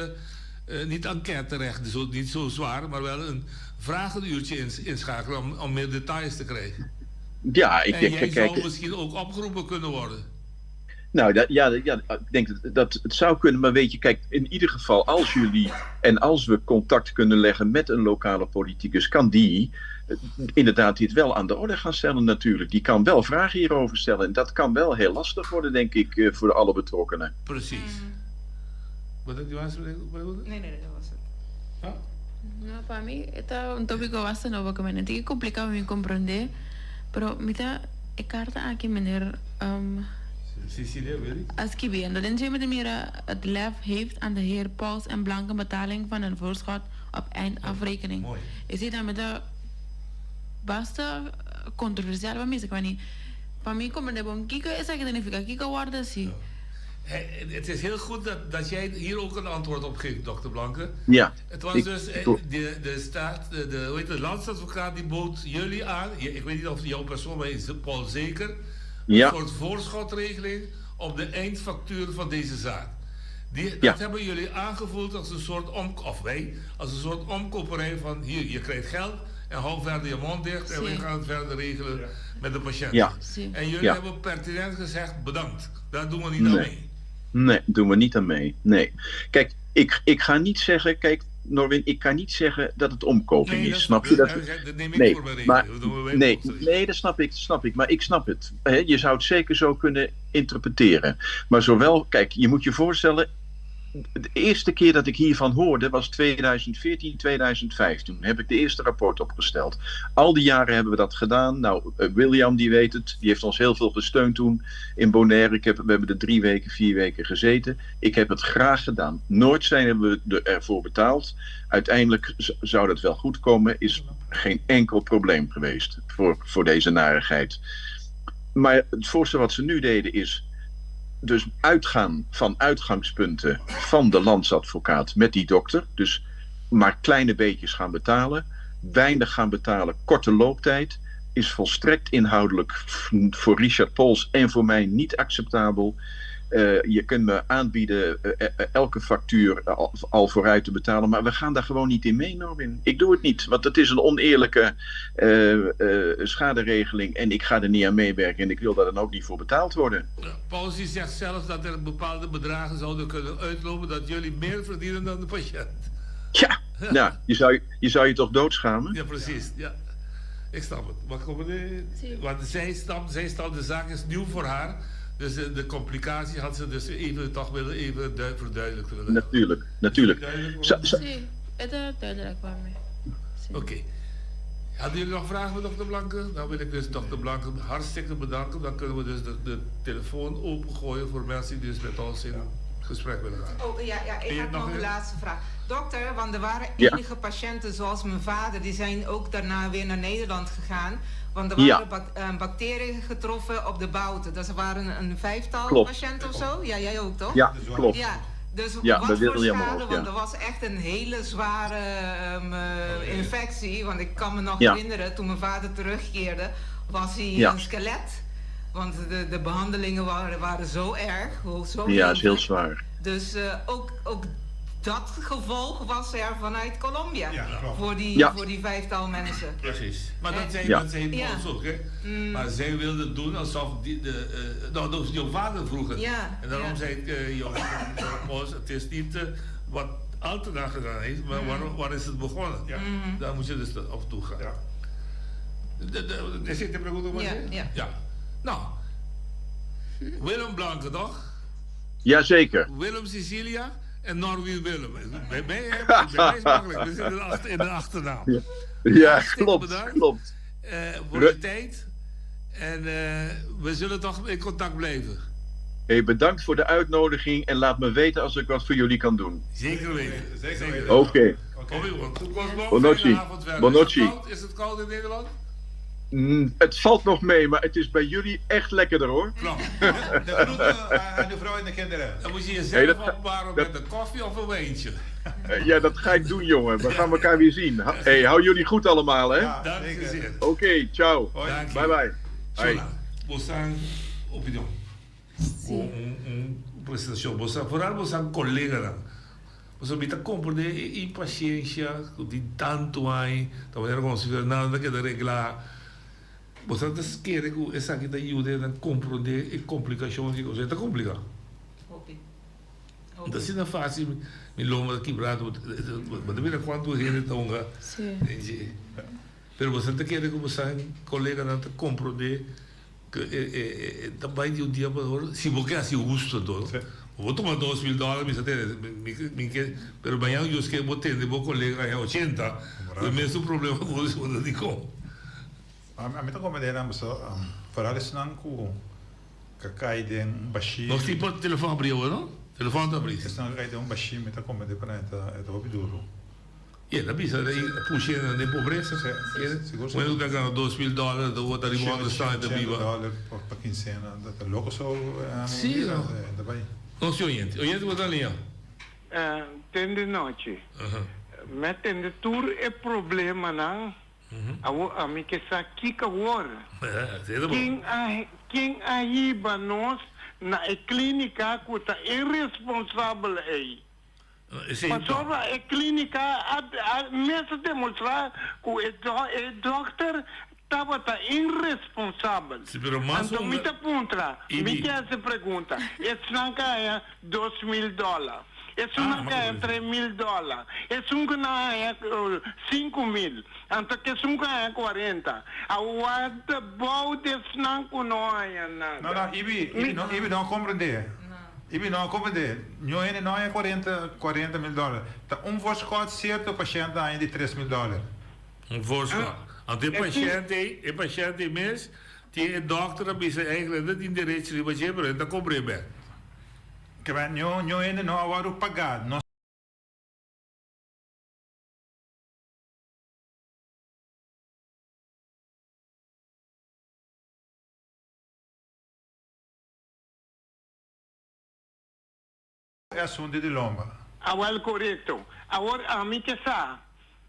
niet enquête dus ook niet zo zwaar, maar wel een vragenuurtje inschakelen om meer details te krijgen. Ja, ik en denk, jij kijk, zou misschien ook opgeroepen kunnen worden. Nou, dat, ja, ja, ik denk dat het zou kunnen, maar weet je, kijk, in ieder geval, als jullie en als we contact kunnen leggen met een lokale politicus, kan die inderdaad dit wel aan de orde gaan stellen natuurlijk. Die kan wel vragen hierover stellen en dat kan wel heel lastig worden, denk ik, voor alle betrokkenen. Precies. Wat heb je was? Nee, nee, nee, dat was het. No, pa mi ta un tópiko basta nobo ku mi ta kompliká pa mi komprondé, pero mi ta e karta aki meneer Cecilia, weet ik. a skibi. En dat in mira het lef heeft aan de heer Pauls en Blanke betaling van een voorschot op eindafrekening. Mooi. Je ziet dat met de basta controversial pa mi, ik niet. Pa mi komprondé bon kiko esaki ta nifiká, kiko warda si. Hey, het is heel goed dat jij hier ook een antwoord op geeft, dokter Blanke. Ja. Het was dus de staat, de, hoe heet het, de landsadvocaat die bood jullie aan, ik weet niet of jouw persoon, maar is Paul zeker, een soort voorschotregeling op de eindfactuur van deze zaak. Dat hebben jullie aangevoeld als een soort om, of wij, als een soort omkoperij van hier, je krijgt geld en hou verder je mond dicht en wij gaan het verder regelen met de patiënt. En jullie hebben pertinent gezegd, bedankt, daar doen we niet aan mee. Nee, doen we niet aan mee. Nee. Kijk, ik ga niet zeggen, kijk, Norwin, ik kan niet zeggen dat het omkoping Nee, is. dat- Snap je dat? dat neem ik nee, voor mijn rekening. maar, Dat doen we wij nee, voor ons nee, dat snap ik. Maar ik snap het. Hè, je zou het zeker zo kunnen interpreteren. Maar zowel, kijk, je moet je voorstellen, de eerste keer dat ik hiervan hoorde was 2014, 2015. Toen heb ik de eerste rapport opgesteld. Al die jaren hebben we dat gedaan. Nou, William die weet het. Die heeft ons heel veel gesteund toen in Bonaire. We hebben er 3 weken, 4 weken gezeten. Ik heb het graag gedaan. Nooit zijn we ervoor betaald. Uiteindelijk zou dat wel goed komen. Is geen enkel probleem geweest voor deze narigheid. Maar het voorstel wat ze nu deden is dus uitgaan van uitgangspunten van de landsadvocaat met die dokter. Dus maar kleine beetjes gaan betalen. Weinig gaan betalen, korte looptijd. Is volstrekt inhoudelijk voor Richard Pols en voor mij niet acceptabel. Je kunt me aanbieden elke factuur al, al vooruit te betalen, maar we gaan daar gewoon niet in mee, Norwin. Ik doe het niet, want het is een oneerlijke schaderegeling en ik ga er niet aan meewerken en ik wil daar dan ook niet voor betaald worden. Paus die zegt zelfs dat er bepaalde bedragen zouden kunnen uitlopen dat jullie meer verdienen dan de patiënt. Ja, nou, je zou je, zou je toch doodschamen? Ja, precies. Ja. Ik snap het. Maar kom de, want zij snapt, zij snapt, de zaak is nieuw voor haar. Dus de, de complicatie had ze dus even toch willen even verduidelijkt willen. Natuurlijk, natuurlijk. Sí, het is duidelijk voor mij. Oké. Okay. Hadden jullie nog vragen voor dokter Blanke? Dan wil ik dus dokter Blanke hartstikke bedanken. Dan kunnen we dus de, de telefoon opengooien voor mensen die dus met ons in gesprek willen gaan. Oh ja, ja ik heb nog een laatste vraag. Dokter, want er waren enige patiënten zoals mijn vader, die zijn ook daarna weer naar Nederland gegaan. Want er waren ja. eh, bacteriën getroffen op de bouten. Dat waren een vijftal klopt. patiënten of zo. Ja, jij ook toch? Ja, klopt. Ja. Dus ja, wat voor schade, want er was echt een hele zware um, uh, infectie. Want ik kan me nog ja. herinneren, toen mijn vader terugkeerde, was hij ja. een skelet. Want de, de behandelingen waren, waren zo erg. Zo ja, is heel zwaar. Dus uh, ook, ook dat gevolg was er vanuit Colombia. Ja, voor, die, ja. voor die vijftal mensen. Precies. Maar dat zei, ja. dat zei ja. ons ook, hè? Mm. Maar zij wilde doen alsof die, de, uh, nou, dat was jouw vader vroeger. Ja. En daarom zei ik, uh, jouw vader, het is niet uh, wat Altena gedaan heeft, maar mm. waar, waar is het begonnen? Ja. Mm. Daar moet je dus op toe gaan. Ja. De, de, de, de, de, ja, ja. ja. Nou, Willem Blanke, toch? Jazeker. Willem Cecilia en Norwin Willem. Bij mij, bij mij is makkelijk. We zitten in de achternaam. Ja, ja klopt. Bedankt, klopt. Uh, voor de tijd. En uh, we zullen toch in contact blijven. Hey, bedankt voor de uitnodiging en laat me weten als ik wat voor jullie kan doen. Zeker weten. Zeker weten. Oké. Okay. Okay. Bonochi. Bonochi. Is het, koud? is het koud in Nederland? Mm, het valt nog mee, maar het is bij jullie echt lekkerder hoor. Klopt. De groeten aan de vrouw en de kinderen. Dan moet je jezelf hey, opwarmen met een koffie of een wijntje. Ja, dat ga ik doen jongen. We gaan elkaar weer zien. Hey, hou jullie goed allemaal hè. Ja, Dank je zeer. Oké, okay, ciao. Hoi. Bye bye. Hoi. Bosan opinion. Un, un presentacion. Bosan, vooral bosan colega. Bosan mita comprende impaciencia, di tanto ay, ta manera como si Fernando keda regla. Bosan ta kere ku esaki ta yuda nan comprende e complicacion di cosa. Ta complica. Hopi. Ta asina facil mi lomba ta kibrado, bo ta mira cuanto hende ta hunga. Sí. Pero bosan ta kere ku bosan coleganan ta comprende ku e e ta bai di un dia pa otro, si bo ke hasi husto anto. Bo tuma 2000 dòler mi sa tende, mi mi ke, pero mañan Dios ke bo tende bo kolega haña ochenta, ku e mesun problema ku bo bo ta dikon. Ami ta komprendé nan pasobra foral esnan ku ka kai den un bashí. Nos tin por telefòn abrí awor no? Telefòn ta abrí. Esnan ku kai den un bashí mi ta komprendé pa nan e ta e ta hopi duru. I el a bisa e pusha nan den pobresa. Sigur. Wende ku ta gana 2000 dòler ta wou ta riba honderd staan e ta biba. Ochenta dòler pa kinsena ta loko so Sí no. Ta bai. Nos tin oyente. Oyente bo ta liña. Tende nochi. Mi a tende tur e problemanan. Awor ami ke sa kiko awor. Ken a ken a hiba nos na e klinika ku ta irresponsabel ei? Pasobra e klinika a a mes a demostrá ku e e dòkter tabata irresponsabel. Anto mi ta puntra, mi ke hasi pregunta, esnan ka haña 2000 dòler, esun nan ka haña 3000 dòler, esun ku nan haña 5000, anto kesun ku haña 40. Awor about esnan ku no haña nada? No, no, Ibi, Ibi no, Ibi no a komprendé. Ibi no a komprendé. Ño hende no haña 40, 40 mil dòler. Ta un voorschot sierto pashènt a haña di 3000 dòler. Un voorschot. Anto e pashènt ei, e pashènt ei mes, tin e dòkter a bisa eigenlijk e ta tin derecho riba dje, pero e ta kobr'é bèk. Kebè ño, ño hende no a wòrdu pagá. Nos. E asuntu di lomba. Awel korekto. Awor ami ke sa,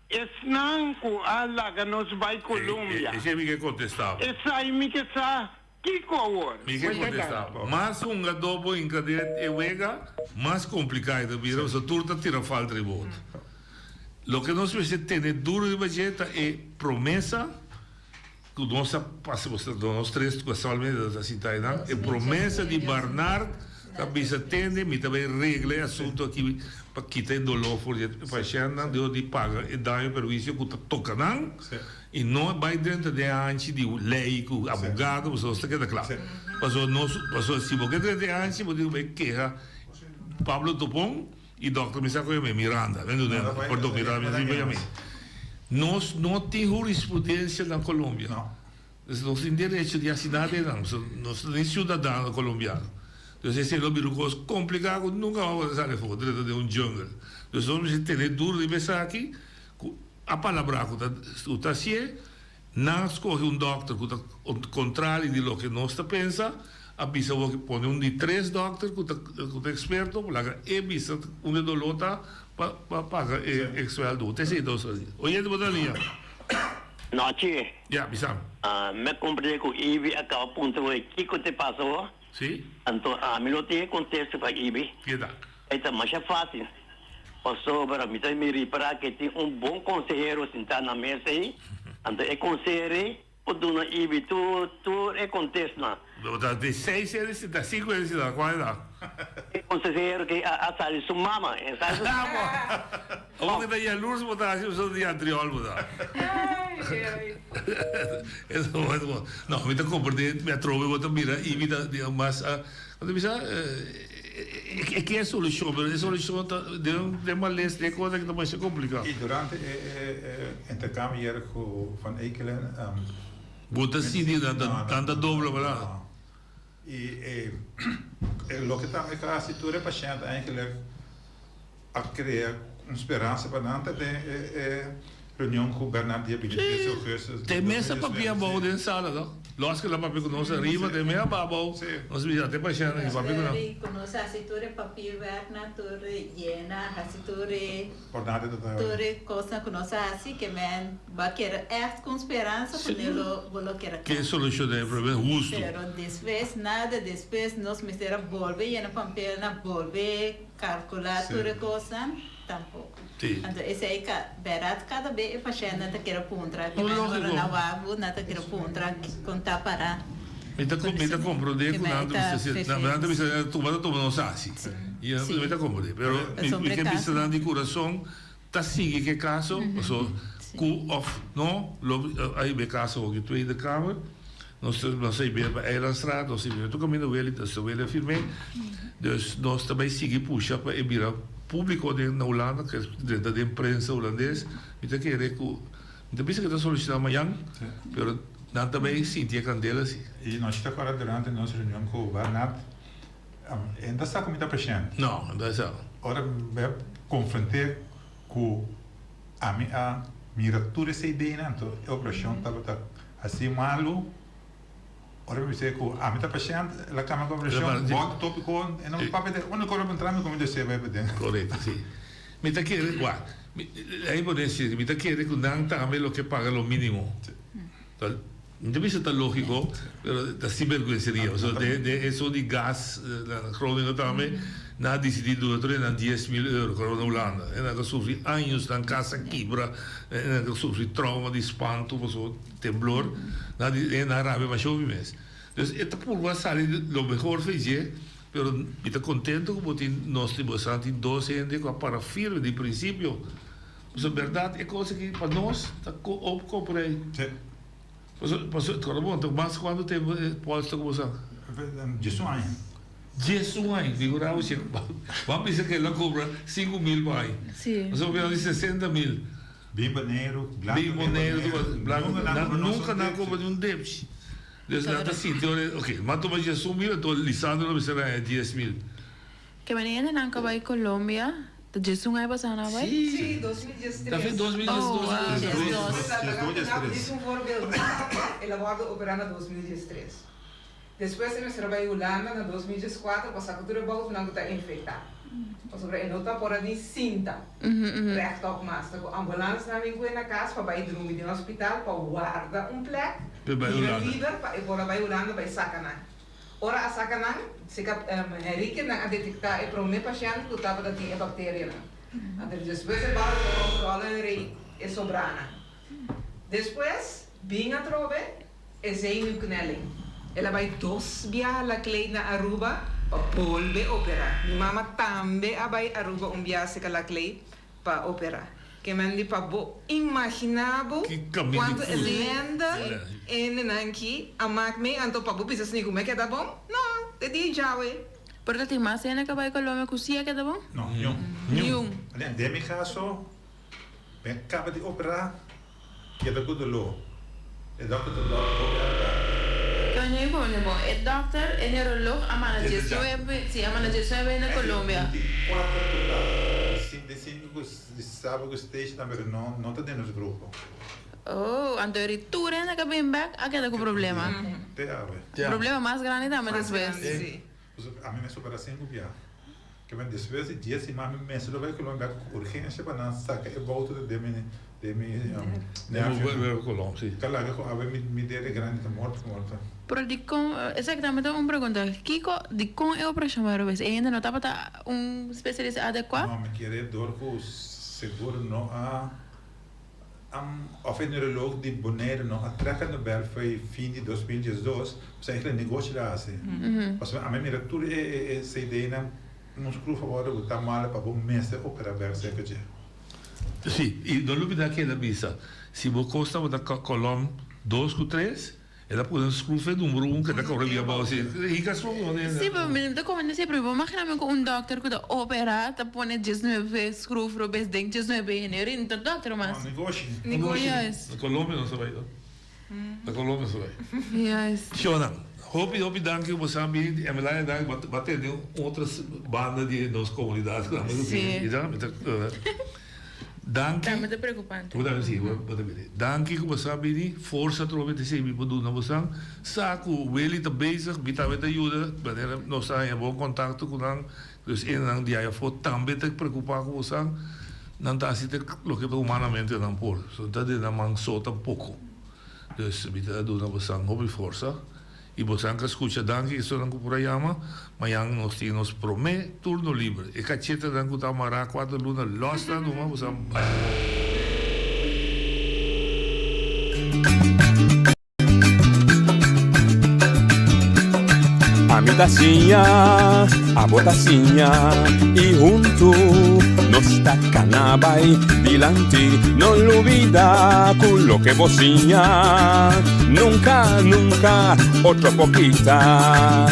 esnan ku a laga nos bai Colombia. Esei mi ke kontestá bo. Esai mi ke sa. Kiko awor? Mi ke kontestá. Mas hungadó bo hinka den e wega, mas kompliká e ta bira, pasobra tur ta tira falta riba otro. Loke nos mester tene duru riba dje ta e promesa ku nos a pasa, nos tres kasualmente ta sinta einan, e promesa di Barnard ta bisa tende mi ta bai regla e asuntu aki pa kita e doló for di e pashèntnan dor di paga e daño perhuisio ku ta toka nan. I no bai drenta den e hanchi di lei ku abogado, pasobra nos ta keda kla. Pasobra nos, pasobra si bo ke drenta e hanchi, bo tin ku bai keha Pablo Topon i dòkter mi sa ku yam'é, Miranda, mi no perdon, Miranda mi no yam'é. Nos no tin hurisprudensia na Colombia. Nos no tin derecho di hasi nada einan, pasobra nos no tin siudadano kolombiano. Entonces esei lo bira un kos kompliká ku nunka mas bo ta sali afó, drenta den un jungle. Entonces nos mester tene duru riba esaki ku. A palabrá ku ta ku ta hasié, nan a skohe un dòkter ku ta kontrali di loke nos ta pensa, a bisa bo ke pone un di tres dòkter ku ta ku ta eksperto, laga e bisa unda e doló ta pa pa paga e e suèldo. Ta esei nos a hasi. Oyente bo ta na liña? Nochi. Ya, bisa mi. Mi a komprendé ku Ibi a kaba puntra bo e kiko te pasa bo. Si. Anto ami lo tin e kontesto pa Ibi. Keda. E ta masha fácil, pasobra mi ta mi ripará ke tin un bon konsehero sintá na mesa ei, anto e konsehero ei por duna Ibi tur tur e kontestnan. Bo ta di seis hende sintá, sinku hende sintá, kual e ta? E konsehero ke a sali su mama, e sali su mama. Awor ke ta yalurs bo ta hasi pasobra di antriòl bo ta. No, mi ta komprendé, mi atrobe bo ta mira Ibi ta mas a. Bo ta bisa, E ke e solushon, pero e solushon ta den den males, den cosa ki ta masha kompliká. I durante e e interkambio hier ku Van Eekelen. Bo ta sinti nan ta nan ta dobla pa nan. I e e loke tambe ta hasi tur e pashènt eigenlijk a krea un speransa pa nan ta den e e reunion ku Bernard dia 23 augustus. Te mes a papia abou den sala no. Los ke la papia ku nos ariba te mes a ba abou. Nos bisa te pashènt aki papia ku nan. Ku nos hasi tur e papierwerk nan tur yena hasi tur e tur e kosnan ku nos a hasi ke men bo a kere ègt ku un speransa ku ne lo bo lo kere Ke solushoná e problema hustu. Pero despues nada despues nos mester a bolbe yena pampelnan bolbe Calcula tur e cosnan? Tampoco. Sí. Anto esey ka berdad cada be e pashentnan ta kere puntra ke men ora nan wak bo nan ta kere puntra con ta para. Mi ta mi ta comprende cu nan ta bisa nan ta bisa tuma ta tuma nos haci. Mi ta comprende pero mi ke bisa nan di curason ta sigui ke caso paso cu of no lo a hiba e caso hoki Tweede Kamer nos nos a hiba pa Eilandstraat nos a hiba tur caminda Willy nos ta Willy a firme dus nos ta bay sigui pusha pa e bira publico den na Hulanda ke drenta den prensa Hulandes mi ta kere cu mi ta bisa ke ta soluciona mañan pero nan ta bay sinti e candela si. Y nos ta acorda durante nos reunion cu Bernard E no ta sa ku mi ta pashènt. No, e no ta sa. Ora mi a konfront'é ku ami a mira tur esei deinan, anto e operashon tabata hasi malu. Ora mi bis'é ku ami ta pashènt, el a kambia konversashon, bo a tópiko, e no papia di úniko ora bo entra mi ku mi desea bai paden. Korekto, si. Mi ta kere, wak, mi por desi, mi ta kere ku nan tambe lo ke paga lo mínimo. Mi ta bisa ta logico, pero ta sinberguenseria. Pasobra den den eso di gas na Groningen tambe, nan a dicidi duna tur nan 10.000 euro, cu na Hulanda. E nan ta sufri años, nan cas a kibra, e nan ta sufri trauma di spanto pasobra temblor. Nan a di, e nan a rabia masha hopi mes. Dus e ta purba sali lo mehor fe dje, pero mi ta contento cu bo tin, nos tin, bo sa tin dos hende cu a para firme di principio. Pasobra berdad e cos aki pa nos ta opkoperij. Paso, kòrda bon, ta mas kuantu tempu e pòls ta ku bo sa? 11 aña. 11 aña, figurá bo si, bo a bisa ku el a kobra 5000 pa aña. Sí. Pasobra bo a di 60 mil. Bin Boneiru, blanku Bin Boneiru, blanku, nunka nan a kobra ni un depchi. Dus nan ta sinti ora, ok, m'a tuma 11 mil, anto Lisandro lo mester haña 10 mil. Ke manera nan ka bai Colombia? Ta djesun aña pasá nan a bai? Sí, 2013. Ta fin 2012. Oh, wow. 2013. Djis un voorbeeld, el a wòrdu operá na 2013. Despues e mester a bai Hulanda na 2014 pa saka tur e boutunan ku ta infektá. Pasobra e no ta por a ni sinta rechtop mas. Ta ku ambulans nan bin ku e na kas pa bai drumi den hospital pa warda un plek. Bira liber pa e por a bai Hulanda bai saka nan. Ora a saka nan, seka Henrique nan a detektá e promé pashènt ku tabata tin e bakterianan. Anto despues e bal a kontrola en rei e sobranan. Despues bin atrobe e zenuwknelling. El a bai dos biaha Laclay na Aruba pa bolbe operá. Mi mama tambe a bai Aruba un biaha seka Laclay pa operá. Ke men di pa bo imaginá bo kuantu elende hendenan ki a mak mi anto pa bo bisa sni ku mi a keda bon? No, te di djawe. Pero ta tin mas hende ka bai Colombia ku si a keda bon? No, niun. Niun. Den mi kaso, mi a kaba di operá. Keda ku doló. E dòkter ta dòk hopi argá. Kende mi pone bon? E dòkter, e neurolog a manda diesnuebe, si a manda diesnuebe na Colombia. Binticuater total. Di sinku ku di saba ku stage nan pero no no ta den nos grupo. Oh, anto eri tur hende ka bin bek a keda ku problema. Te awe. Problema mas grandi tambe despues. Pasobra ami mester opera sinku bia. Ke men despues di dies siman mi mester lo bai Colombia bek ku urgensia pa nan saka e bouto den mi den mi nervionan. Ta laga ku awe mi dede grandi ta morto morto. Pero dikon, esaki tambe ta un pregunta, kiko dikon e operashon bai robes? E hende no tabata un spesialista adekuá? No, mi kere dor ku seguro no a. Of e neuroloog di Bonaire no a trek a Nobel fo'i fin di 2012, pasobra eigenlijk negoshi la hasi. Pasobra ami a mira tur e e CD-nan un schroef a wòrdu ku ta malo pa bo mester opera bèk serka dje. Sí, i no lubida keda bisa, si bo kos tabata kolòm dos ku tres, El a pone un scruf e numero un ke ta kore bia abao si hinka scruf no den. Si pero mi ta komende si pero bo magina mi ku un dokter ku ta opera ta pone diesnuebe scruf robes den diesnuebe hende ori no ta dokter mas. No negoshi. Negoshi. Juist. Na Colombia nos a bai no. Na Colombia nos a bai. Juist. Shona, hopi hopi danki ku bo sa bini Emelania danki bo a tende un otro banda di nos komunidat ku nan Si. Mi ta Danki. Tambe ta preocupante. Bo tambe si, bo ta bini. Danki ku bo sa bini, forsa atrobe ta esei mi por duna bosan. Sa ku Willy ta bezig, mi tambe ta yuda, manera nos ta haña bon kontakto ku nan, dus enenan di ayafó tambe ta preokupá ku bosan. Nan ta hasi te loke ta humanamente nan por. So no ta den nan man so tampoko. Dus mi ta duna bosan hopi forsa. I bosan ka skucha danki esonan ku por a yama, mañan nos tin nos promé turno liber. E kachetanan ku ta amará kuater luna lòs nan numa bosan bai. Ami ta siña, abo ta siña, i huntu nos ta kana bai dilanti. No lubida ku loke bo siña. Nunca, nunca otro por kita.